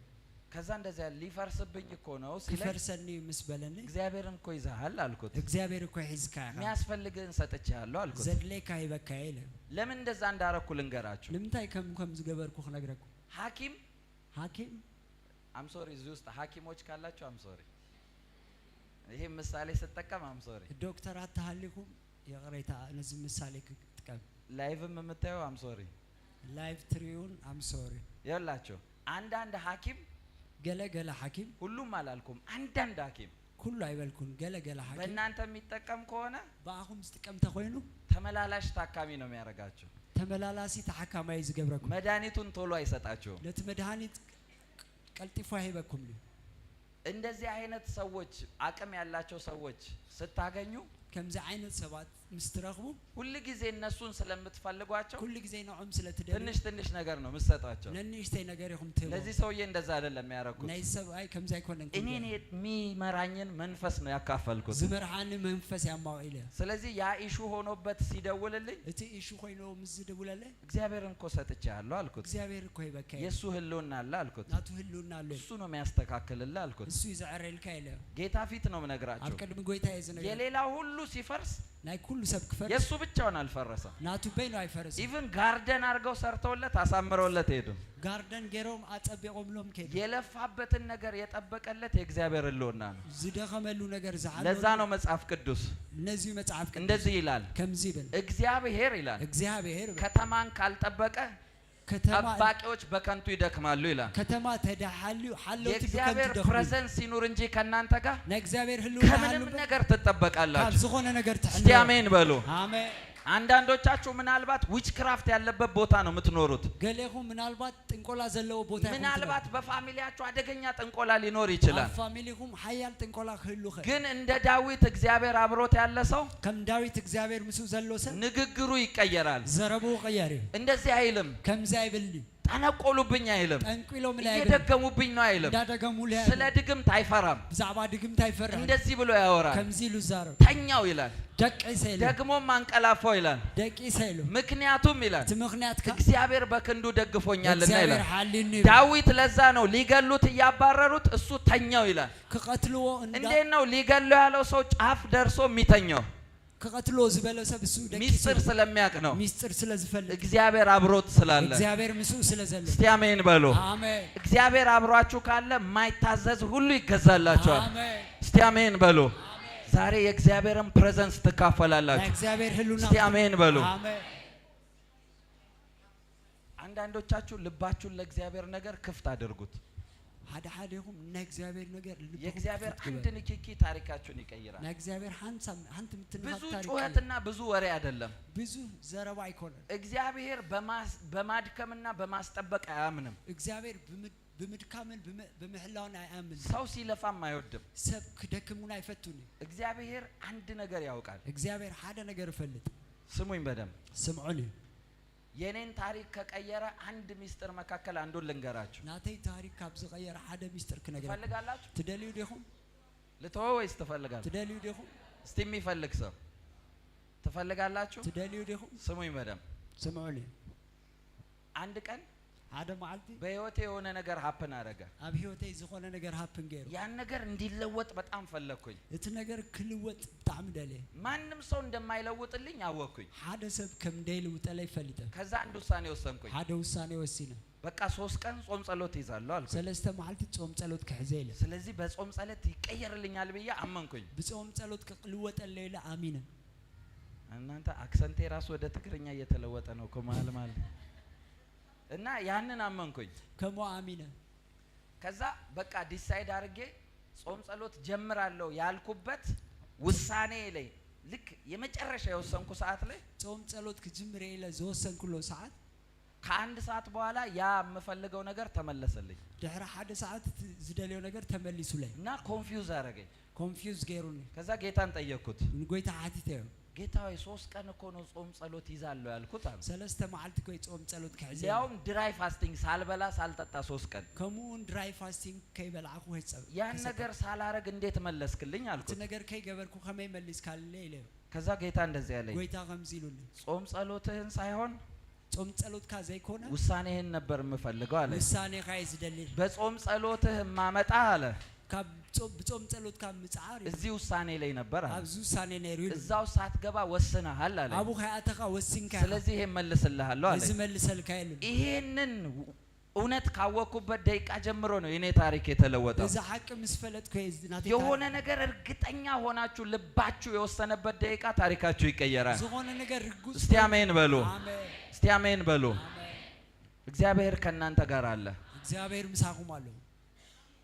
ከዛ እንደዚያ ሊፈርስብኝ እኮ ነው ሲለኝ ክፈርሰኒ ምስ በለኒ እግዚአብሔርን እኮ ይዘሃል አልኩት። እግዚኣብሔር እኮ ሒዝካ ኢኻ። የሚያስፈልግህን ሰጥቼሃለሁ አልኩት። ዘድለየካ ሂበካ ኢለ። ለምን እንደዛ እንዳረኩ ልንገራችሁ። ንምንታይ ከም ዝገበርኩ ክነግረኩም። ሐኪም ሓኪም I'm sorry፣ እዚህ ውስጥ ሐኪሞች ካላችሁ I'm sorry። ይሄ ምሳሌ ስጠቀም I'm sorry። ዶክተራት ተሃሊኹም የቕሬታ ነዚ ምሳሌ ክጥቀም። Live ም የምታየው I'm sorry። Live ትሪውን I'm sorry። ይኸውላችሁ አንዳንድ ሐኪም ገለ ገለ ሓኪም ሁሉም አላልኩም፣ አንዳንድ ሐኪም ኩሉ ኣይበልኩን ገለ ገለ ሓኪም በእናንተ የሚጠቀም ከሆነ ብኣኹም ዝጥቀም ተኮይኑ ተመላላሽ ታካሚ ነው የሚያደርጋችሁ። ተመላላሲ ተሓካማይ ዝገብረኩም። መድኃኒቱን ቶሎ አይሰጣችሁም። ነቲ መድሃኒት ቀልጢፉ ኣይሂበኩም እዩ። እንደዚህ አይነት ሰዎች አቅም ያላቸው ሰዎች ስታገኙ ከምዚ ዓይነት ሰባት ምስ ትረኽቡ ሁል ጊዜ እነሱን ስለምትፈልጓቸው ኩሉ ግዜ ንዖም ስለ ትደልዩ ትንሽ ትንሽ ነገር ነው የምትሰጧቸው። ነንእሽተይ ነገር ኢኹም ትህቦም። ለዚህ ሰውዬ እንደዛ አይደለም ያደረኩት። ናይ ሰብኣይ ከምዚ ኣይኮነን። እኔን የሚመራኝን መንፈስ ነው ያካፈልኩት። ዝመርሓኒ መንፈስ ያማቂለ። ስለዚህ ያ issue ሆኖበት ሲደውልልኝ እቲ issue ኮይኑ ምስ ዝድውለለ እግዚአብሔርን እኮ ሰጥቼሃለሁ አልኩት። እግዚኣብሔር እኮ ሂበካ እየ። የእሱ ህልውና አለ አልኩት። ናቱ ህልውና ኣሎ። እሱ ነው የሚያስተካክልልህ አልኩት። እሱ እዩ ዘዕረልካ ኢለ። ጌታ ፊት ነው ኣብ የምነግራችሁ። ቅድሚ ጎይታ እየ ዝነገር። የሌላው ሁሉ ሲፈርስ ናይ ኩሉ ሰብ ክፈርስ የእሱ ብቻውን አልፈረሰም። ናቱ በይኑ ኣይፈረስን። Even garden አድርገው ሰርተውለት አሳምረውለት ሄዱ። Garden ገይሮም ኣፀቢቖምሎም ከይዱ። የለፋበትን ነገር የጠበቀለት የእግዚአብሔር ህልውና ነው። ዝደኸመሉ ነገር ዝሓለወሉ። ለዛ ነው መጽሐፍ ቅዱስ ነዚ መፅሓፍ ቅዱስ እንደዚህ ይላል። ከምዚ ይብል። እግዚአብሔር ይላል እግዚአብሔር ይብል ከተማን ካልጠበቀ ከተማ ጠባቂዎች በከንቱ ይደክማሉ ይላል። ከተማ ተዳሓልዩ ሓለውቲ ብከንቱ የእግዚአብሔር ይደኽሙ። Presence ይኑር እንጂ ከእናንተ ጋር ናይ እግዚአብሔር ህልውና ከምንም ሃሉ ነገር ካብ ትጠበቃላችሁ። ዝኾነ ነገር እስቲ ትሕለዉ። አሜን በሉ። ኣሜን። አንዳንዶቻችሁ ምናልባት witchcraft ያለበት ቦታ ነው የምትኖሩት። ገሌኹም ምናልባት ጥንቆላ ዘለዎ ቦታ ኢኹም። ምናልባት በ family ያችሁ አደገኛ ጥንቆላ ሊኖር ይችላል። ኣብ family ኹም ሓያል ጥንቆላ ክህሉ ኽእል። ግን እንደ ዳዊት እግዚአብሔር አብሮት ያለ ሰው ከም ዳዊት እግዚአብሔር ምስኡ ዘሎ ሰብ ንግግሩ ይቀየራል። ዘረብኡ ቅየር እዩ። እንደዚህ አይልም፣ ከምዚ ኣይብልኒ። ጠነቆሉብኝ አይልም፣ ጠንቂሎም ላይ ኣይብልን። እየደገሙብኝ ነው አይልም። እንዳደገሙሉ ስለ ድግምት አይፈራም። ብዛዕባ ድግምቲ ኣይፈርሕን። እንደዚህ ብሎ ያወራል። ከምዚ ኢሉ ዛረብ። ተኛው ይላል፣ ደቂሰ ኢሉ። ደግሞም አንቀላፋው ይላል። ደቂሰ ኢሉ። ምክንያቱም ይላል እቲ ምክንያት ከዓ እግዚአብሔር በክንዱ ደግፎኛልና እግዚአብሔር ይላል። ሓሊኒ ይብል። ዳዊት ለዛ ነው ሊገሉት እያባረሩት እሱ ተኛው ይላል። ክቐትልዎ እንዳ እንዴት ነው ሊገሉ ያለው ሰው ጫፍ ደርሶ የሚተኛው? ክቐትልዎ ዝበለ ሰብ እሱ ደቂሱ? ሚስጥር ስለሚያውቅ ነው። ሚስጥር ስለ ዝፈልጥ። እግዚአብሔር አብሮት ስላለ። እግዚአብሔር ምስኡ ስለ ዘሎ። እስቲ አሜን በሉ። ኣሜን። እግዚአብሔር አብሯችሁ ካለ የማይታዘዝ ሁሉ ይገዛላችኋል። ኣሜን። እስቲ አሜን በሉ። ዛሬ የእግዚአብሔርን presence ናይ ትካፈላላችሁ። እግዚአብሔር ህልውና እስቲ አሜን በሉ። ኣሜን። አንዳንዶቻችሁ ልባችሁን ለእግዚአብሔር ነገር ክፍት አድርጉት። ሓደ ሓደ ኢኹም ናይ እግዚአብሔር ነገር ልብኹም የእግዚአብሔር ክፍት አንድ ግበሩ። ንክኪ ታሪካችሁን ይቀይራል። ናይ እግዚአብሔር ሓንቲ ምትንኻፍ ብዙ ታሪክ እዩ። ጩኸትና ብዙ ወሬ አይደለም። ብዙ ዘረባ ኣይኮነን። እግዚአብሔር በማድከምና በማስጠበቅ አያምንም። እግዚአብሔር ብምድካምን ብምሕላውን ኣይኣምን። ሰው ሲለፋም አይወድም። ሰብ ክደክም እውን ኣይፈቱን እዩ። እግዚአብሔር አንድ ነገር ያውቃል። እግዚአብሔር ሓደ ነገር ይፈልጥ። ስሙኝ በደንብ። ስምዑን እዩ። የኔን ታሪክ ከቀየረ አንድ ሚስጥር መካከል አንዱን ልንገራችሁ። ናተይ ታሪክ ካብ ዝቐየረ ሓደ ሚስጥር ክነግረኩም። ትፈልጋላችሁ? ትደልዩ ዲኹም? ልተወው ወይስ ትፈልጋላችሁ? ትደልዩ ዲኹም? እስቲ የሚፈልግ ሰው ትፈልጋላችሁ? ትደልዩ ዲኹም? ስሙኝ በደንብ። ስምዑን እዩ። አንድ ቀን ሓደ መዓልቲ በህይወቴ የሆነ ነገር happen አደረገ። ኣብ ሂወተይ ዝኾነ ነገር happen ገይሩ። ያን ነገር እንዲለወጥ በጣም ፈለግኩኝ። እቲ ነገር ክልወጥ ብጣዕሚ ደልየ። ማንም ሰው እንደማይለውጥልኝ አወቅኩኝ። ሓደ ሰብ ከም ደይልውጠለ ይፈልጠ። ከዛ አንድ ውሳኔ ወሰንኩኝ። ሓደ ውሳኔ ወሲነ። በቃ 3 ቀን ጾም ጸሎት ይዛለሁ አልኩኝ። 3 መዓልቲ ጾም ጸሎት ክሕዘ ኢለ። ስለዚህ በጾም ጸሎት ይቀየርልኛል ብዬ አመንኩኝ። ብጾም ጸሎት ክልወጠለ ኢለ ኣሚነ። እናንተ accent ኤ ራሱ ወደ ትግርኛ እየተለወጠ ነው እኮ መሀል መሀል እና ያንን አመንኩኝ። ከምኡ ኣሚነ። ከዛ በቃ decide አድርጌ ጾም ጸሎት ጀምራለሁ ያልኩበት ውሳኔ ላይ ልክ የመጨረሻ የወሰንኩ ሰዓት ላይ ጾም ጸሎት ክጅምር ኢለ ዝወሰንኩሎ ሰዓት ከአንድ ሰዓት በኋላ ያ የምፈልገው ነገር ተመለሰልኝ። ድሕሪ ሓደ ሰዓት እቲ ዝደልዮ ነገር ተመሊሱለይ። እና confuse አደረገኝ። Confuse ገይሩኒ። ከዛ ጌታን ጠየቅኩት። ንጎይታ ሓቲተዮ። ጌታ ሆይ 3 ቀን እኮ ነው ጾም ጸሎት ይዛለሁ ያልኩት አለ። 3 መዓልቲ ኮይ ጾም ጸሎት ክሕዘ። ሊያውም dry fasting ሳልበላ ሳልጠጣ 3 ቀን። ከምኡውን dry fasting ከይበልዓኹ ወይፀብ ያን ነገር ሳላረግ እንዴት መለስክልኝ እቲ አልኩት። ነገር ከይገበርኩ ከመይ መሊስካለ ኢለዮ። ከዛ ጌታ እንደዚህ ያለኝ፣ ጎይታ ከምዚ ኢሉኒ፣ ጾም ጸሎትህን ሳይሆን ጾም ጸሎትካ ዘይኮነ ውሳኔህን ነበር የምፈልገው አለ። ውሳኔኻ እዩ ዝደሊ። በጾም ጸሎትህ የማመጣ አለ ካብ ብጾም ጸሎትካ ምፅዓር እዩ እዚህ ውሳኔ ላይ ነበር አለ። ኣብዚ ውሳኔ ነይሩ ኢሉ። እዛው ሳትገባ ወስነሃል አለ። ኣብኡ ከይኣተኻ ወሲንካ ኢኻ። ስለዚህ ይሄን መልስልሃለሁ አለ። እዚ መልሰልካ ኢሉ። ይሄንን እውነት ካወቅኩበት ደቂቃ ጀምሮ ነው የኔ ታሪክ የተለወጠው። እዚ ሓቂ ምስ ፈለጥኩ እየ ናተይ የሆነ ታሪክ። ነገር እርግጠኛ ሆናችሁ ልባችሁ የወሰነበት ደቂቃ ታሪካችሁ ይቀየራል። ዝኾነ ነገር ርጉፅ እስቲ አሜን በሉ። አሜን። እስቲ አሜን በሉ። አሜን። እግዚአብሔር ከእናንተ ጋር አለ። እግዚአብሔር ምሳኹም ኣሎ።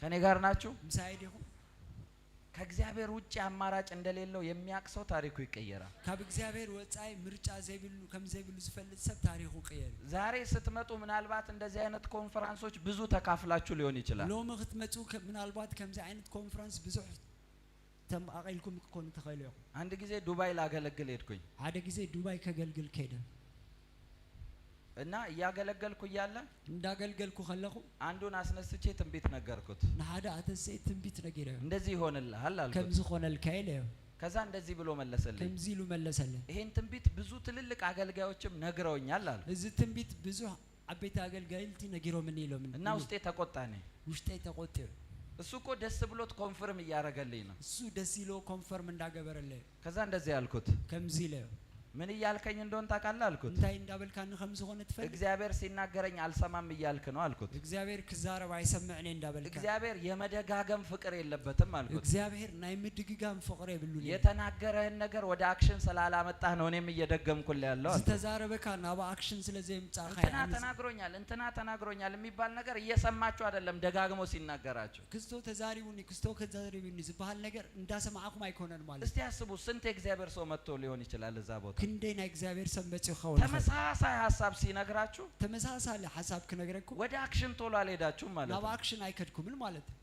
ከኔ ጋር ናችሁ? ምሳይ ዲኹም? ከእግዚአብሔር ውጭ አማራጭ እንደሌለው የሚያውቅ ሰው ታሪኩ ይቀየራል። ካብ እግዚአብሔር ወፃኢ ምርጫ ዘይብሉ ከም ዘይብሉ ዝፈልጥ ሰብ ታሪኩ ይቅየር። ዛሬ ስትመጡ ምናልባት እንደዚህ አይነት ኮንፈረንሶች ብዙ ተካፍላችሁ ሊሆን ይችላል። ሎሚ ክትመፁ ምናልባት ከምዚ ዓይነት ኮንፈረንስ ብዙሕ ተማቒልኩም ክኮኑ ትኽእሉ ኢኹም። አንድ ጊዜ ዱባይ ላገለግል ሄድኩኝ። ሓደ ግዜ ዱባይ ከገልግል ከይደ። እና እያገለገልኩ እያለ እንዳገልገልኩ ከለኹ አንዱን አስነስቼ ትንቢት ነገርኩት። ንሓደ ኣተንስኤ ትንቢት ነጊረዮ። እንደዚህ ይሆንልሃል አልኩት። ከምዚ ኮነልካ ኢለዮ። ከዛ እንደዚህ ብሎ መለሰልኝ። ከምዚ ኢሉ መለሰለይ። ይሄን ትንቢት ብዙ ትልልቅ አገልጋዮችም ነግረውኛል አለ። እዚ ትንቢት ብዙሕ ዓበይቲ ኣገልጋይልቲ ነጊሮምኒ ኢሎም። እና ውስጤ ተቆጣ እኔ። ውሽጠይ ተቆጢዑ። እሱ እኮ ደስ ብሎት confirm እያደረገልኝ ነው። እሱ ደስ ኢሎ confirm እንዳገበረለይ። ከዛ እንደዚህ ያልኩት፣ ከምዚ ኢለዮ። ምን እያልከኝ እንደሆን ታውቃለህ አልኩት። እንታይ እንዳበልካኒ ከም ዝኾነ ትፈልጥ? እግዚአብሔር ሲናገረኝ አልሰማም እያልክ ነው አልኩት። እግዚአብሔር ክዛረብ ኣይሰምዕን እንዳበልካ። እግዚአብሔር የመደጋገም ፍቅር የለበትም አልኩት። እግዚአብሔር ናይ ምድግጋም ፍቅሪ የብሉን። የተናገረህን ነገር ወደ action ስላላመጣህ ነው እኔም እየደገምኩልህ ያለው አልኩት። ዝተዛረበካ ናብ action ስለ ዘይምፃእካ። እንትና ተናግሮኛል፣ እንትና ተናግሮኛል የሚባል ነገር እየሰማችሁ አይደለም ደጋግሞ ሲናገራችሁ። ክስቶ ተዛሪቡኒ፣ ክስቶ ተዛሪቡኒ ዝበሃል ነገር እንዳሰማዓኩም ኣይኮነን ማለት። እስቲ አስቡ፣ ስንት የእግዚአብሔር ሰው መጥቶ ሊሆን ይችላል እዛ ቦታ። ክንደይ ናይ እግዚአብሔር ሰብ መፂኡ ክኸውን ይኽእል። ተመሳሳይ ሀሳብ ሲነግራችሁ ተመሳሳሊ ሓሳብ ክነግረኩም ወደ action ቶሎ አልሄዳችሁም ማለት ናብ ነው። action ኣይከድኩምን ማለት እዩ።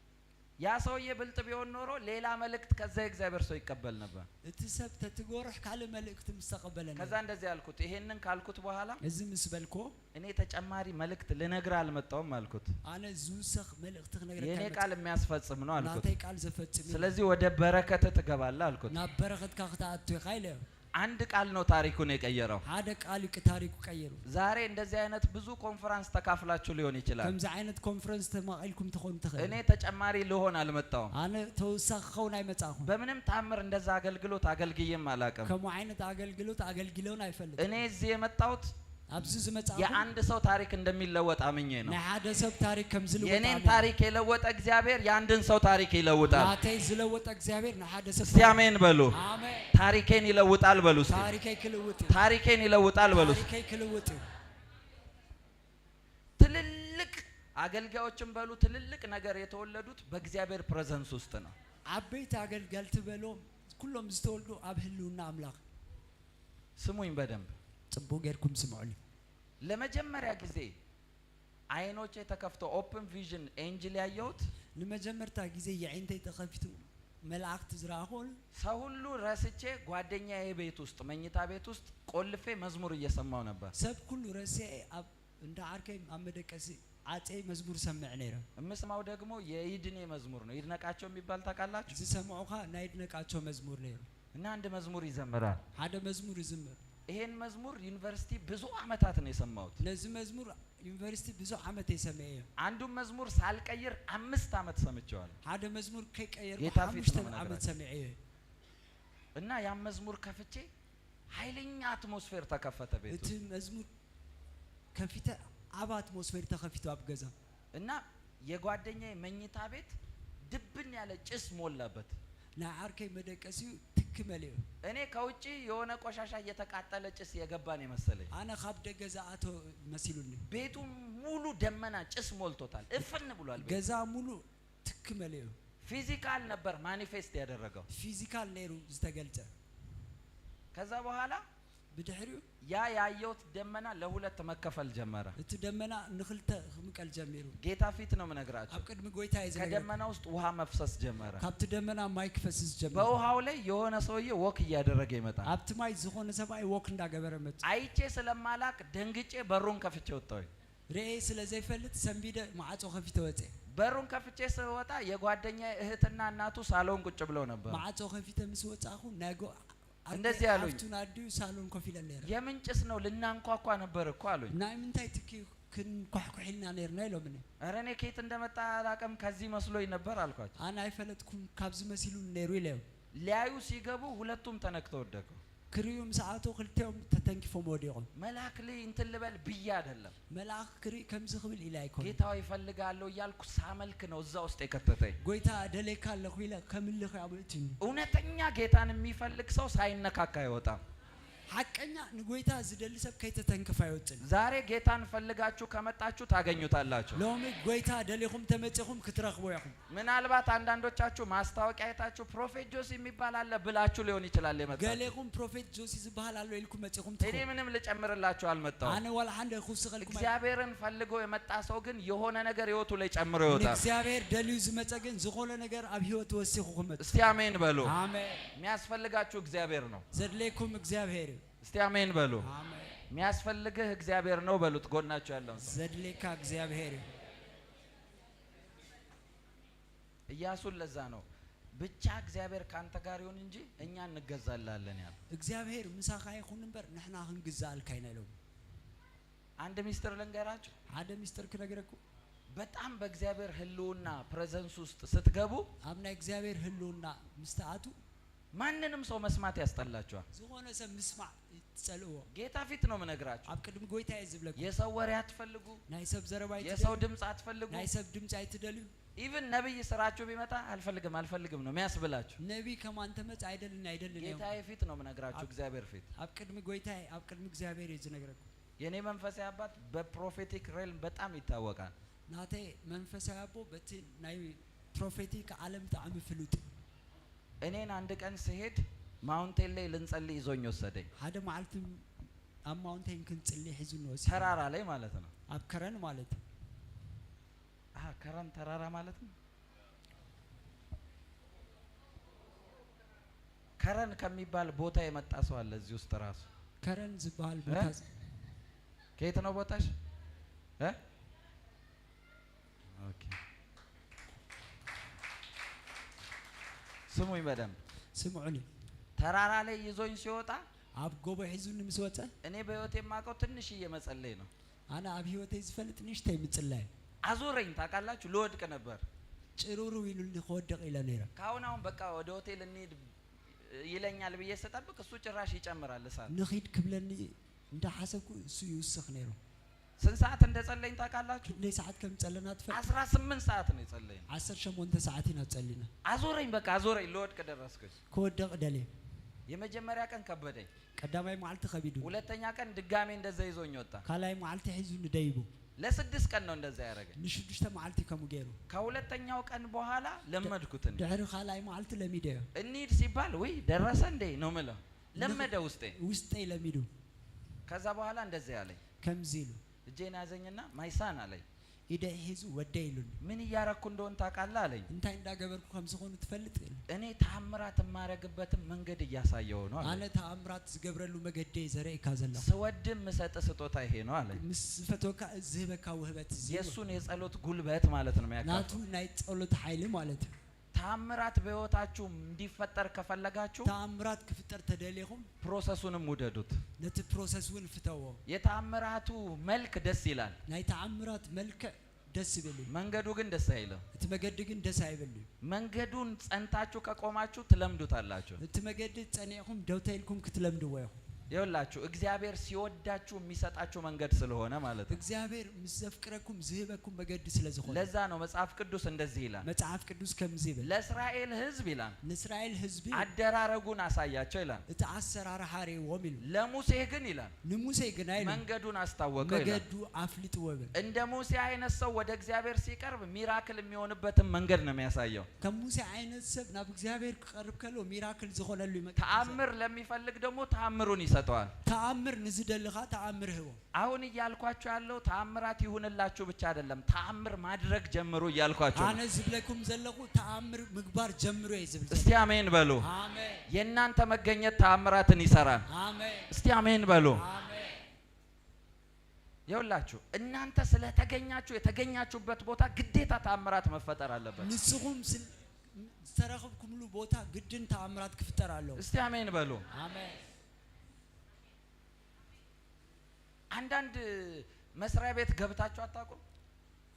ያ ሰውዬ ብልጥ ቢሆን ኖሮ ሌላ መልእክት ከዛ የእግዚአብሔር ሰው ይቀበል ነበር። እቲ ሰብ ተትጎርሕ ካልእ መልእክቲ ምስ ተቐበለ ነይሩ። ከዛ እንደዚህ ያልኩት፣ ይሄንን ካልኩት በኋላ እዚ ምስ በልኮ እኔ ተጨማሪ መልእክት ልነግርህ አልመጣሁም አልኩት። ኣነ ዝውሰኽ መልእክቲ ክነግረካ የኔ ኣይመፃእኩን። ቃል የሚያስፈጽም ነው አልኩት። ናተይ ቃል ዘፈፅም እዩ። ስለዚህ ወደ በረከት ትገባለህ አልኩት። ናብ በረኸትካ ክትኣቱ ኢኻ ኢለዮ። አንድ ቃል ነው ታሪኩን የቀየረው። ሓደ ቃል እዩ ታሪኩ ቀይሩ። ዛሬ እንደዚህ አይነት ብዙ ኮንፈረንስ ተካፍላችሁ ሊሆን ይችላል። ከምዚ ዓይነት ኮንፈረንስ ተማቒልኩም ትኾኑ ትኽእል። እኔ ተጨማሪ ልሆን አልመጣሁም። ኣነ ተወሳኺ ክኸውን ኣይመፃእኹን። በምንም ታምር እንደዛ አገልግሎት አገልግዬም አላውቅም። ከምኡ ዓይነት ኣገልግሎት ኣገልጊሎን ኣይፈልጥ። እኔ እዚህ የመጣሁት ኣብዚ ዝመፃእኹ የአንድ ሰው ታሪክ እንደሚለወጥ አምኜ ነው። ናይ ሓደ ሰብ ታሪክ ከም ዝልወጥ የኔን ኣሚነ። ታሪክ የለወጠ እግዚአብሔር የአንድን ሰው ታሪክ ይለውጣል። ናተይ ዝለወጠ እግዚአብሔር ንሓደ ሰብ እስቲ አሜን በሉ። ኣሜን። ታሪኬን ይለውጣል በሉ። እስቲ ታሪከይ ክልውጥ እዩ። ታሪኬን ይለውጣል በሉ። እስቲ። ታሪከይ ክልውጥ እዩ። ትልልቅ አገልጋዮችን በሉ ትልልቅ ነገር የተወለዱት በእግዚአብሔር presence ውስጥ ነው። ዓበይቲ ኣገልገልቲ በሎም ኩሎም ዝተወልዱ ኣብ ህልውና ኣምላኽ። ስሙኝ በደንብ። ፅቡቅ ጌርኩም ስምዑኒ። ለመጀመሪያ ጊዜ አይኖቼ ተከፍቶ open vision angel ያየሁት ንመጀመርታ ጊዜ የዒንተይ ተኸፊቱ መላእክቲ ዝረኣኹን ሰው ሁሉ ረስቼ ጓደኛዬ ቤት ውስጥ መኝታ ቤት ውስጥ ቆልፌ መዝሙር እየሰማው ነበር። ሰብ ኩሉ ረሲዐ ኣብ እንዳ ዓርከይ ኣብ መደቀሲ ዓፀ መዝሙር ሰምዕ ነይረ። የምሰማው ደግሞ የይድኔ መዝሙር ነው። ይድነቃቸው የሚባል ታውቃላችሁ? ዝሰምዑ ኸ ናይ ይድነቃቸው መዝሙር ነይሩ። እና አንድ መዝሙር ይዘምራል። ሓደ መዝሙር ይዝምር። ይሄን መዝሙር ዩኒቨርሲቲ ብዙ አመታት ነው የሰማሁት። ነዚ መዝሙር ዩኒቨርሲቲ ብዙሕ ዓመት የሰምዐ እየ። አንዱን መዝሙር ሳልቀይር 5 አመት ሰምቼዋለሁ። ሓደ መዝሙር ከይቀየርኩ ጌታ ፊት 5 ነው ዓመት የምነግራችሁ። ሰሚዐ እየ። እና ያን መዝሙር ከፍቼ ኃይለኛ atmosphere ተከፈተ ቤት እቲ ውስጥ። መዝሙር ከፊተ ዓብ atmosphere ተኸፊቱ ኣብ ገዛ። እና የጓደኛዬ መኝታ ቤት ድብን ያለ ጭስ ሞላበት። ናይ ዓርከይ መደቀሲኡ ትኪ መሊኡ። እኔ ከውጪ የሆነ ቆሻሻ እየተቃጠለ ጭስ የገባ ነው የመሰለኝ። ኣነ ካብ ደገ ዝኣቶ መሲሉኒ። ቤቱ ሙሉ ደመና ጭስ ሞልቶታል። እፍን ብሏል ቤቱ። ገዛ ሙሉእ ትኪ መሊኡ። physical ነበር manifest ያደረገው። physical ነይሩ ዝተገልጸ። ከዛ በኋላ ብድሕሪኡ ያ ያየሁት ደመና ለሁለት መከፈል ጀመረ። እቲ ደመና ንክልተ ክምቀል ጀሚሩ። ጌታ ፊት ነው የምነግራቸው። ኣብ ቅድሚ ጎይታ እየ ዝነግረካ። ከደመና ውስጥ ውሃ መፍሰስ ጀመረ። ካብቲ ደመና ማይ ክፈስስ ጀመረ። በውሃው ላይ የሆነ ሰውዬ walk እያደረገ ይመጣል። ኣብቲ ማይ ዝኾነ ሰብኣይ walk እንዳገበረ መፅ። አይቼ ስለማላቅ ደንግጬ በሩን ከፍቼ ወጣሁኝ። ርኤ ስለ ዘይፈልጥ ሰንቢደ ማዕፆ ከፊተ ወፀ። በሩን ከፍቼ ስወጣ የጓደኛ እህትና እናቱ ሳሎን ቁጭ ብለው ነበር። ማዕፆ ከፊተ ምስ ወፃኹ ናይ እንደዚህ አሉኝ። ሓፍቱን ኣዲኡ ሳሎን ኮፍ ኢለን ነይረ። የምን ጭስ ነው? ልናንኳኳ ነበር እኮ አሉኝ። ናይ ምንታይ ትኪ ክንኳሕኩሕ ኢልና ነርና ኢሎምኒ። ኧረ እኔ ከየት እንደመጣ አላውቅም፣ ከዚህ መስሎኝ ነበር አልኳቸው። ኣነ ኣይፈለጥኩም ካብዚ መሲሉ ነይሩ ኢለዮም። ሊያዩ ሲገቡ ሁለቱም ተነክተው ወደቁ። ክርዩ ምስኣቶ ክልቲኦም ተተንኪፎም ወዲቖም። መልአክ ላይ እንትን ልበል ብዬ አይደለም። መልኣኽ ክርኢ ከምዚ ክብል ኢለ ኣይኮነ። ጌታ ሆይ እፈልግሃለሁ እያልኩ ሳመልክ ነው እዛ ውስጥ የከተተኝ። ጎይታ ደሌካ ኣለኹ ኢለ ከምልኽ ኣብእትኒ። እውነተኛ ጌታን የሚፈልግ ሰው ሳይነካካ አይወጣም። ሓቀኛ ንጎይታ ዝደሊ ሰብ ከይተተንክፍ ኣይወፅን። ዛሬ ጌታን ፈልጋችሁ ከመጣችሁ ታገኙታላችሁ። ሎሚ ጎይታ ደሊኹም ተመፂኹም ክትረኽቦ ኢኹም። ምናልባት አንዳንዶቻችሁ ማስታወቂያ አይታችሁ Prophet ጆሲ የሚባል አለ ብላችሁ ሊሆን ይችላል የመጣችሁ። ገሌኹም Prophet ጆሲ ዝበሃል ኣሎ ኢልኩም መፂኹም እኔ ትኾኑ። ምንም ልጨምርላችሁ አልመጣሁም። ኣነ ዋላ ሓደ ክውስኸልኩም እግዚአብሔርን ፈልጎ የመጣ ሰው ግን የሆነ ነገር ህይወቱ ላይ ጨምሮ ይወጣል። ንእግዚኣብሔር ደልዩ ዝመፀ ግን ዝኾነ ነገር ኣብ ህይወቱ ወሲኹ ክመፅእ። እስቲ አሜን በሉ። ኣሜን። የሚያስፈልጋችሁ እግዚአብሔር ነው። ዘድለየኩም እግዚአብሔር እዩ። እስቲ አሜን በሉ። ኣሜን። የሚያስፈልግህ እግዚአብሔር ነው በሉት። ጎናችሁ ያለውን ሰው። ዘድለየካ እግዚአብሔር እዩ። ኢያሱን ለዛ ነው ብቻ እግዚአብሔር ካንተ ጋር ይሁን እንጂ እኛ እንገዛላለን ያለው። እግዚአብሔር ምሳኻ ይኹን እምበር ንሕና ክንግዛኣልካ ኢና ኢሎም። አንድ ሚስጥር ልንገራችሁ። ሓደ ሚስጥር ክነግረኩም። በጣም በእግዚአብሔር ህልውና presence ውስጥ ስትገቡ ኣብ ናይ እግዚአብሔር ህልውና ምስ ተኣቱ ማንንም ሰው መስማት ያስጠላችኋል። ዝኾነ ሰብ ምስማዕ ትጸልእዎ። ጌታ ፊት ነው የምነግራችሁ። ኣብ ቅድሚ ጎይታ እየ ዝብለኩም። የሰው ወሬ አትፈልጉ፣ ናይ ሰብ ዘረባ የሰው ኣይትደልዩ። ድምፅ አትፈልጉ። ናይ ሰብ ድምፂ ኣይትደልዩ። Even ነብይ ስራችሁ ቢመጣ አልፈልግም አልፈልግም ነው የሚያስብላችሁ። ነቢ ከማ እንተመፅ ኣይደልን ኣይደልን እዮም። ጌታዬ ፊት ነው የምነግራችሁ፣ እግዚአብሔር ፊት። ኣብ ቅድሚ ጎይታ፣ ኣብ ቅድሚ እግዚአብሔር እየ ዝነግረኩም። የኔ መንፈሳዊ አባት በ prophetic realm በጣም ይታወቃል። ናተይ መንፈሳዊ ኣቦ በቲ ናይ prophetic ዓለም ብጣዕሚ ፍሉጥ እዩ። እኔን አንድ ቀን ስሄድ mountain ላይ ልንጸልይ ይዞኝ ወሰደኝ። ሓደ መዓልቲ ኣብ mountain ክንፅሊ ሒዙ ንወሲዱ። ተራራ ላይ ማለት ነው። ኣብ ከረን ማለት እዩ። አሃ፣ ከረን ተራራ ማለት ነው። ከረን ከሚባል ቦታ የመጣ ሰው አለ እዚህ ውስጥ ራሱ። ከረን ዝበሃል ቦታ። ከየት ነው ቦታሽ? እ okay፣ ስሙኝ በደንብ። ስምዑኒ። ተራራ ላይ ይዞኝ ሲወጣ ኣብ ጎቦ ሒዙኒ ምስ ወፀ እኔ በህይወቴ የማውቀው ትንሽዬ መጸለይ ነው። ኣነ ኣብ ሂወተይ ዝፈልጥ ንእሽተይ ምፅላይ። አዞረኝ ታውቃላችሁ፣ ልወድቅ ነበር። ጭሩሩ ኢሉኒ ክወድቕ ኢለ ነይረ። ካሁን አሁን በቃ ወደ ሆቴል እንሂድ ይለኛል ብዬ ስጠብቅ እሱ ጭራሽ ይጨምራል እሳት። ንኺድ ክብለኒ እንዳሓሰብኩ እሱ ይውስኽ ነይሩ። ስንት ሰዓት እንደጸለይን ታውቃላችሁ? ክንደይ ሰዓት ከም ፀለና ትፈልጥ? 18 ሰዓት ነው የጸለይን። 18 ሰዓት ኢና ፀሊና። አዞረኝ፣ በቃ አዞረኝ፣ ልወድቅ ደረስኩኝ። ክወድቕ ደልየ። የመጀመሪያ ቀን ከበደኝ። ቀዳማይ መዓልቲ ከቢዱ። ሁለተኛ ቀን ድጋሜ እንደዛ ይዞኝ ወጣ። ካልኣይ መዓልቲ ሒዙ ንደይቡ። ለ6 ቀን ነው እንደዛ ያደረገኝ። ን6 መዓልቲ ከምኡ ገይሩ። ከሁለተኛው ቀን በኋላ ለመድኩት እኔ። ድሕሪ ካልኣይ መዓልቲ ለሚደዮ። እንሂድ ሲባል ውይ ደረሰ እንዴ ነው ምለው። ለመደ ውስጤ። ውስጠይ ለሚዱ። ከዛ በኋላ እንደዛ ያለኝ ከምዚ ኢሉ። እጄን ያዘኝና my son አለኝ። ኢደይ ሒዙ ወደይ ኢሉኒ። ምን እያረኩ እንደሆን ታውቃለህ አለኝ። እንታይ እንዳገበርኩ ከም ዝኾኑ ትፈልጥ ኢሉ። እኔ ተአምራት የማረግበትን መንገድ እያሳየው ነው ኣነ አለኝ። ተኣምራት ዝገብረሉ መገዲ ዘርእካ ዘለኹ። ስወድ የምሰጥ ስጦታ ይሄ ነው አለኝ። ምስ ዝፈትወካ ዝህበካ ውህበት እዚ እዩ። የእሱን የጸሎት ጉልበት ማለት ነው ናቱ የሚያካፍለው። ናይ ጸሎት ሓይሊ ማለት እዩ። ተአምራት በህይወታችሁ እንዲፈጠር ከፈለጋችሁ ተኣምራት ክፍጠር ተደሊኹም process ኡንም ውደዱት። ነቲ process እውን ፍተዎ። የተአምራቱ መልክ ደስ ይላል፣ ናይ ተኣምራት መልክዕ ደስ ይብል እዩ። መንገዱ ግን ደስ አይልም። እቲ መገዲ ግን ደስ ኣይብል እዩ። መንገዱን ጸንታችሁ ከቆማችሁ ትለምዱታላችሁ። እቲ መገዲ ፀኒዕኩም ደው ተኢልኩም ክትለምድዎ ኢኹም። ይኸውላችሁ እግዚአብሔር ሲወዳችሁ የሚሰጣችሁ መንገድ ስለሆነ ማለት ነው። እግዚአብሔር ምስ ዘፍቅረኩም ዝህበኩም መገዲ ስለ ዝኾነ። ለዛ ነው መጽሐፍ ቅዱስ እንደዚህ ይላል፣ መጽሐፍ ቅዱስ ከምዚ ይብል። ለእስራኤል ሕዝብ ይላል ንእስራኤል ህዝቢ አደራረጉን አሳያቸው ይላል። እቲ ኣሰራርሓ ርእይዎም ኢሉ። ለሙሴ ግን ይላል ንሙሴ ግና ኢሉ መንገዱን አስታወቀው ይላል። መገዱ ኣፍሊጥዎ ይብል። እንደ ሙሴ አይነት ሰው ወደ እግዚአብሔር ሲቀርብ miracle የሚሆንበትን መንገድ ነው የሚያሳየው። ከም ሙሴ ዓይነት ሰብ ናብ እግዚአብሔር ክቐርብ ከሎ miracle ዝኾነሉ እዩ። ተአምር ለሚፈልግ ደግሞ ተአምሩን ይሰጠዋል። ተኣምር ንዝደልኻ ተኣምር ህቦ። አሁን እያልኳችሁ ያለው ተአምራት ይሁንላችሁ ብቻ አይደለም፣ ተአምር ማድረግ ጀምሩ እያልኳችሁ ኣነ ነው። ዝብለኩም ዘለኹ ተኣምር ምግባር ጀምሮ እየ ዝብል እስቲ አሜን በሉ። ኣሜን። የእናንተ መገኘት ተአምራትን ይሰራል። ኣሜን። እስቲ አሜን በሉ። ኣሜን። ይኸውላችሁ እናንተ ስለተገኛችሁ የተገኛችሁበት ቦታ ግዴታ ተአምራት መፈጠር አለበት። ንስኹም ዝተረኸብኩምሉ ቦታ ግድን ተኣምራት ክፍጠር ኣለዎ። እስቲ አሜን በሉ። ኣሜን። አንዳንድ መስሪያ ቤት ገብታችሁ አታውቁም?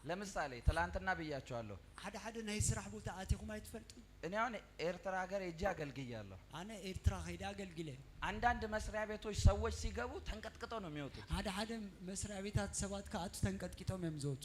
ለምሳሌ ትላንትና ብያቸዋለሁ። ሓደ ሓደ ናይ ስራሕ ቦታ ኣቲኹም ኣይትፈልጡ። እኔ አሁን ኤርትራ ሀገር ሄጄ አገልግያለሁ። ኣነ ኤርትራ ከይደ ኣገልጊለ። አንዳንድ መስሪያ ቤቶች ሰዎች ሲገቡ ተንቀጥቅጠው ነው የሚወጡት። ሓደ ሓደ መስሪያ ቤታት ሰባት ክኣቱ ተንቀጥቂጦም እዮም ዝወፁ።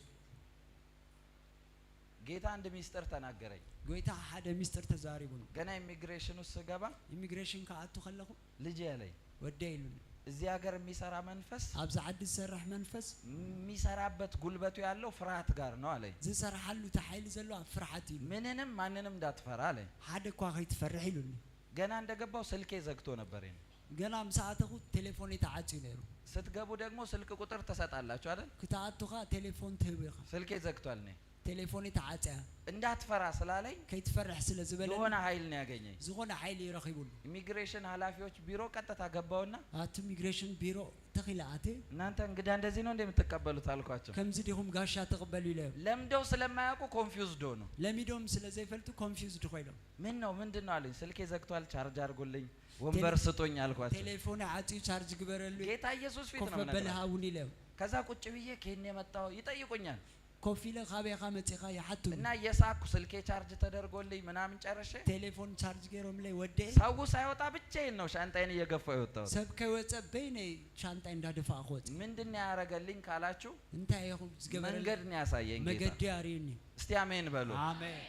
ጌታ አንድ ሚስጥር ተናገረኝ። ጎይታ ሓደ ሚስጥር ተዛሪቡኒ። ገና ኢሚግሬሽን ውስጥ ስገባ ኢሚግሬሽን ክኣቱ ከለኹ ልጄ አለኝ፣ ወደይ ኢሉኒ፣ እዚህ ሀገር የሚሰራ መንፈስ ኣብዚ ዓዲ ዝሰርሕ መንፈስ የሚሰራበት ጉልበቱ ያለው ፍርሃት ጋር ነው አለኝ። ዝሰርሓሉ እቲ ሓይሊ ዘሎ ኣብ ፍርሓት ኢሉ። ምንንም ማንንም እንዳትፈራ አለኝ። ሓደ እኳ ከይትፈርሕ ኢሉኒ። ገና እንደገባው ስልኬ ዘግቶ ነበር። ይሄን ገና ምስ ኣተኹ ቴሌፎን ተዓፅዩ ነይሩ። ስትገቡ ደግሞ ስልክ ቁጥር ትሰጣላችሁ አይደል? ክትኣቱኻ ቴሌፎን ትህብ ኢኻ። ስልኬ ዘግቷል። እኔ ቴሌፎን ተዓፅያ። እንዳትፈራ ስላለኝ ከይትፈርሕ ስለ ዝበለኒ የሆነ ኃይል ነው ያገኘኝ። ዝኾነ ሓይሊ ይረኺቡሉ። ኢሚግሬሽን ኃላፊዎች ቢሮ ቀጥታ ገባውና ኣብቲ ኢሚግሬሽን ቢሮ ተኺለ ኣተ። እናንተ እንግዳ እንደዚህ ነው እንደምትቀበሉት አልኳቸው። ከምዚ ዲኹም ጋሻ ትቕበሉ ኢለዮም። ለምደው ስለማያውቁ confused ሆኑ። ለሚዶም ስለ ዘይፈልጡ confused ኮይኖም። ምን ነው ምንድን ነው አለኝ። ስልኬ ዘግቷል፣ ቻርጅ አድርጉልኝ፣ ወንበር ስጡኝ አልኳቸው። ቴሌፎን ዓፅዩ ቻርጅ ግበረሉ ጌታ ኢየሱስ ፊት ኮፍ ነው መበሊ የምነግራቸው። ሃቡኒ ኢለዮም። ከዛ ቁጭ ብዬ ከየት የመጣው ይጠይቁኛል። ኮፍ ኢለ ካበይኻ መፂኻ ይሓቱኒ። እና እየሳኩ ስልኬ ቻርጅ ተደርጎልኝ ምናምን ጨርሼ ቴሌፎን ቻርጅ ገይሮምለይ ወዲአ ሰው ሳይወጣ ብቻዬን ነው ሻንጣዬን እየገፋው የወጣሁት። ሰብ ከይወፀ በይነይ ሻንጣይ እንዳደፋእ ክወፅእ። ምንድን ነው ያደረገልኝ ካላችሁ እንታይ ኢኹም ዝገበረለ? መንገድ ነው ያሳየኝ ጌታ። መገዲ ኣርእዩኒ። እስቲ አሜን በሉ። ኣሜን።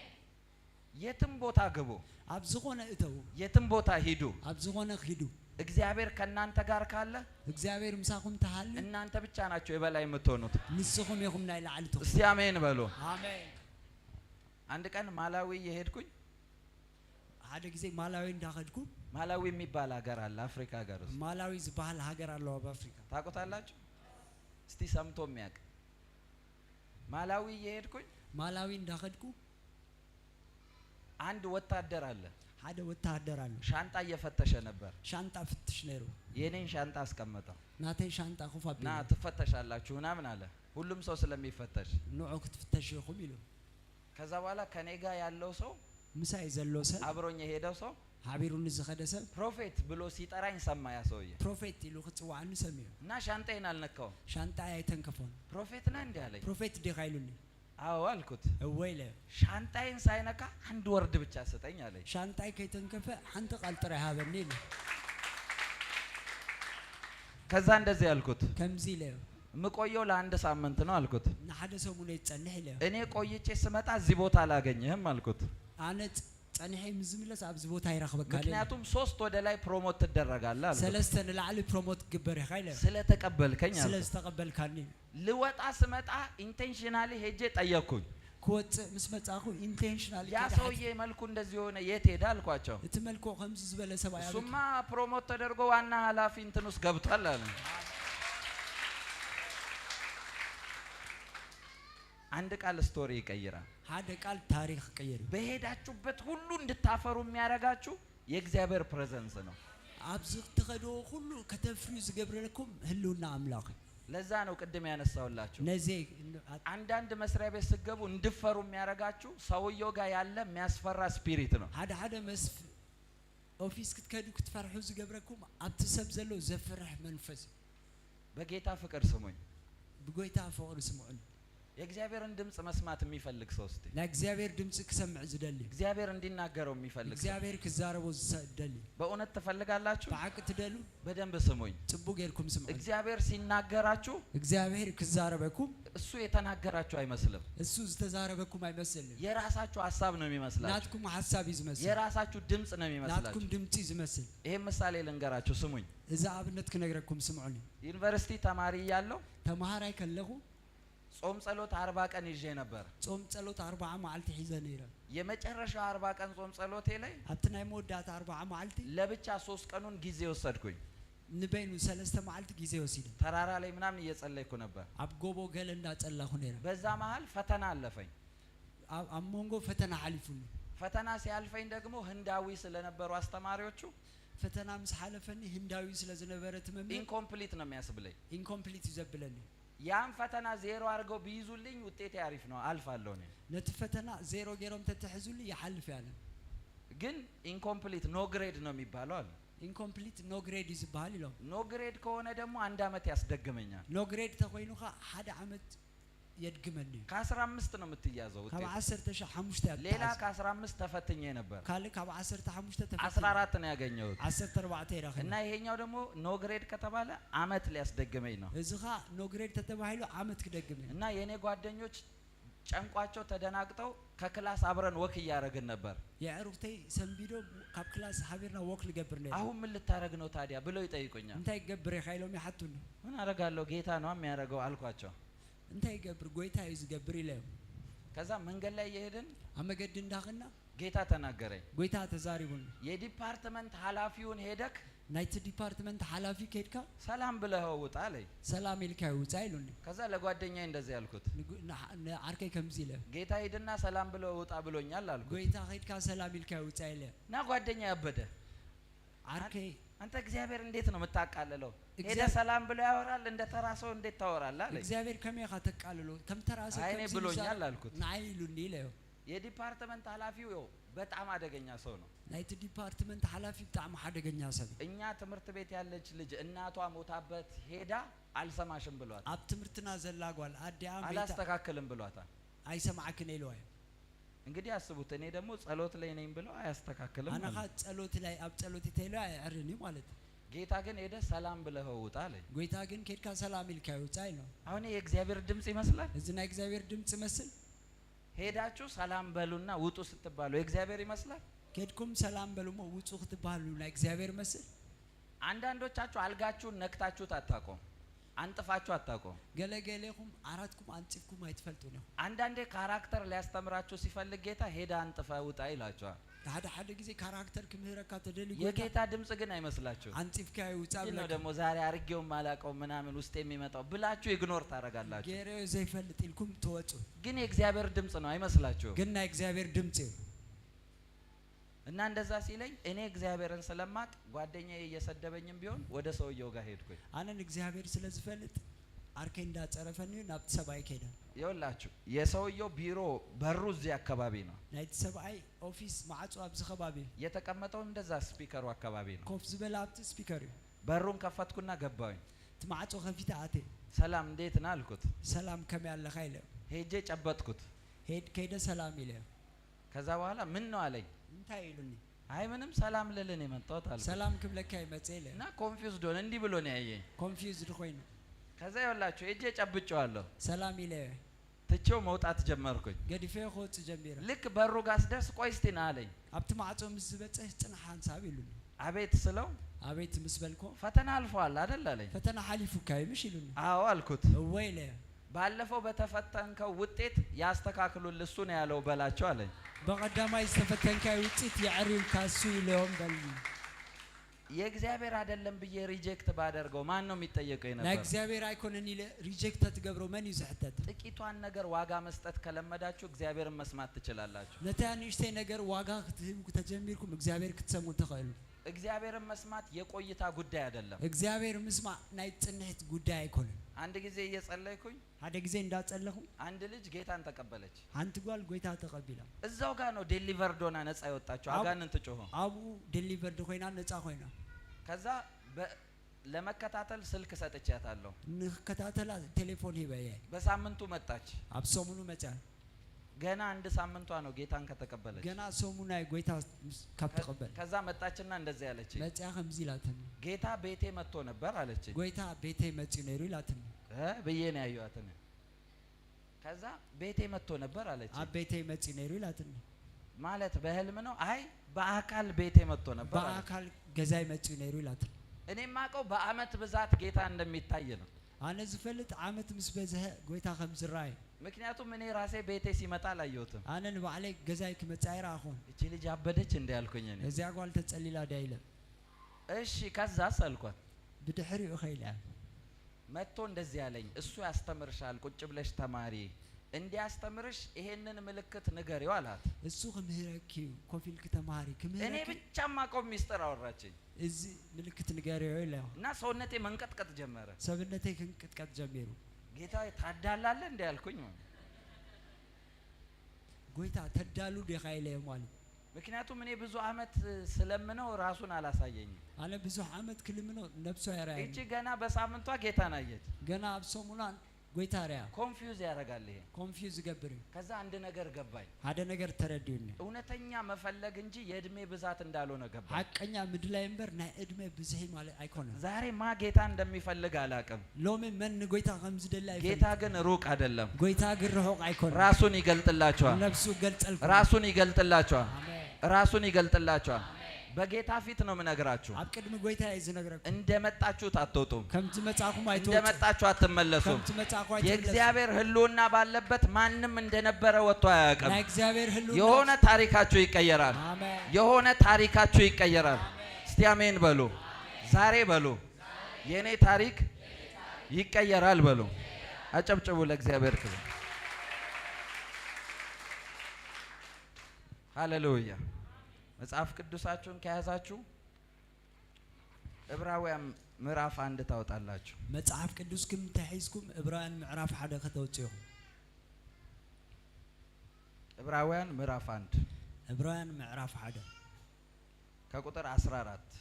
የትም ቦታ ግቡ፣ ኣብ ዝኾነ እተው፣ የትም ቦታ ሂዱ፣ ኣብ ዝኾነ ኺዱ፣ እግዚአብሔር ከእናንተ ጋር ካለ እግዚኣብሔር ምሳኹም ተሃልዩ እናንተ ብቻ ናችሁ የበላይ የምትሆኑት። ንስኹም ኢኹም ናይ ላዕሊ ትኾኑ። እስቲ አሜን በሉ። ኣሜን። አንድ ቀን ማላዊ እየሄድኩኝ ሓደ ግዜ ማላዊ እንዳኸድኩ ማላዊ የሚባል ሀገር አለ አፍሪካ ሀገር ውስጥ። ማላዊ ዝበሃል ሃገር ኣለዎ ኣብ ኣፍሪካ። ታውቁታላችሁ? እስቲ ሰምቶ የሚያውቅ። ማላዊ እየሄድኩኝ ማላዊ እንዳኸድኩ አንድ ወታደር አለ። ሓደ ወታሃደር ኣሎ። ሻንጣ እየፈተሸ ነበር። ሻንጣ ፍትሽ ነይሩ። የኔን ሻንጣ አስቀመጠው። ናተይ ሻንጣ ኮፍ ና ኣቢሉ ትፈተሻላችሁ ምናምን አለ። ሁሉም ሰው ስለሚፈተሽ። ንዑ ክትፍተሽ ኢኹም ኢሉ። ከዛ በኋላ ከኔ ጋር ያለው ሰው ምሳይ ዘሎ ሰብ አብሮኝ የሄደው ሰው ሓቢሩኒ ዝኸደ ሰብ Prophet ብሎ ሲጠራኝ ሰማ ያ ሰውዬ። Prophet ኢሉ ክፅዋዓኒ ሰሚዑ። እና ሻንጣዬን አልነካውም። ሻንጣ ኣይተንከፎን። Prophet ነህ እንዲህ አለኝ። Prophet ዲኻ ኢሉኒ። አዎ አልኩት። እወ ኢለ። ሻንጣዬን ሳይነካ አንድ word ብቻ ስጠኝ አለኝ። ሻንጣይ ከይተንከፈ ሓንቲ ቃል ጥራይ ሃበኒ ኢሉ። ከዛ እንደዚህ አልኩት፣ ከምዚ ኢለዮ፣ የምቆየው ለአንድ ሳምንት ነው አልኩት። ንሓደ ሰሙን ይፀንሕ ኢለዮ። እኔ ቆይቼ ስመጣ እዚህ ቦታ አላገኝህም አልኩት። ኣነ ፀኒሐ ምስ ዝምለስ ኣብዚ ቦታ ይረኽበካ። ምክንያቱም 3 ወደ ላይ promote ትደረጋለህ አልኩት። ሰለስተ ንላዕሊ promote ክግበር ኢኻ ኢለ። ስለተቀበልከኝ ስለ አልኩት። ዝተቐበልካኒ። ልወጣ ስመጣ intentionally ሄጄ ጠየቅኩኝ። ክወፅእ ምስ መጻኹ intentionally ያ ሰውዬ መልኩ እንደዚህ የሆነ የት ሄደ አልኳቸው። እቲ መልክዑ ከምዚ ዝበለ ሰብኣይ ኣበይ? እሱማ promote ተደርጎ ዋና ኃላፊ እንትን ውስጥ ገብቷል አለ። አንድ ቃል story ይቀይራል። ሓደ ቃል ታሪክ ቅይር እዩ። በሄዳችሁበት ሁሉ እንድታፈሩ የሚያደርጋችሁ የእግዚአብሔር presence ነው። ኣብዚ ትኸድዎ ኩሉ ከተፍርዩ ዝገብረልኩም ህልውና ኣምላኽ እዩ። ለዛ ነው ቅድም ያነሳውላችሁ። ነዚ አንዳንድ መስሪያ ቤት ስትገቡ እንድፈሩ የሚያደርጋችሁ ሰውየው ጋር ያለ የሚያስፈራ spirit ነው። ሓደ ሓደ መስፍ office ክትከዱ ክትፈርሑ ዝገብረኩም ኣብቲ ሰብ ዘሎ ዘፍርሕ መንፈስ እዩ። በጌታ ፍቅር ስሙኝ። ብጎይታ ፍቅሪ ስምዑኒ። የእግዚአብሔርን ድምጽ መስማት የሚፈልግ ሰው እስቲ ናይ እግዚኣብሔር ድምፂ ክሰምዕ ዝደሊ፣ እግዚአብሔር እንዲናገረው የሚፈልግ ሰው እግዚኣብሔር ክዛረቦ ዝደሊ፣ በእውነት ትፈልጋላችሁ? ብሓቂ ትደሉ? በደንብ ስሙኝ። ፅቡቅ ጌርኩም ስምዑኒ። እግዚአብሔር ሲናገራችሁ እግዚኣብሔር ክዛረበኩም እሱ የተናገራችሁ አይመስልም። እሱ ዝተዛረበኩም ኣይመስልን። የራሳችሁ ሀሳብ ነው የሚመስላችሁ። ናትኩም ሓሳብ እዩ ዝመስል። የራሳችሁ ድምጽ ነው የሚመስላችሁ። ናትኩም ድምፂ እዩ ዝመስል። ይሄን ምሳሌ ልንገራችሁ፣ ስሙኝ። እዚ ኣብነት ክነግረኩም ስምዑኒ። ዩኒቨርሲቲ ተማሪ እያለሁ ተምሃራይ ከለኹ ጾም ጸሎት 40 ቀን ይዤ ነበር። ጾም ጸሎት 40 መዓልቲ ሒዘ ነይረ። የመጨረሻው 40 ቀን ጾም ጸሎቴ ላይ ኣብቲ ናይ መወዳእታ 40 መዓልቲ ለብቻ 3 ቀኑን ጊዜ ወሰድኩኝ። ንበይኑ 3 መዓልቲ ጊዜ ወሲደ። ተራራ ላይ ምናምን እየጸለይኩ ነበር። ኣብ ጎቦ ገለ እንዳጸላኹ ነይረ። በዛ መሃል ፈተና አለፈኝ። ኣብ መንጎ ፈተና ሓሊፉኒ። ፈተና ሲያልፈኝ ደግሞ ህንዳዊ ስለነበሩ አስተማሪዎቹ ፈተና ምስ ሓለፈኒ ህንዳዊ ስለ ዝነበረ እቲ መምህር incomplete ነው የሚያስብለኝ። Incomplete እዩ ዘብለኒ። ያን ፈተና ዜሮ አድርገው ቢይዙልኝ ውጤቴ አሪፍ ነው፣ አልፋለሁ እኔ። ነቲ ፈተና ዜሮ ገይሮም ተትሕዙሉ ይሓልፍ ያለ። ግን incomplete no grade ነው የሚባለው አለ። Incomplete no grade እዩ ዝበሃል ኢሎም። No grade ከሆነ ደግሞ አንድ አመት ያስደግመኛል። No grade ተኮይኑ ኸ ሓደ ዓመት የድግመኒ። ከ15 ነው የምትያዘው ካብ ውጤት። 15 እያ ሌላ ትተሓዝ። ከ15 ተፈትኜ ነበር። ካልእ ካብ 15 ተፈቲነ። 14 ነው ያገኘሁት። 14 እና ረኺበ። ይሄኛው ደግሞ no grade ከተባለ አመት ሊያስደግመኝ ነው። እዚ ኸ no grade ተተባሂሉ ዓመት ክደግም እዩ። እና የኔ ጓደኞች ጨንቋቸው ተደናግጠው ከ class አብረን walk እያደረግን ነበር። የዕሩክተይ ሰንቢዶም ካብ class ሓቢርና walk ንገብር ነርና። አሁን ምን ልታረግ ነው ታዲያ ብለው ይጠይቁኛል። እንታይ ክገብር ኢኻ ኢሎም ይሓቱኒ። ምን አደርጋለሁ፣ ጌታ ነው የሚያደርገው አልኳቸው። እንታይ ይገብር፣ ጎይታ እዩ ዝገብር ኢለዮም። ከዛ መንገድ ላይ እየሄድን ኣብ መገዲ እንዳኸና ጌታ ተናገረኝ። ጎይታ ተዛሪቡኒ። የ department ኃላፊውን ሄደክ ናይቲ department ሓላፊ ከይድካ ሰላም ብለኸው ውጣ አለኝ። ሰላም ኢልካ ውፃእ ኢሉኒ። ከዛ ለጓደኛዬ እንደዚህ ያልኩት፣ ንዓርከይ ከምዚ ኢለ፣ ጌታ ሂድና ሰላም ብለው ውጣ ብሎኛል አልኩት። ጎይታ ከይድካ ሰላም ኢልካ ውፃእ ኢለ። እና ጓደኛ ያበደ፣ ዓርከይ አንተ እግዚአብሔር እንዴት ነው የምታቃልለው? ሄደ ሰላም ብሎ ያወራል፣ እንደ ተራ ሰው እንዴት ታወራለህ አለኝ። እግዚኣብሔር ከመይ ኢኻ ተቃልሎ፣ ከም ተራ ሰብ? አይ እኔ ከምዚ ብሎኛል ምዛር አልኩት። ንዓይ ኢሉኒ ኢለዮ። የ department ኃላፊው ይኸው በጣም አደገኛ ሰው ነው። ናይቲ department ሓላፊ ብጣዕሚ ሓደገኛ ሰብ እዩ። እኛ ትምህርት ቤት ያለች ልጅ እናቷ ሞታበት ሄዳ አልሰማሽም ብሏታል። ኣብ ትምህርትና ዘላ ጓል ኣዲኣ ሞይታ አላስተካክልም ብሏታል። ኣይሰማዓክን ኢልዋ እዩ። እንግዲህ አስቡት። እኔ ደግሞ ጸሎት ላይ ነኝ ብለው አያስተካክልም ኣነ አለ። ኻ ጸሎት ላይ ኣብ ጸሎት ተኢሉ ኣይዕርን እዩ ማለት እዩ። ጌታ ግን ሄደ ሰላም ብለኸው ውጣ አለኝ። ጎይታ ግን ከድካ ሰላም ኢልካ ውፃእ ኢሎ። አሁን የእግዚአብሔር ድምጽ ይመስላል። እዚ ናይ እግዚኣብሔር ድምፂ መስል? ሄዳችሁ ሰላም በሉና ውጡ ስትባሉ የእግዚአብሔር ይመስላል? ከድኩም ሰላም በሉ ሞ ውፁ ክትበሃሉ ናይ እግዚኣብሔር መስል? አንዳንዶቻችሁ አልጋችሁን ነክታችሁት አታውቁም፣ አንጥፋችሁ አታውቁም። ገለገሌኹም ዓራትኩም አንፂፍኩም ኣይትፈልጡን ኢኹም። አንዳንዴ character ሊያስተምራችሁ ሲፈልግ ጌታ ሄዳ አንጥፈ ውጣ ይላችኋል። ሓደ ሓደ ግዜ character ክምህረካ ተደልዩ ጎይታ የጌታ ድምጽ ግን አይመስላችሁም። አንፂፍካ ውፃእ ምንድን ነው ብለካ። ደግሞ ዛሬ አርጌው ማላቀው ምናምን ውስጥ የሚመጣው ብላችሁ ignore ታደርጋላችሁ። ገይረዮ ዘይፈልጥ ኢልኩም ትወፁ። ግን የእግዚአብሔር ድምጽ ነው፣ አይመስላችሁም። ግን ናይ እግዚኣብሔር ድምፂ እዩ። እና እንደዛ ሲለኝ እኔ እግዚአብሔርን ስለማቅ ጓደኛዬ እየሰደበኝም ቢሆን ወደ ሰውየው ጋር ሄድኩኝ። ኣነ ንእግዚኣብሔር ስለ ዝፈልጥ ዓርከይ እንዳፀረፈኒ ናብቲ ሰብኣይ ከይደ። ይኸውላችሁ የሰውየው ቢሮ በሩ እዚህ አካባቢ ነው። ናይቲ ሰብኣይ office ማዕፆ ኣብዚ ከባቢ እዩ። የተቀመጠው እንደዛ speaker ኡ አካባቢ ነው። ኮፍ ዝበለ ኣብቲ speaker እዩ። በሩን ከፈትኩና ገባሁኝ። እቲ ማዕፆ ከፊተ ኣትየ። ሰላም እንዴት ነህ አልኩት። ሰላም ከመይ ኣለኻ ኢለ። ሄጄ ጨበጥኩት። ሄድ ከይደ ሰላም ኢለ። ከዛ በኋላ ምን ነው አለኝ። እንታይ ኢሉኒ? አይ ምንም፣ ሰላም ልልን የመጣሁት አልኩት። ሰላም ክብለካ ይመፅእ ኢለ። እና confused ሆነ፣ እንዲህ ብሎ ነው ያየኝ። Confused ኮይኑ። ከዛ ይኸውላችሁ ሄጄ ጨብጬዋለሁ። ሰላም ኢለ። ትቼው መውጣት ጀመርኩኝ። ገዲፈ ክወፅእ ጀሚረ። ልክ በሩ ጋር ስደርስ ቆይ እስቲ ና አለኝ። ኣብቲ ማዕፆ ምስ ዝበፅሕ ፅንሕ ሓንሳብ ኢሉኒ። አቤት ስለው ኣቤት ምስ በልኮ ፈተና አልፈዋል አይደል አለኝ። ፈተና ሓሊፉካ እዩ ምሽ ኢሉኒ። አዎ አልኩት። እወ ኢለ። ባለፈው በተፈተንከው ውጤት ያስተካክሉል እሱ ነው ያለው በላቸው አለኝ። በቀዳማይ ዝተፈተንካዮ ውፅኢት የዕርዩልካ እሱ ኢሎም በልኒ። የእግዚአብሔር አይደለም ብዬ reject ባደርገው ማን ነው የሚጠየቀው ናይ የነበረው? እግዚኣብሔር ኣይኮነን ኢለ reject ተትገብሮ መን እዩ ዝሕተት? ጥቂቷን ነገር ዋጋ መስጠት ከለመዳችሁ እግዚአብሔርን መስማት ትችላላችሁ። ነታ ንእሽተይ ነገር ዋጋ ክትህቡ ተጀሚርኩም እግዚኣብሔር ክትሰሙ ትኽእሉ። እግዚአብሔርን መስማት የቆይታ ጉዳይ አይደለም። እግዚኣብሔር ምስማዕ ናይ ፅንሕት ጉዳይ ኣይኮነን። አንድ ጊዜ እየጸለይኩኝ ሓደ ግዜ እንዳፀለኹ አንድ ልጅ ጌታን ተቀበለች። ሓንቲ ጓል ጎይታ ተቐቢላ። እዛው ጋር ነው delivered ሆና ነፃ የወጣችው። አጋንንት ጮሆ። ኣብኡ delivered ኮይና ነፃ ኮይና። ከዛ ለመከታተል ስልክ ሰጥቻታለሁ። ንክከታተላ ቴሌፎን ሂበ እየ። በሳምንቱ መጣች። ኣብ ሰሙኑ መፅያ። ገና አንድ ሳምንቷ ነው ጌታን ከተቀበለች። ገና ሰሙናይ ጎይታ ካብ ተቐበል። ከዛ መጣችና እንደዚህ ያለች፣ መፅያ ከምዚ ኢላትኒ፣ ጌታ ቤቴ መጥቶ ነበር አለች። ጎይታ ቤተይ መፅኡ ነይሩ ኢላትኒ። እ ብዬ ነው ያየኋት እኔ። ከዛ ቤቴ መጥቶ ነበር አለች። ኣብ ቤተይ መፅኡ ነይሩ ኢላትኒ። ማለት በህልም ነው? አይ በአካል ቤቴ መጥቶ ነበር አለች። ብኣካል ገዛይ መፅኡ ነይሩ ኢላትኒ። እኔ የማውቀው በአመት ብዛት ጌታ እንደሚታይ ነው። ኣነ ዝፈልጥ ዓመት ምስ በዝሐ ጎይታ ከም ዝረኣይ። ምክንያቱም እኔ ራሴ ቤቴ ሲመጣ አላየሁትም። ኣነ ንባዕለይ ገዛይ ክመፅእ ኣይረኣኹን። እቺ ልጅ አበደች እንደ ያልኩኝ እኔ። እዚኣ ጓል ተፀሊላ ዳ ኢለ። እሺ ከዛስ አልኳት። ብድሕሪኡ ኸኢለ። መጥቶ እንደዚህ ያለኝ፣ እሱ ያስተምርሻል፣ ቁጭ ብለሽ ተማሪ፣ እንዲያስተምርሽ ይሄንን ምልክት ንገሪው አላት። እሱ ክምህረኪ እዩ፣ ኮፍ ኢልክ ተምሃሪ። እኔ ክምህረኪ ብቻ ማቆም ሚስጥር አወራችኝ። እዚ ምልክት ንገሪዮ ኢለ። እና ሰውነቴ መንቀጥቀጥ ጀመረ። ሰብነተይ ክንቅጥቀጥ ጀሚሩ። ጌታ ታዳላለህ እንደ ያልኩኝ ማለት። ጎይታ ተዳሉ ዲኻ ኢለዮ ማለት። ምክንያቱም እኔ ብዙ አመት ስለምነው ራሱን አላሳየኝም። ኣነ ብዙሕ ዓመት ክልምኖ ነብሶ እቺ ኣይረኣየኒ። ገና በሳምንቷ ጌታን አየች። ገና ኣብ ሰሙና ጎይታ ርያ። Confuse ያደርጋል ይሄ። Confuse ዝገብር እዩ። ከዛ አንድ ነገር ገባኝ። ሓደ ነገር ተረዲዩኒ። እውነተኛ መፈለግ እንጂ የእድሜ ብዛት እንዳልሆነ ገባኝ። ሓቀኛ ምድላይ እምበር ናይ ዕድመ ብዝሒ ማለት ኣይኮነን። ዛሬ ማ ጌታ እንደሚፈልግ አላቅም። ሎሚ መን ንጎይታ ከም ዝደሊ ጌታ ኣይፈልጥ። ግን ሩቅ አይደለም። ጎይታ ግን ርሑቕ ኣይኮነን። ራሱን ይገልጥላቸዋል። ነብሱ ገልጸልኩም። ራሱን ይገልጥላቸዋል። ኣሜን። ራሱን ይገልጥላቸዋል። በጌታ ፊት ነው የምነግራችሁ። ኣብ ቅድሚ ጎይታ እየ ዝነግረኩም። እንደመጣችሁት አትወጡም። ከምቲ መጻኹም ኣይትወፁ። እንደመጣችሁ አትመለሱም። ከምቲ መጻኹ ኣይትመለሱ። የእግዚአብሔር ሕልውና ባለበት ማንም እንደነበረ ወጥቶ አያውቅም። ናይ እግዚአብሔር ህልውና የሆነ ታሪካችሁ ይቀየራል። ኣሜን። የሆነ ታሪካችሁ ይቀየራል። እስቲ አሜን በሉ። ዛሬ በሉ፣ የኔ ታሪክ ይቀየራል በሉ። አጨብጭቡ ለእግዚአብሔር ክብር። ሃሌሉያ። መጽሐፍ ቅዱሳችሁን ከያዛችሁ ዕብራውያን ምዕራፍ 1 ታወጣላችሁ። መጽሐፍ ቅዱስኩም እንተሒዝኩም ዕብራውያን ምዕራፍ 1 ከተውፅኡ ኢኹም። ዕብራውያን ምዕራፍ 1። ዕብራውያን ምዕራፍ 1። ከቁጥር 14።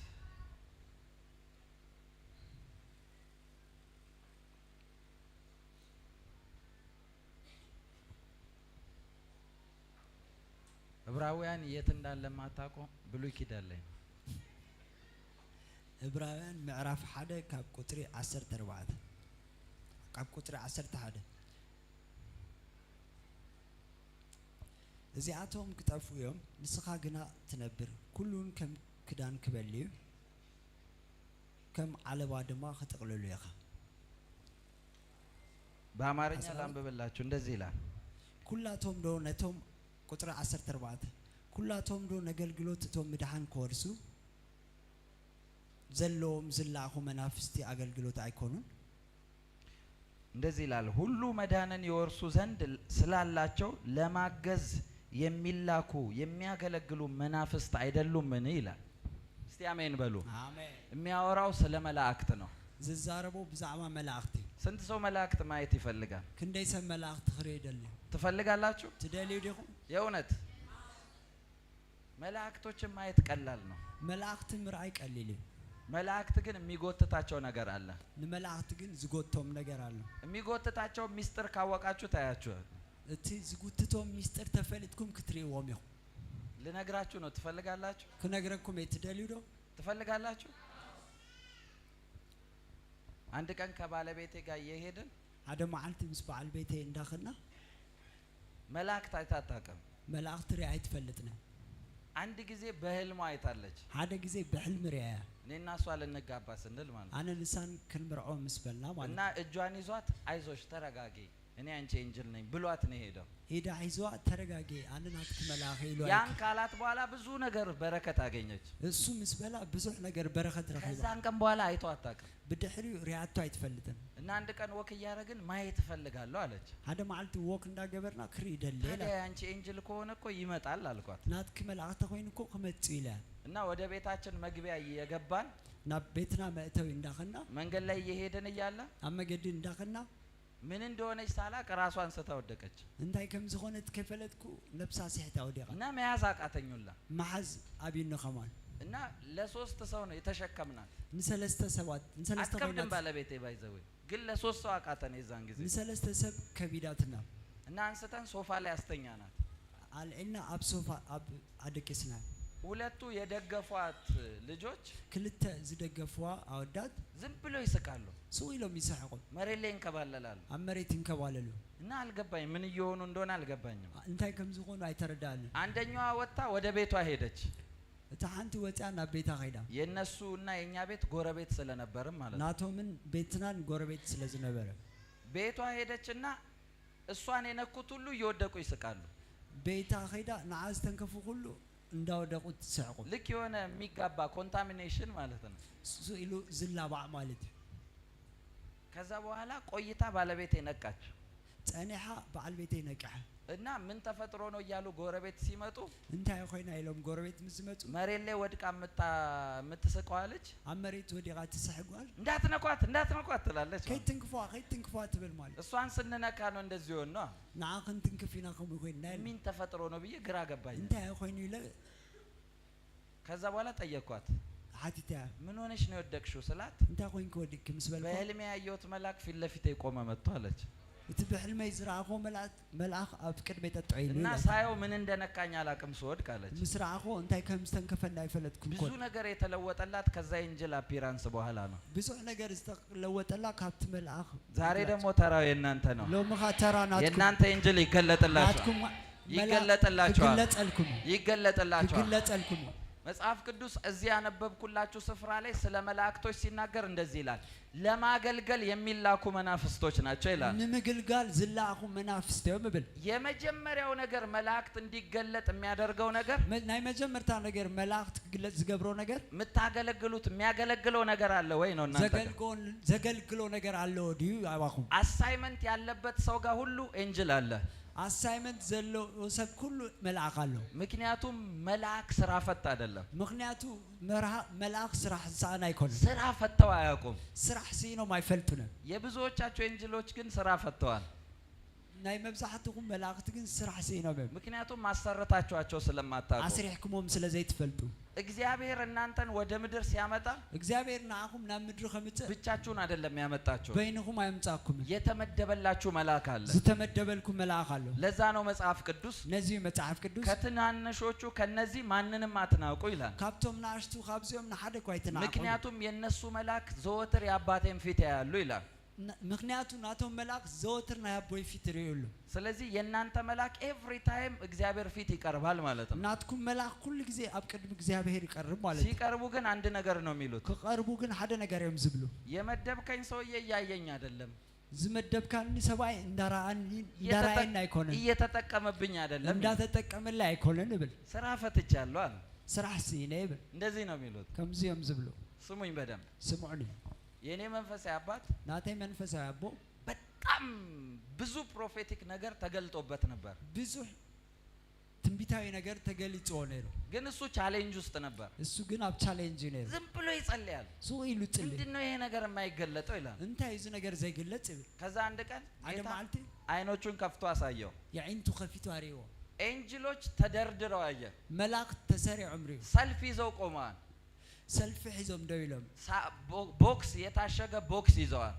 ዕብራውያን የት እንዳለ ማታውቁ ብሉይ ኪዳን ላይ ነው። ዕብራውያን ምዕራፍ 1 ካብ ቁጥሪ 14፣ ካብ ቁጥሪ 11። እዚኣቶም ክጠፍኡ እዮም፣ ንስኻ ግና ትነብር። ኩሉን ከም ክዳን ክበሊ እዩ፣ ከም ዓለባ ድማ ክጥቕልሉ ኢኻ። በአማርኛ 14 ላንብብላችሁ። እንደዚህ ይላል። ኩላቶም ዶ ነቶም ቁጥሪ 14፣ ኩላቶም ዶ ነገልግሎት እቶም ምድሓን ክወርሱ ዘለዎም ዝለኣኹ መናፍስቲ ኣገልግሎት ኣይኮኑን? እንደዚህ ይላል። ሁሉ መዳንን ይወርሱ ዘንድ ስላላቸው ለማገዝ የሚላኩ የሚያገለግሉ መናፍስት አይደሉምን ይላል። እስቲ አሜን በሉ። ኣሜን። የሚያወራው ስለ መላእክት ነው። ዝዛረቦ ብዛዕባ መላእኽቲ። ስንት ሰው መላእክት ማየት ይፈልጋል? ክንደይ ሰብ መላእኽቲ ክርኢ ይደሊ? ትፈልጋላችሁ? ትደልዩ ዲኹም? የእውነት መላእክቶችን ማየት ቀላል ነው። መላእኽቲ ምርኣይ ቀሊል እዩ። መላእክት ግን የሚጎትታቸው ነገር አለ። ንመላእኽቲ ግን ዝጎቶም ነገር ኣሎ። የሚጎትታቸው ሚስጥር ካወቃችሁ ታያችኋል። እቲ ዝጉትቶም ሚስጥር ተፈሊጥኩም ክትርእይዎም ኢኹም። ልነግራችሁ ነው። ትፈልጋላችሁ? ክነግረኩም እየ፣ ትደልዩ ዶ? ትፈልጋላችሁ? አንድ ቀን ከባለቤቴ ጋር እየሄድን ሓደ መዓልቲ ምስ በዓል ቤተይ እንዳኸድና መላእክት አይታ አታውቅም። መላእኽቲ ሪኣ ኣይትፈልጥነ። አንድ ጊዜ በህልሟ አይታለች። ሓደ ግዜ ብሕልሚ ሪኣያ። እኔና እሷ ልንጋባ ስንል ማለት ነው። ኣነ ንሳን ክንምርዖ ምስ በልና ማለት። እና እጇን ይዟት አይዞሽ ተረጋጊ፣ እኔ አንቺ angel ነኝ ብሏት ነው የሄደው። ኢዳ ሒዝዋ ተረጋጊ፣ ኣነ ናትኪ መልኣኽ ኢሉ። ያን ካላት በኋላ ብዙ ነገር በረከት አገኘች። እሱ ምስ በላ ብዙሕ ነገር በረኸት ረኺባ። ከዛን ቀን በኋላ አይቶ አታውቅም። ብድሕሪኡ ሪኣቶ ኣይትፈልጥን። እና አንድ ቀን walk እያደረግን ማየት እፈልጋለሁ አለች። ሓደ መዓልቲ walk እንዳገበርና ክርኢ ደሊ ኢላ። ታዲያ ያንቺ angel ከሆነ እኮ ይመጣል አልኳት። ናትኪ መልኣኽቲ ኮይኑ እኮ ክመፅእ ኢላ። እና ወደ ቤታችን መግቢያ እየገባን ናብ ቤትና መእተዊ እንዳኸድና መንገድ ላይ እየሄድን እያለ ኣብ መገዲ እንዳኸድና ምን እንደሆነች ሳላቅ ራሷን ስታ ወደቀች። እንታይ ከም ዝኾነት ከፈለጥኩ ነብሳ ስሕታ ወዲቓ። እና መያዝ አቃተኙላ። መሓዝ ኣብዩኒ ኸማን። እና ለሶስት ሰው ነው የተሸከምናት። ንሰለስተ ሰባት ንሰለስተ አትከብድም ኮይናት። ባለቤቴ by the way፣ ግን ለሶስት ሰው አቃተን የዛን ጊዜ። ንሰለስተ ሰብ ከቢዳትና። እና አንስተን ሶፋ ላይ አስተኛናት። ኣልዒልና ኣብ ሶፋ ኣብ ኣደቂስና። ሁለቱ የደገፏት ልጆች ክልተ ዝደገፍዋ ኣወዳት ዝም ብሎ ይስቃሉ። ስቕ ኢሎም ይስሕቁ። መሬት ላይ ይንከባለላሉ። ኣብ መሬት ይንከባለሉ። እና አልገባኝ፣ ምን እየሆኑ እንደሆነ አልገባኝም። እንታይ ከም ዝኾኑ ኣይተረዳእንን። አንደኛዋ ወጥታ ወደ ቤቷ ሄደች። እታ ሓንቲ ወፅያ ናብ ቤታ ኸይዳ። የነሱ እና የኛ ቤት ጎረቤት ስለነበርም ማለት ነው። ናቶምን ቤትናን ጎረቤት ስለ ዝነበረ። ቤቷ ሄደችና እሷን የነኩት ሁሉ እየወደቁ ይስቃሉ። ቤታ ኸይዳ ንዓ ዝተንከፉ ኩሉ እንዳወደቁ ትስሕቁ። ልክ የሆነ የሚጋባ contamination ማለት ነው። ስቕ ኢሉ ዝላባዕ ማለት እዩ። ከዛ በኋላ ቆይታ ባለቤቴ ነቃች። ፀኒሓ በዓል ቤተይ ነቅሐ። እና ምን ተፈጥሮ ነው እያሉ ጎረቤት ሲመጡ እንታይ ኮይና ኢሎም ጎረቤት ምስ ዝመፁ መሬት ላይ ወድቃ የምትስቀዋ ልጅ ኣብ መሬት ወዲቓ ትስሕቅ ጓል እንዳትነኳት እንዳትነኳት ትላለች ማለት ነው። ከይትንክፏ ከይትንክፏ ትብል ማለት። እሷን ስንነካ ነው እንደዚህ ሆን ነው። ንዓ ክንትንክፍ ኢና ከምኡ ኮይንና ኢለ። ምን ተፈጥሮ ነው ብዬ ግራ ገባኝ። እንታይ ኮይኑ ኢለ። ከዛ በኋላ ጠየኳት። ሓቲተያ። ምን ሆነሽ ነው የወደቅሽው ስላት እንታይ ኮይንክ ወዲቅኪ ምስ በልኳ በህልሜ ያየሁት መልአክ ፊት ለፊቴ ቆመ መጥቶ አለች። እቲ ብሕልመይ ዝረኣኾ መልኣኽ ኣብ ቅድመይ ጠጠው ኢሉ እና ኢላ። ሳየው ምን እንደነካኝ አላቅም ስወድቅ አለች። ምስ ረኣኾ እንታይ ከም ዝተንከፈኒ ኣይፈለጥኩም። ብዙ ኮን ነገር የተለወጠላት ከዛ angel appearance በኋላ ነው። ብዙሕ ነገር ዝተለወጠላ ካብቲ መልኣኽ። ዛሬ ደግሞ ተራው የእናንተ ነው። ሎሚ ኸ ተራ ናትኩም። የእናንተ angel ይገለጥላችኋል፣ ናትኩም ይገለጥላችኋል፣ ክግለጸልኩም እዩ። ይገለጥላችኋል። ክግለጸልኩም እዩ። መጽሐፍ ቅዱስ እዚህ ያነበብኩላችሁ ስፍራ ላይ ስለ መላእክቶች ሲናገር እንደዚህ ይላል። ለማገልገል የሚላኩ መናፍስቶች ናቸው ይላል። ንምግልጋል ዝለኣኹ መናፍስቲ እዮም ይብል። የመጀመሪያው ነገር መላእክት እንዲገለጥ የሚያደርገው ነገር ናይ መጀመርታ ነገር መላእክት ክግለጽ ዝገብሮ ነገር የምታገለግሉት የሚያገለግለው ነገር አለ ወይ ነው እናንተ ጋር። ዘገልግሎ ነገር ኣለዎ ድዩ ኣባኹም? Assignment ያለበት ሰው ጋር ሁሉ angel አለ። Assignment ዘለዎ ሰብ ኩሉ መልኣኽ ኣሎ። ምክንያቱም መልአክ ስራ ፈት አይደለም። ምክንያቱ መልኣኽ ስራሕ ዝሰኣን ኣይኮነን። ስራ ፈተው አያውቁም። ስራሕ ስኢኖም ኣይፈልጡን እዮም። የብዙዎቻቸው angel ኦች ግን ስራ ፈተዋል። ናይ መብዛሕትኩም መላእክቲ ግን ስራሕ ስኢኖም እዮም። ምክንያቱም አሰርታችኋቸው ስለማታውቁ። ኣስሪሕኩሞም ስለ ዘይትፈልጡ። እግዚአብሔር እናንተን ወደ ምድር ሲያመጣ እግዚኣብሔር ንዓኹም ናብ ምድሪ ከምፅእ ብቻችሁን አይደለም ያመጣችሁ። በይንኹም ኣይምፃእኩምን። የተመደበላችሁ መልአክ አለ። ዝተመደበልኩም መልኣኽ ኣሎ። ለዛ ነው መጽሐፍ ቅዱስ ነዚ እዩ መጽሓፍ ቅዱስ ከትናንሾቹ ከነዚህ ማንንም አትናቁ ይላል። ካብቶም ንኣሽቱ ካብዚኦም ንሓደ እኳ ኣይትናዕቁ። ምክንያቱም የነሱ መልአክ ዘወትር የአባቴን ፊት ያያሉ ይላል። ምክንያቱ ናቶም መልኣክ ዘወትር ናይ ኣቦይ ፊት ይርእዩሉ። ስለዚህ የእናንተ መልአክ every time እግዚአብሔር ፊት ይቀርባል ማለት ነው። ናትኩም መልኣክ ኩሉ ግዜ ኣብ ቅድሚ እግዚኣብሔር ይቀርብ ማለት እዩ። ሲቀርቡ ግን አንድ ነገር ነው የሚሉት። ክቐርቡ ግን ሓደ ነገር እዮም ዝብሉ። የመደብከኝ ሰውዬ እያየኝ አይደለም፣ ዝመደብካኒ ሰብኣይ እንዳረኣየኒ ኣይኮነን፣ እየተጠቀመብኝ አይደለም፣ እንዳተጠቀመለይ ኣይኮነን ይብል። ስራ ፈትቻለሁ አለ። ስራሕ ስኢነ ይብል። እንደዚህ ነው የሚሉት። ከምዚ እዮም ዝብሉ። ስሙኝ በደንብ። ስምዑኒ። የእኔ መንፈሳዊ አባት ናተይ መንፈሳዊ ኣቦ በጣም ብዙ prophetic ነገር ተገልጦበት ነበር። ብዙሕ ትንቢታዊ ነገር ተገሊፅዎ ነይሩ። ግን እሱ challenge ውስጥ ነበር። እሱ ግን ኣብ challenge እዩ ነይሩ። ዝም ብሎ ይጸልያል። ሱቕ ኢሉ ይፅሊ። ምንድን ነው ይሄ ነገር የማይገለጠው ይላል። እንታይ እዚ ነገር ዘይግለጽ ይብል። ከዛ አንድ ቀን ሓደ ጌታ መዓልቲ አይኖቹን ከፍቶ አሳየው። የዒንቱ ከፊቱ ኣርእይዎ። Angel ኦች ተደርድረው አየ። መላእክት ተሰሪዖም ርዩ። ሰልፍ ይዘው ቆመዋል። ሰልፊ ሒዞም ደው ኢሎም። Box፣ የታሸገ box ይዘዋል።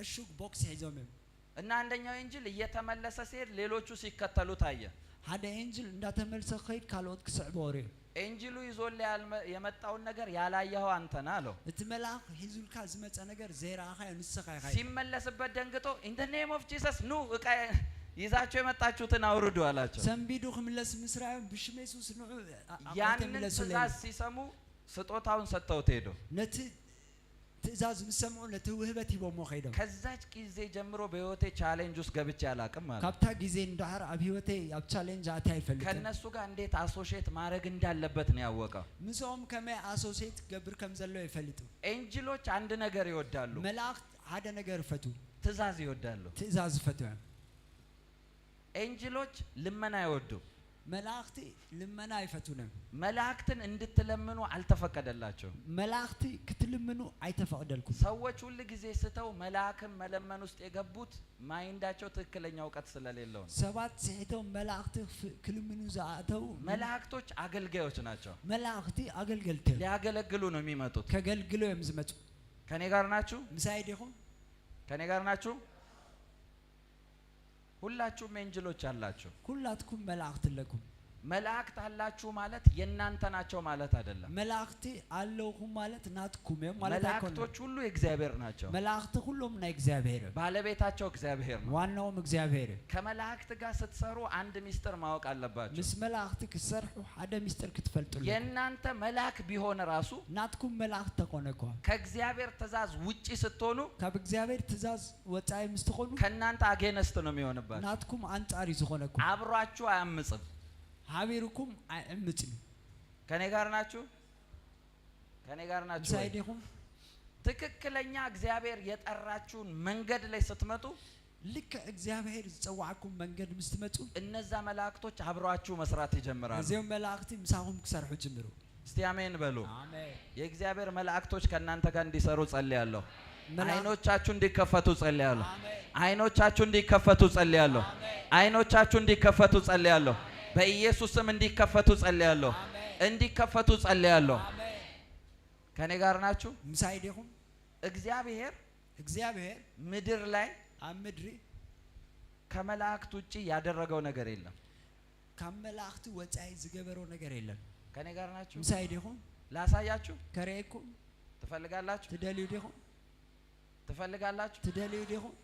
ዕሹግ box ሒዞም እዮም። እና አንደኛው angel እየተመለሰ ሲሄድ ሌሎቹ ሲከተሉ ታየ። ሓደ angel እንዳተመልሰ ክኸይድ ካልኦት ክስዕቦ ርዩ። Angel ኡ ይዞልህ የመጣውን ነገር ያላየኸው አንተ ነህ አለው። እቲ መልኣኽ ሒዙልካ ዝመፀ ነገር ዘይረኣኻዮ ንስኻ ኢኻ። ሲመለስበት ደንግጦ "In the name of Jesus ኑ እቃ ይዛችሁ የመጣችሁትን አውርዱ" አላቸው። ሰንቢዱ ክምለስ ምስ ረኣዮም ብሽም የሱስ ንዑ ኣቑሑት ያንን ምለሱለይ። ትእዛዝ ሲሰሙ ስጦታውን ሰጥተውት ሄዱ። ነቲ ትእዛዝ ምስ ሰምዑ ነቲ ውህበት ሂቦሞ ከይዶም። ከዛች ጊዜ ጀምሮ በህይወቴ challenge ውስጥ ገብቼ አላቅም ማለት። ካብታ ግዜ እንዳሕር ኣብ ሂወተይ ኣብ challenge ኣትየ ኣይፈልጥን። ከነሱ ጋር እንዴት associate ማድረግ እንዳለበት ነው ያወቀው። ምስኦም ከመይ associate ክገብር ከም ዘሎ ይፈልጡ። Angel ኦች አንድ ነገር ይወዳሉ፣ መላእክት ሓደ ነገር ይፈትዉ። ትእዛዝ ይወዳሉ። ትእዛዝ ይፈትዉ እዮም። Angel ኦች ልመና አይወዱም። መላእክቲ ልመና ኣይፈትዉን እዮም። መላእክትን እንድትለምኑ አልተፈቀደላቸውም። መላእክቲ ክትልምኑ ኣይተፈቅደልኩም። ሰዎች ሁል ጊዜ ስተው መልአክን መለመን ውስጥ የገቡት mind ኣቸው ትክክለኛ እውቀት ስለሌለው ነው። ሰባት ስሒቶም መላእክቲ ክልምኑ ዝኣተው መላእክቶች አገልጋዮች ናቸው። መላእክቲ ኣገልገልቲ እዮም። ሊያገለግሉ ነው የሚመጡት። ከገልግሎ እዮም ዝመፁ። ከኔ ጋር ናችሁ? ምሳይ ዲኹም? ከኔ ጋር ናችሁ? ሁላችሁም angel ኦች አላችሁ። ኩላትኩም መላእክቲ ኣለኩም። መላእክት አላችሁ ማለት የእናንተ ናቸው ማለት አይደለም። መላእክቲ ኣለውኩም ማለት ናትኩም እዮም ማለት ኣይኮነን። መላእክቶች ሁሉ የእግዚአብሔር ናቸው። መላእክቲ ኩሎም ናይ እግዚኣብሔር እዮም። ባለቤታቸው እግዚአብሔር ነው። ዋናዎም እግዚኣብሔር እዩ። ከመላእክት ጋር ስትሰሩ አንድ ሚስጥር ማወቅ አለባችሁ። ምስ መላእክቲ ክትሰርሑ ሓደ ሚስጥር ክትፈልጡ ኣለኩም። የእናንተ መልአክ ቢሆን ራሱ ናትኩም መላእክቲ ተኾነ እኳ ከእግዚአብሔር ትእዛዝ ውጪ ስትሆኑ ካብ እግዚኣብሔር ትእዛዝ ወፃኢ ምስ ትኾኑ ከእናንተ against ነው የሚሆንባችሁ። ናትኩም ኣንጻር እዩ ዝኾነኩም። አብሯችሁ አያምጽም። ሓቢርኩም ኣይዕምፅን እዩ። ከኔ ጋር ናችሁ? ከኔ ጋር ናችሁ ምሳይ ወይ? ዲኹም? ትክክለኛ እግዚአብሔር የጠራችሁን መንገድ ላይ ስትመጡ ልክዕ እግዚኣብሔር ዝፀዋዓኩም መንገድ ምስ ትመፁ እነዛ መላእክቶች አብሯችሁ መስራት ይጀምራሉ። እዚኦም መላእክቲ ምሳኹም ክሰርሑ ጅምሩ። እስቲ አሜን በሉ። ኣሜን። የእግዚአብሔር መላእክቶች ከእናንተ ጋር እንዲሰሩ ጸልያለሁ። መላእክት አይኖቻችሁ እንዲከፈቱ ጸልያለሁ። ኣሜን። አይኖቻችሁ እንዲከፈቱ ጸልያለሁ። አይኖቻችሁ እንዲከፈቱ ጸልያለሁ። በኢየሱስ ስም እንዲከፈቱ ጸልያለሁ። እንዲከፈቱ ጸልያለሁ። ከኔ ጋር ናችሁ? ምሳይ ዲኹም? እግዚአብሔር እግዚኣብሔር ምድር ላይ ኣብ ምድሪ ከመላእክት ውጪ ያደረገው ነገር የለም። ካብ መላእኽቲ ወፃኢ ዝገበሮ ነገር የለን። ከኔ ጋር ናችሁ? ምሳይ ዲኹም? ላሳያችሁ ከርእየኩም ትፈልጋላችሁ? ትደልዩ ዲኹም? ትፈልጋላችሁ? ትደልዩ ዲኹም?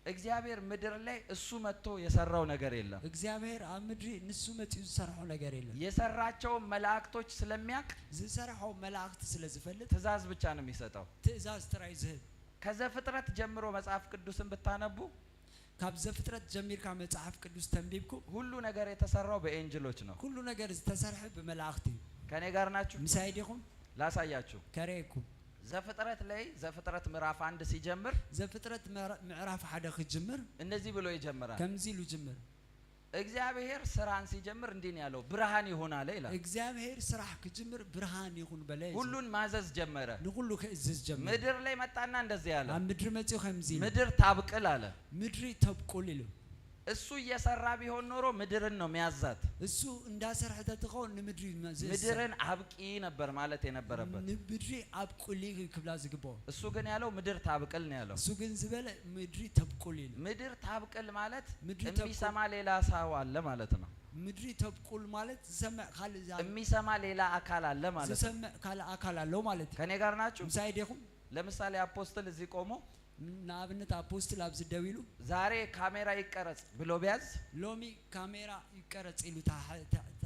እግዚአብሔር ምድር ላይ እሱ መጥቶ የሰራው ነገር የለም። እግዚአብሔር ኣብ ምድሪ ንሱ መፂኡ ዝሰርሖ ነገር የለን። የሰራቸውን መላእክቶች ስለሚያውቅ ዝሰርሖ መላእኽቲ ስለ ዝፈልጥ ትእዛዝ ብቻ ነው የሚሰጠው። ትእዛዝ ጥራይ ዝህብ። ከዘፍጥረት ጀምሮ መጽሐፍ ቅዱስን ብታነቡ ካብ ዘፍጥረት ጀሚርካ መጽሓፍ ቅዱስ ተንቢብኩም ሁሉ ነገር የተሰራው በ angel ኦች ነው። ኩሉ ነገር ዝተሰርሐ ብመላእኽቲ እዩ። ከኔ ጋር ናችሁ? ምሳይ ዲኹም? ላሳያችሁ። ከርእየኩም። ዘፍጥረት ላይ ዘፍጥረት ምዕራፍ 1 ሲጀምር ዘፍጥረት ምዕራፍ 1 ክጅምር እንደዚህ ብሎ ይጀምራል። ከምዚ ኢሉ ጅምር። እግዚአብሔር ስራን ሲጀምር እንዲህ ነው ያለው፣ ብርሃን ይሁን አለ ይላል። እግዚአብሔር ስራሕ ክጅምር ብርሃን ይሁን በለ። ሁሉን ማዘዝ ጀመረ። ንኩሉ ክእዝዝ ጀመረ። ምድር ላይ መጣና እንደዚህ አለ፣ ኣብ ምድሪ መፂኡ ከምዚ ኢሉ፣ ምድር ታብቅል አለ። ምድሪ ተብቁል ኢሉ። እሱ እየሰራ ቢሆን ኖሮ ምድርን ነው የሚያዛት። እሱ እንዳሰርሐ ተትኸውን ንምድሪ ምድርን አብቂ ነበር ማለት የነበረበት። ንምድሪ ኣብቁሊ ክብላ ዝግብኦ። እሱ ግን ያለው ምድር ታብቅል ነው ያለው። እሱ ግን ዝበለ ምድሪ ተብቁል ኢሉ። ምድር ታብቅል ማለት ምድሪ ተብቁል የሚሰማ ሌላ ሰው አለ ማለት ነው። ምድሪ ተብቁል ማለት ዝሰምዕ ካልእ የሚሰማ ሌላ አካል አለ ማለት ነው። ዝሰምዕ ካልእ አካል አለው ማለት እዩ። ከኔ ጋር ናችሁ? ምሳይ ዲኹም? ለምሳሌ apostle እዚህ ቆሞ ንኣብነት apostle ኣብዚ ደው ኢሉ ዛሬ ካሜራ ይቀረጽ ብሎ ቢያዝ ሎሚ ካሜራ ይቀረጽ ኢሉ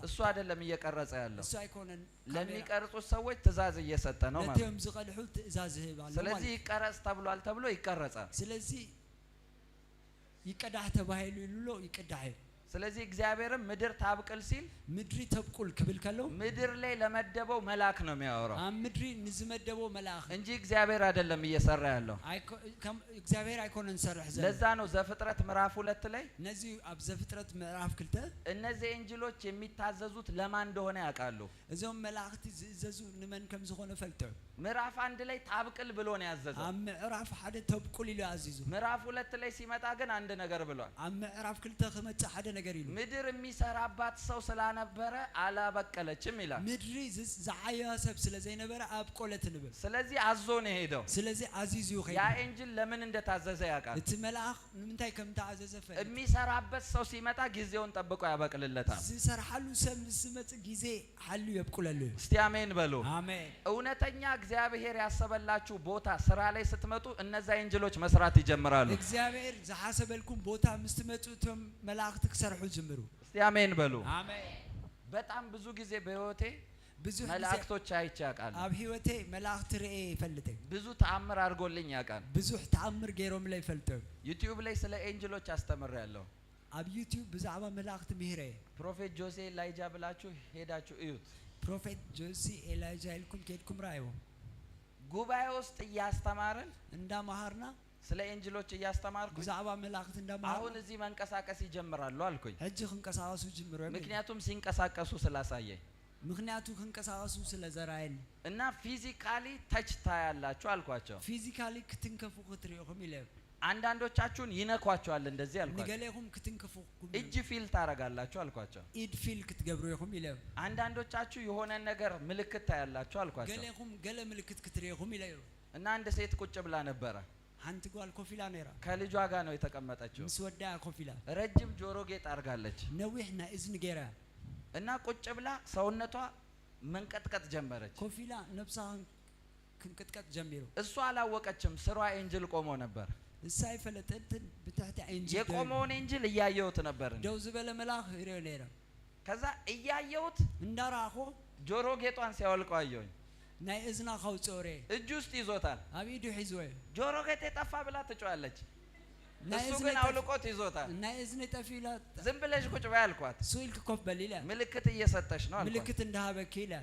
እሱ አይደለም እየቀረጸ ያለው፣ እሱ ኣይኮነን ለሚቀርጹት ሰዎች ትእዛዝ እየሰጠ ነው ማለት ነው። ነቶም ዝቀድሑ ትእዛዝ ዝህብ ኣሎ። ስለዚህ ይቀረጽ ተብሏል ተብሎ ይቀረጻል። ስለዚህ ይቀዳሕ ተባሂሉ ኢሉ ይቅዳሕ እዩ። ስለዚህ እግዚአብሔርም ምድር ታብቅል ሲል ምድሪ ተብቁል ክብል ከሎ ምድር ላይ ለመደበው መልአክ ነው የሚያወራው ኣብ ምድሪ ንዝመደቦ መልአክ እንጂ እግዚአብሔር አይደለም እየሰራ ያለው። እግዚአብሔር ኣይኮነን ዝሰርሕ ዘሎ። ለዛ ነው ዘፍጥረት ምዕራፍ 2 ላይ ነዚ ኣብ ዘፍጥረት ምዕራፍ 2 እነዚህ angel ኦች የሚታዘዙት ለማን እንደሆነ ያውቃሉ። እዞም መላእኽቲ ዝእዘዙ ንመን ከም ዝኾነ ፈልጦ። ምዕራፍ 1 ላይ ታብቅል ብሎ ነው ያዘዘው። ኣብ ምዕራፍ 1 ተብቁል ኢሉ ኣዚዙ። ምዕራፍ 2 ላይ ሲመጣ ግን አንድ ነገር ብሏል። ኣብ ምዕራፍ 2 ክመጽእ ሓደ ነገር ኢሉ። ምድር የሚሰራባት ሰው ስላነበረ አላበቀለችም ይላል። ምድሪ ዝዓያ ሰብ ስለዘይነበረ ኣብቆለት ንብል። ስለዚህ አዞ ነው የሄደው። ስለዚህ አዚዙ ያ ኸይዱ። angel ለምን እንደታዘዘ ያውቃል። እቲ መልአኽ ንምንታይ ከም ተኣዘዘ ፈልጥ። የሚሰራበት ሰው ሲመጣ ጊዜውን ጠብቆ ያበቅልለታል። ዝሰርሓሉ ሰብ ምስ ዝመጽእ ጊዜ ሓልዩ የብቁለሉ። እስቲ አሜን በሉ። አሜን። እውነተኛ እግዚአብሔር ያሰበላችሁ ቦታ ስራ ላይ ስትመጡ እነዛ angel ኦች መስራት ይጀምራሉ። እግዚአብሔር ዝሓሰበልኩም ቦታ ምስ ትመጹ እቶም መላእኽቲ ክሰርሑ ጅምሩ። እስቲ አሜን በሉ። አሜን። በጣም ብዙ ጊዜ በህይወቴ ብዙሕ ግዜ መላእክቶች አይቼ ያውቃሉ። ኣብ ህይወተይ መላእኽቲ ርኤ ይፈልጥ። ብዙ ተአምር አድርጎልኝ ያውቃል። ብዙሕ ተኣምር ገይሮምለይ ይፈልጡ። ዩቲዩብ ላይ ስለ angel ኦች አስተምሬያለሁ። ኣብ ዩቲዩብ ብዛዕባ መላእኽቲ ምሂረ። Prophet ጆሴ ኤላይጃ ብላችሁ ሄዳችሁ እዩት። Prophet ጆሲ ኤላይጃ ኢልኩም ከድኩም ረኣይዎ። ጉባኤ ውስጥ እያስተማርን እንዳመሃርና ስለ angel ኦች እያስተማርኩ ብዛዕባ መላእኽቲ አሁን እንዳመሃርና እዚህ መንቀሳቀስ ይጀምራሉ አልኩኝ። ሕጂ ክንቀሳቀሱ ጅምሩ። ምክንያቱም ሲንቀሳቀሱ ስላሳየኝ ምክንያቱ ክንቀሳቀሱ ስለዘራየኒ እና physically touch ታያላችሁ አልኳቸው። Physically ክትንከፉ ክትሪኢኹም ኢለ። አንዳንዶቻችሁን ይነኳቸዋል እንደዚህ አልኳቸው። ንገሌኹም ክትንከፉኩም እጅ feel ታረጋላችሁ አልኳቸው። ኢድ feel ክትገብሩ ኢኹም ኢለ። አንዳንዶቻችሁ የሆነ ነገር ምልክት ታያላችሁ አልኳቸው። ገሌኹም ገለ ምልክት ክትሪኢኹም ኢለ። እና አንድ ሴት ቁጭ ብላ ነበረ። ሓንቲ ጓል ኮፍ ኢላ ነይራ። ከልጇ ጋር ነው የተቀመጠችው። ምስ ወዳ ኮፍ ኢላ። ረጅም ጆሮ ጌጥ አድርጋለች። ነዊሕ ናይ እዝኒ ገይራ። እና ቁጭ ብላ ሰውነቷ መንቀጥቀጥ ጀመረች። ኮፍ ኢላ ነብሳ ክንቅጥቀጥ ጀሚሩ። እሷ አላወቀችም። ስሯ angel ቆሞ ነበር። ንሳ ኣይፈለጠትን ብትሕቲ angel የቆመውን angel እያየሁት ነበር። ደው ዝበለ መልአኽ ይሪኦ ነይረ። ከዛ እያየሁት እንዳረኣኾ ጆሮ ጌጧን ሲያወልቀው አየሁኝ። ናይ እዝና ከውፅኦ ርአ። እጅ ውስጥ ይዞታል። ኣብ ኢዱ ሒዝዎ እዩ። ጆሮ ጌጤ ጠፋ ብላ ትጮኻለች። ናይ እሱ እዝኒ ግን አውልቆት ይዞታል። ናይ እዝኒ ጠፊ ኢላ ዝም ብለሽ ቁጭ በይ አልኳት። ሱ ኢልክ ኮፍ በል ኢለ። ምልክት እየሰጠሽ ነው አልኳት። ምልክት እንዳሃበኪ ኢለ።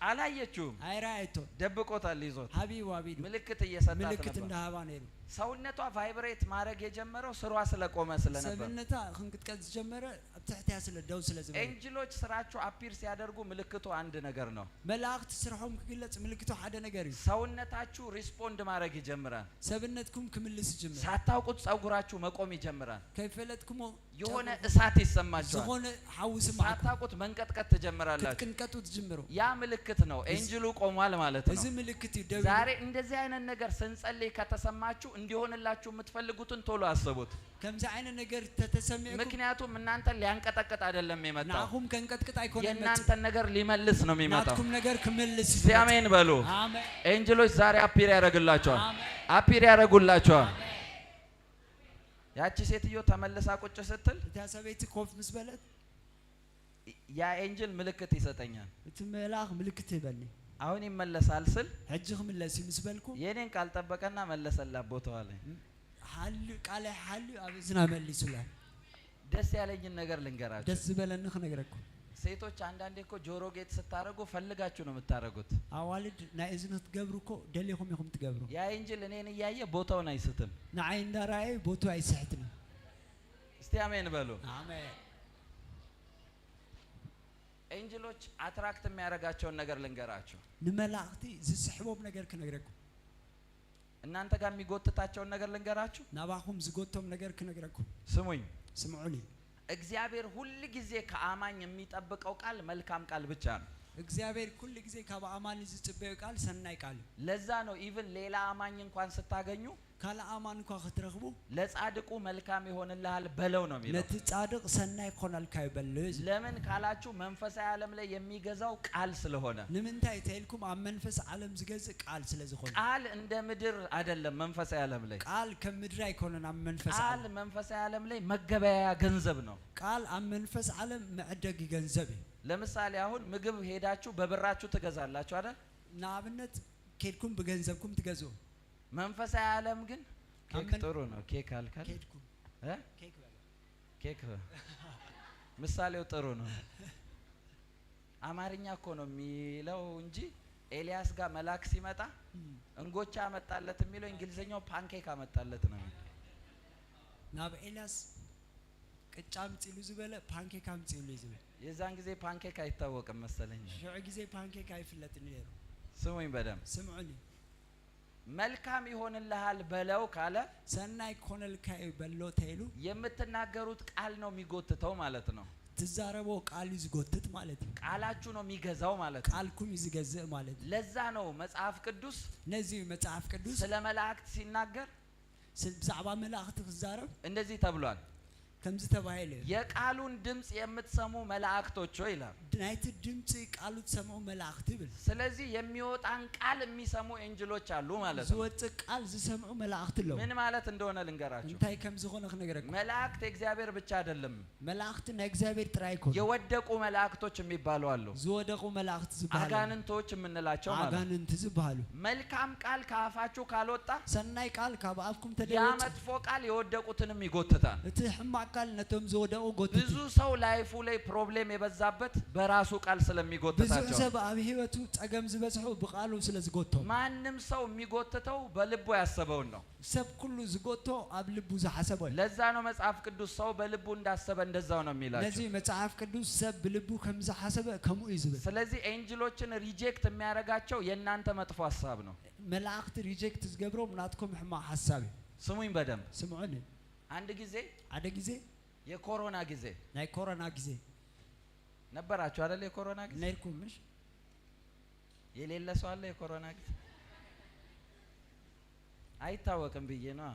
አላየችውም። ኣይረኣየቶ። ደብቆታል ይዞት። ሃቢዋ ቢዱ ምልክት እየሰጣት ምልክት ነበር። እንዳሃባ ነይሩ። ሰውነቷ vibrate ማድረግ የጀመረው ስሯ ስለቆመ ስለነበር። ሰብነታ ክንቅጥቀጥ ዝጀመረ ኣብ ትሕቲያ ስለ ደው ስለ ዝበለ። Angel ኦች ስራቸው appear ሲያደርጉ ምልክቱ አንድ ነገር ነው። መላእኽቲ ስርሖም ክግለጽ ምልክቱ ሓደ ነገር እዩ። ሰውነታችሁ respond ማድረግ ይጀምራል። ሰብነትኩም ክምልስ ይጅምር። ሳታውቁት ጸጉራችሁ መቆም ይጀምራል። ከይፈለጥኩሞ የሆነ እሳት ይሰማችኋል። ዝኾነ ሓዊ ስማዕኩም። ሳታውቁት መንቀጥቀጥ ትጀምራላችሁ። ክትቅንቀጡ ትጅምሩ። ያ ምልክት ነው። Angel ኡ ቆሟል ማለት እዚ ነው። ምልክት እዩ ደው ኢሉ። ዛሬ እንደዚህ አይነት ነገር ስንጸልይ ከተሰማችሁ እንዲሆንላችሁ የምትፈልጉትን ቶሎ አስቡት። ከምዚ ዓይነት ነገር ተተሰሚዕኩም ምክንያቱም እናንተን ሊያንቀጠቅጥ አይደለም የመጣው፣ ንዓኹም ከንቀጥቅጥ ኣይኮነን መፅእ። የእናንተን ነገር ሊመልስ ነው የሚመጣው። ናትኩም ነገር ክምልስ እዩ እስቲ አሜን በሉ። አሜን። Angel ኦች ዛሬ appear ያደርግላቸዋል፣ አሜን። Appear ያደርጉላቸዋል። ያቺ ሴትዮ ተመልሳ ቁጭ ስትል እታ ሰበይቲ ኮፍ ምስ በለት ያ angel ምልክት ይሰጠኛል። እቲ መልኣኽ ምልክት ይበኒ። አሁን ይመለሳል ስል ሕጂ ክምለስ እዩ ምስ በልኩ የኔን ቃል ጠበቀና መለሰላት ቦታዋ ላይ። ሓልዩ ቃለይ ሓልዩ ኣብ እዝና መሊሱላ። ደስ ያለኝን ነገር ልንገራችሁ። ደስ ዝበለኒ ክነግረኩም። ሴቶች አንዳንዴ እኮ ጆሮ ጌጥ ስታረጉ ፈልጋችሁ ነው የምታረጉት። ኣዋልድ ናይ እዝኒ ክትገብሩ እኮ ደሊኹም ኢኹም ትገብሩ። ያ angel እኔን እያየ ቦታውን አይስትም። ንዓይ እንዳረኣየ ቦቱ ኣይስሕትን። እስቲ አሜን በሉ። ኣሜን። Angel ኦች attract የሚያደርጋቸውን ነገር ልንገራችሁ። ንመላእኽቲ ዝስሕቦም ነገር ክነግረኩም። እናንተ ጋር የሚጎትታቸውን ነገር ልንገራችሁ። ናባኹም ዝጎቶም ነገር ክነግረኩም። ስሙኝ። ስምዑኒ። እግዚአብሔር ሁል ጊዜ ከአማኝ የሚጠብቀው ቃል መልካም ቃል ብቻ ነው። እግዚአብሔር ኩሉ ግዜ ካብ ኣማኒ ዝፅበዮ ቃል ሰናይ ቃል እዩ። ለዛ ነው even ሌላ አማኝ እንኳን ስታገኙ ካልእ ኣማን እኳ ክትረኽቡ ለጻድቁ መልካም ይሆንልሃል በለው ነው የሚለው። ነቲ ጻድቕ ሰናይ ክኾነልካ ይበሎ እዩ ዝብል። ለምን ካላችሁ መንፈሳዊ ዓለም ላይ የሚገዛው ቃል ስለሆነ። ንምንታይ ተኢልኩም ኣብ መንፈስ ዓለም ዝገዝእ ቃል ስለ ዝኾነ። ቃል እንደ ምድር አይደለም። መንፈሳዊ ዓለም ላይ ቃል ከም ምድሪ ኣይኮነን ኣብ መንፈስ ቃል ዓለም። መንፈሳዊ ዓለም ላይ መገበያያ ገንዘብ ነው። ቃል ኣብ መንፈስ ዓለም መዕደጊ ገንዘብ እዩ። ለምሳሌ አሁን ምግብ ሄዳችሁ በብራችሁ ትገዛላችሁ አይደል? ንኣብነት ኬድኩም ብገንዘብኩም ትገዝኡ። መንፈሳዊ ዓለም ግን ኬክ ጥሩ ነው። ኬክ አልካል ኬድኩም እ ኬክ በለ። ኬክ ምሳሌው ጥሩ ነው። አማርኛ እኮ ነው የሚለው እንጂ ኤልያስ ጋር መልአክ ሲመጣ እንጎቻ አመጣለት የሚለው እንግሊዝኛው pancake አመጣለት ነው የሚለው። ናብ ኤልያስ ቅጫ ኣምፂሉ ዝበለ pancake ኣምፂሉ እዩ ዝብል። የዛን ጊዜ pancake አይታወቅም መሰለኝ። ሽዑ ግዜ pancake ኣይፍለጥን ነይሩ። ስሙኝ በደንብ። ስምዑኒ። መልካም ይሆንልሃል በለው ካለ ሰናይ ክኾነልካ እዩ በሎ ተኢሉ የምትናገሩት ቃል ነው የሚጎትተው ማለት ነው። ትዛረቦ ቃል እዩ ዝጎትት ማለት እዩ። ቃላችሁ ነው የሚገዛው ማለት ነው። ቃልኩም እዩ ዝገዝእ ማለት እዩ። ለዛ ነው መጽሐፍ ቅዱስ ነዚ እዩ መጽሓፍ ቅዱስ ስለ መላእክት ሲናገር ብዛዕባ መላእኽቲ ክዛረብ እንደዚህ ተብሏል። ከምዚ ተባሂሉ እዩ። የቃሉን ድምፅ የምትሰሙ መላእክቶች ሆይ ይላል። ናይቲ ድምፂ ቃሉ ትሰምዑ መላእኽቲ ይብል። ስለዚህ የሚወጣን ቃል የሚሰሙ angel ኦች አሉ ማለት ነው። ዝወፅእ ቃል ዝሰምዑ መላእኽቲ ኣለዉ። ምን ማለት እንደሆነ ልንገራችሁ። እንታይ ከም ዝኾነ ክነግረኩም። መላእክት የእግዚአብሔር ብቻ አይደለም። መላእኽቲ ናይ እግዚአብሔር ጥራይ ኣይኮኑ። የወደቁ መላእክቶች የሚባሉ አሉ። ዝወደቁ መላእኽቲ ዝበሃሉ አጋንንቶች የምንላቸው ማለት ነው። ኣጋንንቲ ዝበሃሉ። መልካም ቃል ከአፋችሁ ካልወጣ ሰናይ ቃል ካብ ኣፍኩም ያ ተደይወፅእ መጥፎ ቃል የወደቁትንም ይጎትታል። እቲ ሕማቅ ቃል ነቶም ዝወደቁ ጎትት። ብዙ ሰው life ኡ ላይ problem የበዛበት በራሱ ቃል ብዙሕ ስለሚጎትታቸው። ሰብ ኣብ ሂወቱ ፀገም ዝበዝሑ ብቃሉ ስለ ዝጎቶም። ማንም ሰው የሚጎትተው በልቡ ያሰበውን ነው። ሰብ ኩሉ ዝጎቶ ኣብ ልቡ ዝሓሰቦ እዩ። ለዛ ነው መጽሐፍ ቅዱስ ሰው በልቡ እንዳሰበ እንደዛው ነው ነዚ የሚላቸው። መጽሓፍ ቅዱስ ሰብ ብልቡ ከም ዝሓሰበ ከምኡ እዩ ዝብል። ስለዚህ angel ኦችን reject የሚያደርጋቸው የእናንተ መጥፎ ሀሳብ ነው። መላእኽቲ reject ዝገብሮም ናትኩም ሕማቅ ሓሳብ እዩ። ስሙኝ በደንብ። ስምዑኒ። አንድ ጊዜ ሓደ ግዜ የኮሮና ጊዜ ናይ ኮሮና ግዜ ነበራችሁ አይደል? የኮሮና ጊዜ ነይርኩም ምሽ? የሌለ ሰው አለ? የኮሮና ጊዜ አይታወቅም ብዬ ነው።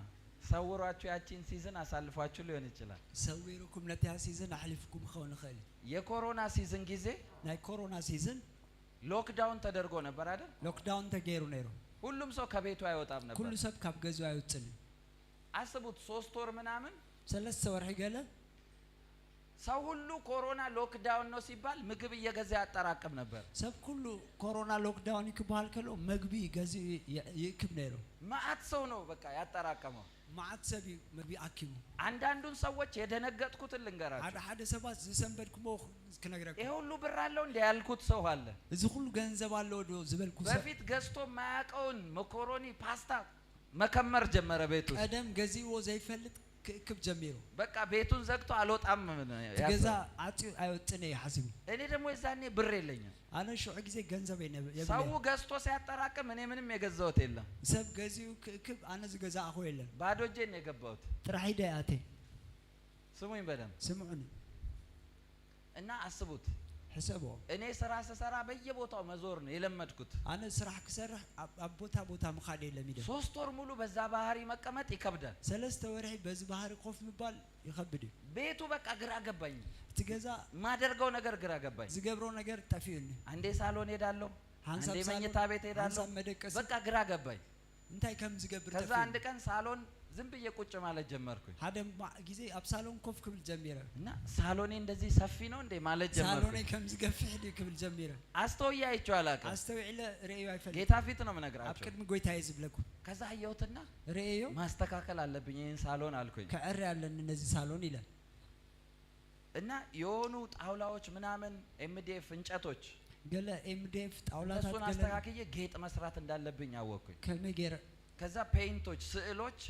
ሰውሯችሁ ያቺን season አሳልፏችሁ ሊሆን ይችላል። ሰዊሩኩም ነቲያ season ኣሕሊፍኩም ክኸውን ይኽእል እዩ። የኮሮና season ጊዜ ናይ ኮሮና season lockdown ተደርጎ ነበር አይደል? Lockdown ተገይሩ ነይሩ። ሁሉም ሰው ከቤቱ አይወጣም ነበር። ኩሉ ሰብ ካብ ገዝኡ ኣይውፅን እዩ። አስቡት፣ 3 ወር ምናምን 3 ወርሒ ገለ ሰው ሁሉ ኮሮና lockdown ነው ሲባል ምግብ እየገዛ ያጠራቅም ነበር። ሰብ ኩሉ ኮሮና lockdown ክበሃል ከሎ መግቢ ገዚኡ ይእክብ ነይሩ። መዓት ሰው ነው በቃ ያጠራቀመው። መዓት ሰብ እዩ ምግቢ ኣኪቡ። አንዳንዱን ሰዎች የደነገጥኩትን ልንገራችሁ። ሓደ ሓደ ሰባት ዝሰንበድኩሞ ክነግረኩም። ይሄ ሁሉ ብር አለው እንደ ያልኩት ሰው አለ። እዚ ኩሉ ገንዘብ ኣለዎ ዶ ዝበልኩ ሰብ። በፊት ገዝቶ የማያውቀውን መኮሮኒ፣ ፓስታ መከመር ጀመረ ቤት ውስጥ። ቀደም ገዚእዎ ዘይፈልጥ ክእክብ ጀሚሩ። በቃ ቤቱን ዘግቶ አልወጣም እቲ ገዛ ያሰበ። ዓፅዩ ኣይወፅን እየ ሓሲቡ። እኔ ደግሞ የዛኔ ብር የለኝም። ኣነ ሽዑ ግዜ ገንዘብ ሰው የብለይ። ገዝቶ ሲያጠራቅም እኔ ምንም የገዛሁት የለም። ሰብ ገዚኡ ክእክብ ኣነ ዝገዛእኹ የለን። ባዶ እጄን ነው የገባሁት። ጥራሕ ኢደ ኣቴ። ስሙኝ በደንብ። ስምዑኒ። እና አስቡት። ሕሰቦ። እኔ ስራ ስሰራ በየቦታው መዞር ነው የለመድኩት። ኣነ ስራሕ ክሰርሕ ኣብ ቦታ ቦታ ምኻድ እየ ለሚደ። 3 ወር ሙሉ በዛ ባህሪ መቀመጥ ይከብዳል። 3 ወርሒ በዚ ባህሪ ኮፍ ምባል ይኸብድ እዩ። ቤቱ በቃ ግራ ገባኝ። እቲ ገዛ ማደርገው ነገር ግራ ገባኝ። ዝገብሮ ነገር ጠፊኡኒ። አንዴ ሳሎን ሄዳለሁ፣ ሓንሳብ አንዴ ሳሎን፣ መኝታ ቤት ሄዳለሁ። ሓንሳብ መደቀሲ። በቃ ግራ ገባኝ። እንታይ ከም ዝገብር ከዛ አንድ ጠፊኡኒ። ቀን ሳሎን ዝም ብዬ ቁጭ ማለት ጀመርኩኝ። ሓደ ግዜ ኣብ ሳሎን ኮፍ ክብል ጀሚረ። እና ሳሎኔ እንደዚህ ሰፊ ነው እንዴ ማለት ሳሎነይ ጀመርኩኝ። ከም ዝገፍሕ ድዩ ክብል ጀሚረ። አስተውዬ አይቼው አላውቅም። ኣስተውዒለ ርእዮ ኣይፈልጥ። ጌታ ፊት ነው ኣብ የምነግራቸው። ቅድሚ ጎይታ እየ ዝብለኩም። ከዛ አየሁትና ርእዮ ማስተካከል አለብኝ ይህን ሳሎን አልኩኝ። ክዕሪ ኣለኒ ነዚ ሳሎን ኢለ። እና የሆኑ ጣውላዎች ምናምን MDF እንጨቶች ገለ MDF ጣውላታት እነሱን ገለ አስተካክዬ ጌጥ መስራት እንዳለብኝ አወቅኩኝ። ከመይ ገይረ ከዛ paint ኦች፣ ስዕሎች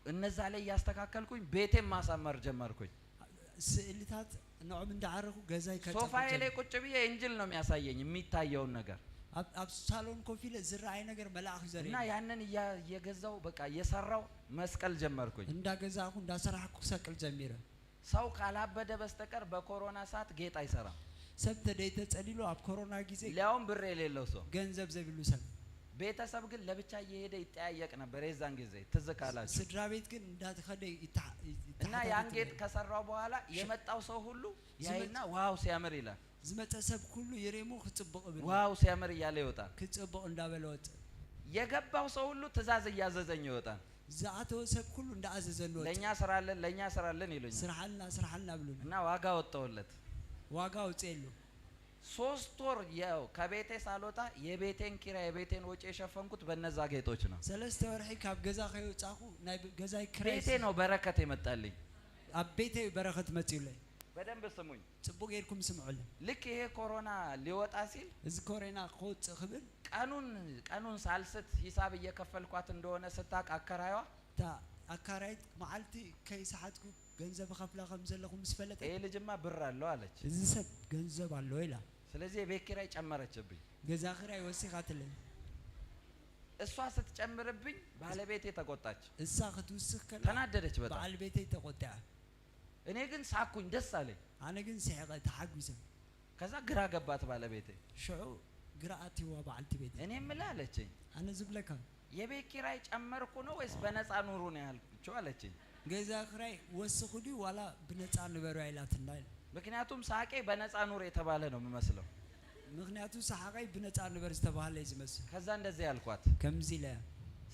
እነዛ ላይ እያስተካከልኩኝ ቤቴን ማሳመር ጀመርኩኝ። ስእልታት ንዖም እንዳዓረኹ ገዛይ ከፀብቕ ሶፋዬ ላይ ጀመርኩ። ቁጭ ብዬ angel ነው የሚያሳየኝ የሚታየውን ነገር። ኣብ ሳሎን ኮፍ ኢለ ዝረኣይ ነገር መልኣኽ እዩ እና ዘርእየኒ። ያንን እየገዛው በቃ እየሰራው መስቀል ጀመርኩኝ። እንዳገዛእኹ እንዳሰራሕኩ ክሰቅል ጀሚረ። ሰው ካላበደ በስተቀር በኮሮና ሰዓት ጌጥ አይሰራም። ሰብ ተደይተፀሊሉ ኣብ ኮሮና ግዜ ሊያውም ብር የሌለው ሰው። ገንዘብ ዘይብሉ ሰብ። ቤተሰብ ግን ለብቻ እየሄደ ይጠያየቅ ነበር የዛን ጊዜ ትዝ ካላችሁ። ስድራ ቤት ግን እንዳተኸደ እና ያን ጌጥ ከሰራው በኋላ የመጣው ሰው ሁሉ ያይና wow ሲያምር ይላል። ዝመፀ ሰብ ኩሉ ይርእሞ ክፅብቕ ይብል። Wow ሲያምር እያለ ይወጣል። ክፅብቕ እንዳበለ ወፅእ። የገባው ሰው ሁሉ ትእዛዝ እያዘዘኝ ይወጣል። ዝኣተወ ሰብ ኩሉ እንዳኣዘዘኒ ወፅእ። ለኛ ስራልን፣ ለኛ ስራልን ይሉኛል። ስራሓልና ስራሓልና ብሉኒ። እና ዋጋ ወጣውለት። ዋጋ ውፅየሉ። 3 ወር ያው ከቤቴ ሳልወጣ የቤቴን ኪራይ የቤቴን ወጪ የሸፈንኩት በነዛ ጌጦች ነው። 3 ወርሒ ካብ ገዛ ከይወፃኹ ናይ ገዛይ ክራይ ቤቴ ነው በረከት የመጣልኝ። ኣብ ቤተይ በረኸት መፂኡለይ። በደንብ ስሙኝ። ፅቡቅ ጌርኩም ስምዑለይ። ልክ ይሄ ኮሮና ሊወጣ ሲል እዚ ኮሮና ክወፅእ ክብል ቀኑን ቀኑን ሳልስት ሂሳብ እየከፈልኳት እንደሆነ ስታቅ አከራይዋ እታ ኣካራይት መዓልቲ ከይሰሓትኩ ገንዘብ ከፍላ ከም ዘለኹ ምስ ፈለጠ ይሄ ልጅማ ብር አለው አለች። እዚ ሰብ ገንዘብ ኣለዎ ኢላ። ስለዚህ የቤት ኪራይ ጨመረችብኝ። ገዛ ክራይ ወሲኻትለይ። እሷ ስትጨምርብኝ ባለቤቴ ተቆጣች፣ እሳ ክትውስኽ ከላ ተናደደች በጣም። በዓል ቤተይ ተቆጢዓ። እኔ ግን ሳኩኝ፣ ደስ አለኝ። ኣነ ግን ስሕቐ ተሓጒሰ። ከዛ ግራ ገባት ባለቤቴ። ሽዑ ግራ ኣትይዋ በዓልቲ ቤት። እኔ የምልህ አለችኝ፣ ኣነ ዝብለካ የቤት ኪራይ ጨመርኩ ነው ወይስ በነፃ ኑሩ ነው ያልኩት አለችኝ። ገዛ ክራይ ወስኹ ድዩ ዋላ ብነፃ ንበሩ ኢላትና ኢላ። ምክንያቱም ሳቄ በነፃ ኑር የተባለ ነው የምመስለው። ምክንያቱ ሰሓቀይ ብነፃ ንበር ዝተባሃለ እዩ ዝመስል። ከዛ እንደዚህ ያልኳት፣ ከምዚ ኢለ፣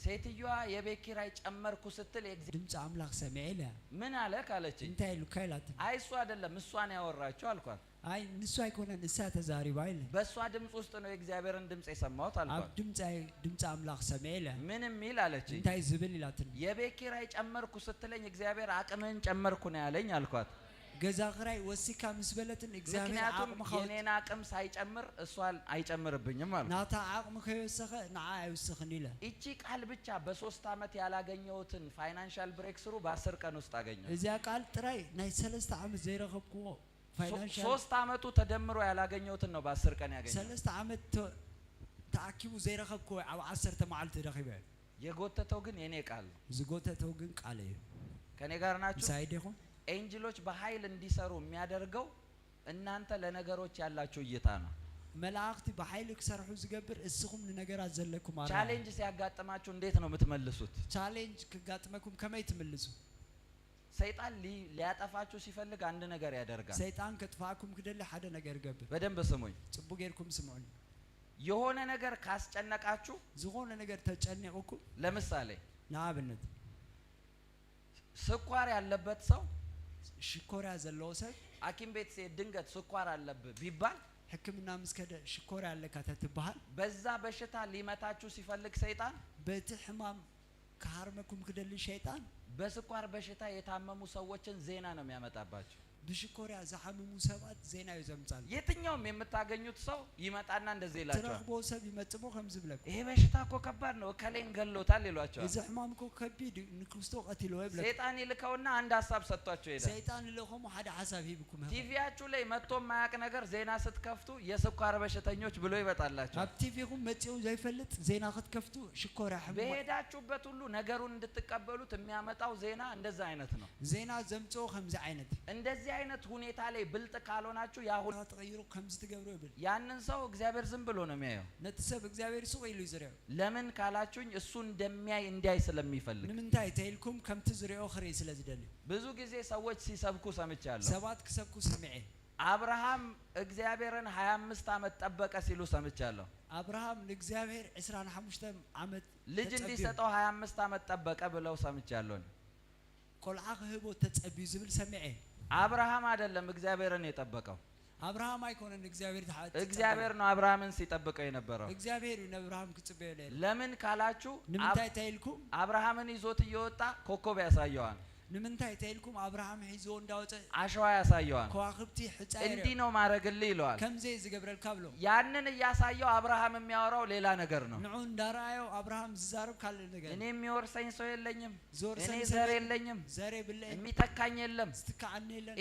ሴትዮዋ የቤት ኪራይ ጨመርኩ ስትል የእግዚአብሔር ድምፂ ኣምላኽ ሰሚዐ ኢለ። ምን አለ ካለችኝ፣ እንታይ ኢሉካ ኢላትና። አይ እሱ አይደለም እሷን ያወራችው አልኳት። ኣይ ንሱ ኣይኮነን እሳ ተዛሪባ ኢለ። በእሷ ድምፅ ውስጥ ነው የእግዚአብሔርን ድምፅ የሰማሁት ኣብ አልኳት። ድምፂ ኣምላኽ ሰሚዐ ኢለ። ምን የሚል አለችኝ። እንታይ ዝብል ኢላትና። የቤት ኪራይ ጨመርኩ ስትለኝ እግዚአብሔር አቅምህን ጨመርኩ ነው ያለኝ አልኳት። ገዛ ክራይ ወሲካ ምስ በለትን እግዚኣብሔር ምክንያቱም ዓቕምኻ የኔን አቅም ሳይጨምር እሷን አይጨምርብኝም አልኩ። ናታ ዓቕሚ ከይወሰኸ ንዓ ኣይውስኽን ኢለ። ይቺ ቃል ብቻ በ3 ዓመት ያላገኘሁትን financial breakthrough በ10 ቀን ውስጥ አገኘሁ። እዚኣ ቃል ጥራይ ናይ 3 ዓመት ዘይረኸብክዎ financial 3 ዓመቱ ተደምሮ ያላገኘሁትን ነው በ10 ቀን ያገኘሁት። 3 ዓመት ተኣኪቡ ዘይረኸብክዎ ኣብ 10 መዓልቲ ረኺበ። የጎተተው ግን የኔ ቃል ነው። ዝጎተተው ግን ቃል እዩ። ከኔ ጋር ናችሁ? ምሳይ ዲኹም? Angel ኦች በኃይል እንዲሰሩ የሚያደርገው እናንተ ለነገሮች ያላችሁ እይታ ነው። መላእኽቲ ብሓይሊ ክሰርሑ ዝገብር እስኹም ንነገራት ዘለኩም ኣረኣእያ። Challenge ሲያጋጥማችሁ እንዴት ነው የምትመልሱት? Challenge ክጋጥመኩም ከመይ ትምልሱ? ሰይጣን ሊያጠፋችሁ ሲፈልግ አንድ ነገር ያደርጋል። ሰይጣን ከጥፋኣኩም ክደሊ ሓደ ነገር ይገብር። በደንብ ስሙኝ። ፅቡቅ ጌርኩም ስምዑኒ። የሆነ ነገር ካስጨነቃችሁ፣ ዝኾነ ነገር ተጨኒቑኩም፣ ለምሳሌ ንኣብነት ስኳር ያለበት ሰው ሽኮርያ ዘለዎ ሰብ ሐኪም ቤት ሲሄድ ድንገት ስኳር አለብህ ቢባል ሕክምና ምስ ከደ ሽኮርያ ኣለካ ተትበሃል በዛ በሽታ ሊመታችሁ ሲፈልግ ሰይጣን በቲ ሕማም ክሃርመኩም ክደሊ ሸይጣን በስኳር በሽታ የታመሙ ሰዎችን ዜና ነው የሚያመጣባቸው። ብሽኮርያ ዝሓምሙ ሰባት ዜና እዩ ዘምፃሉ። የትኛውም የምታገኙት ሰው ይመጣና እንደዚህ ይላቸዋል። ትረኽቦ ሰብ ይመፅሞ ከም ዝብለኩም፣ ይሄ በሽታ እኮ ከባድ ነው፣ እከሌን ገሎታል ይሏቸዋል። እዚ ሕማም እኮ ከቢድ እዩ ንክርስቶ ቀቲልዎ ይብለኩም። ሰይጣን ይልከውና አንድ ሀሳብ ሰጥቷቸው ይሄዳል። ሰይጣን ልእኸሞ ሓደ ሓሳብ ሂብኩም ይኽእል። ቲቪያችሁ ላይ መጥቶ የማያውቅ ነገር ዜና ስትከፍቱ የስኳር በሽተኞች ብሎ ይመጣላቸዋል። ኣብ ቲቪኹም መፂኡ ዘይፈልጥ ዜና ክትከፍቱ ሽኮርያ ሕሙማት በሄዳችሁበት ሁሉ ነገሩን እንድትቀበሉት የሚያመጣው ዜና እንደዛ አይነት ነው። ዜና ዘምፅኦ ከምዚ ዓይነት እዩ። እንደዚህ በእንደዚህ አይነት ሁኔታ ላይ ብልጥ ካልሆናችሁ ያሁን ተቀይሮ ከምዚ ትገብሮ ይብል። ያንን ሰው እግዚአብሔር ዝም ብሎ ነው የሚያየው። ነቲ ሰብ እግዚአብሔር ሱቕ ኢሉ እዩ ዝሪኦ። ለምን ካላችሁኝ እሱ እንደሚያይ እንዲያይ ስለሚፈልግ። ንምንታይ ተኢልኩም ከምቲ ዝሪኦ ክርኢ ስለ ዝደሊ። ብዙ ጊዜ ሰዎች ሲሰብኩ ሰምቻለሁ። ሰባት ክሰብኩ ሰሚዐ። አብርሃም እግዚአብሔርን 25 ዓመት ጠበቀ ሲሉ ሰምቻለሁ። ኣብርሃም ንእግዚአብሔር 25 ዓመት ልጅ ተጸቢዩ፣ እንዲሰጠው 25 ዓመት ጠበቀ ብለው ሰምቻለሁ። ቆልዓ ክህቦ ተጸቢዩ ዝብል ሰሚዐ። አብርሃም አይደለም እግዚአብሔርን የጠበቀው፣ ኣብርሃም ኣይኮነን እግዚአብሔር እግዚአብሔር ነው አብርሃምን ሲጠብቀው የነበረው። እግዚአብሔር እዩ ንኣብርሃም ክጽበዮ ነይሩ። ለምን ካላችሁ ንምንታይ ተኢልኩም አብርሃምን ይዞት እየወጣ ኮከብ ያሳየዋል፣ ንምንታይ ተኢልኩም ኣብርሃም ሒዝዎ እንዳወፀ አሸዋ ያሳየዋል። ከዋክብቲ ሕፃ እንዲህ ነው ማረግልህ ይለዋል። ከምዘ ዝገብረልካ ብሎ። ያንን እያሳየው አብርሃም የሚያወራው ሌላ ነገር ነው። ንዑ እንዳረኣዮ ኣብርሃም ዝዛረብ ካልእ ነገር። እኔ የሚወርሰኝ ሰው የለኝም፣ ዝወርሰኒ እኔ ሰብ ዘር የለኝም፣ ዘር የብለይ፣ የሚተካኝ የለም። ዝትከዓኒ የለን። ይሄ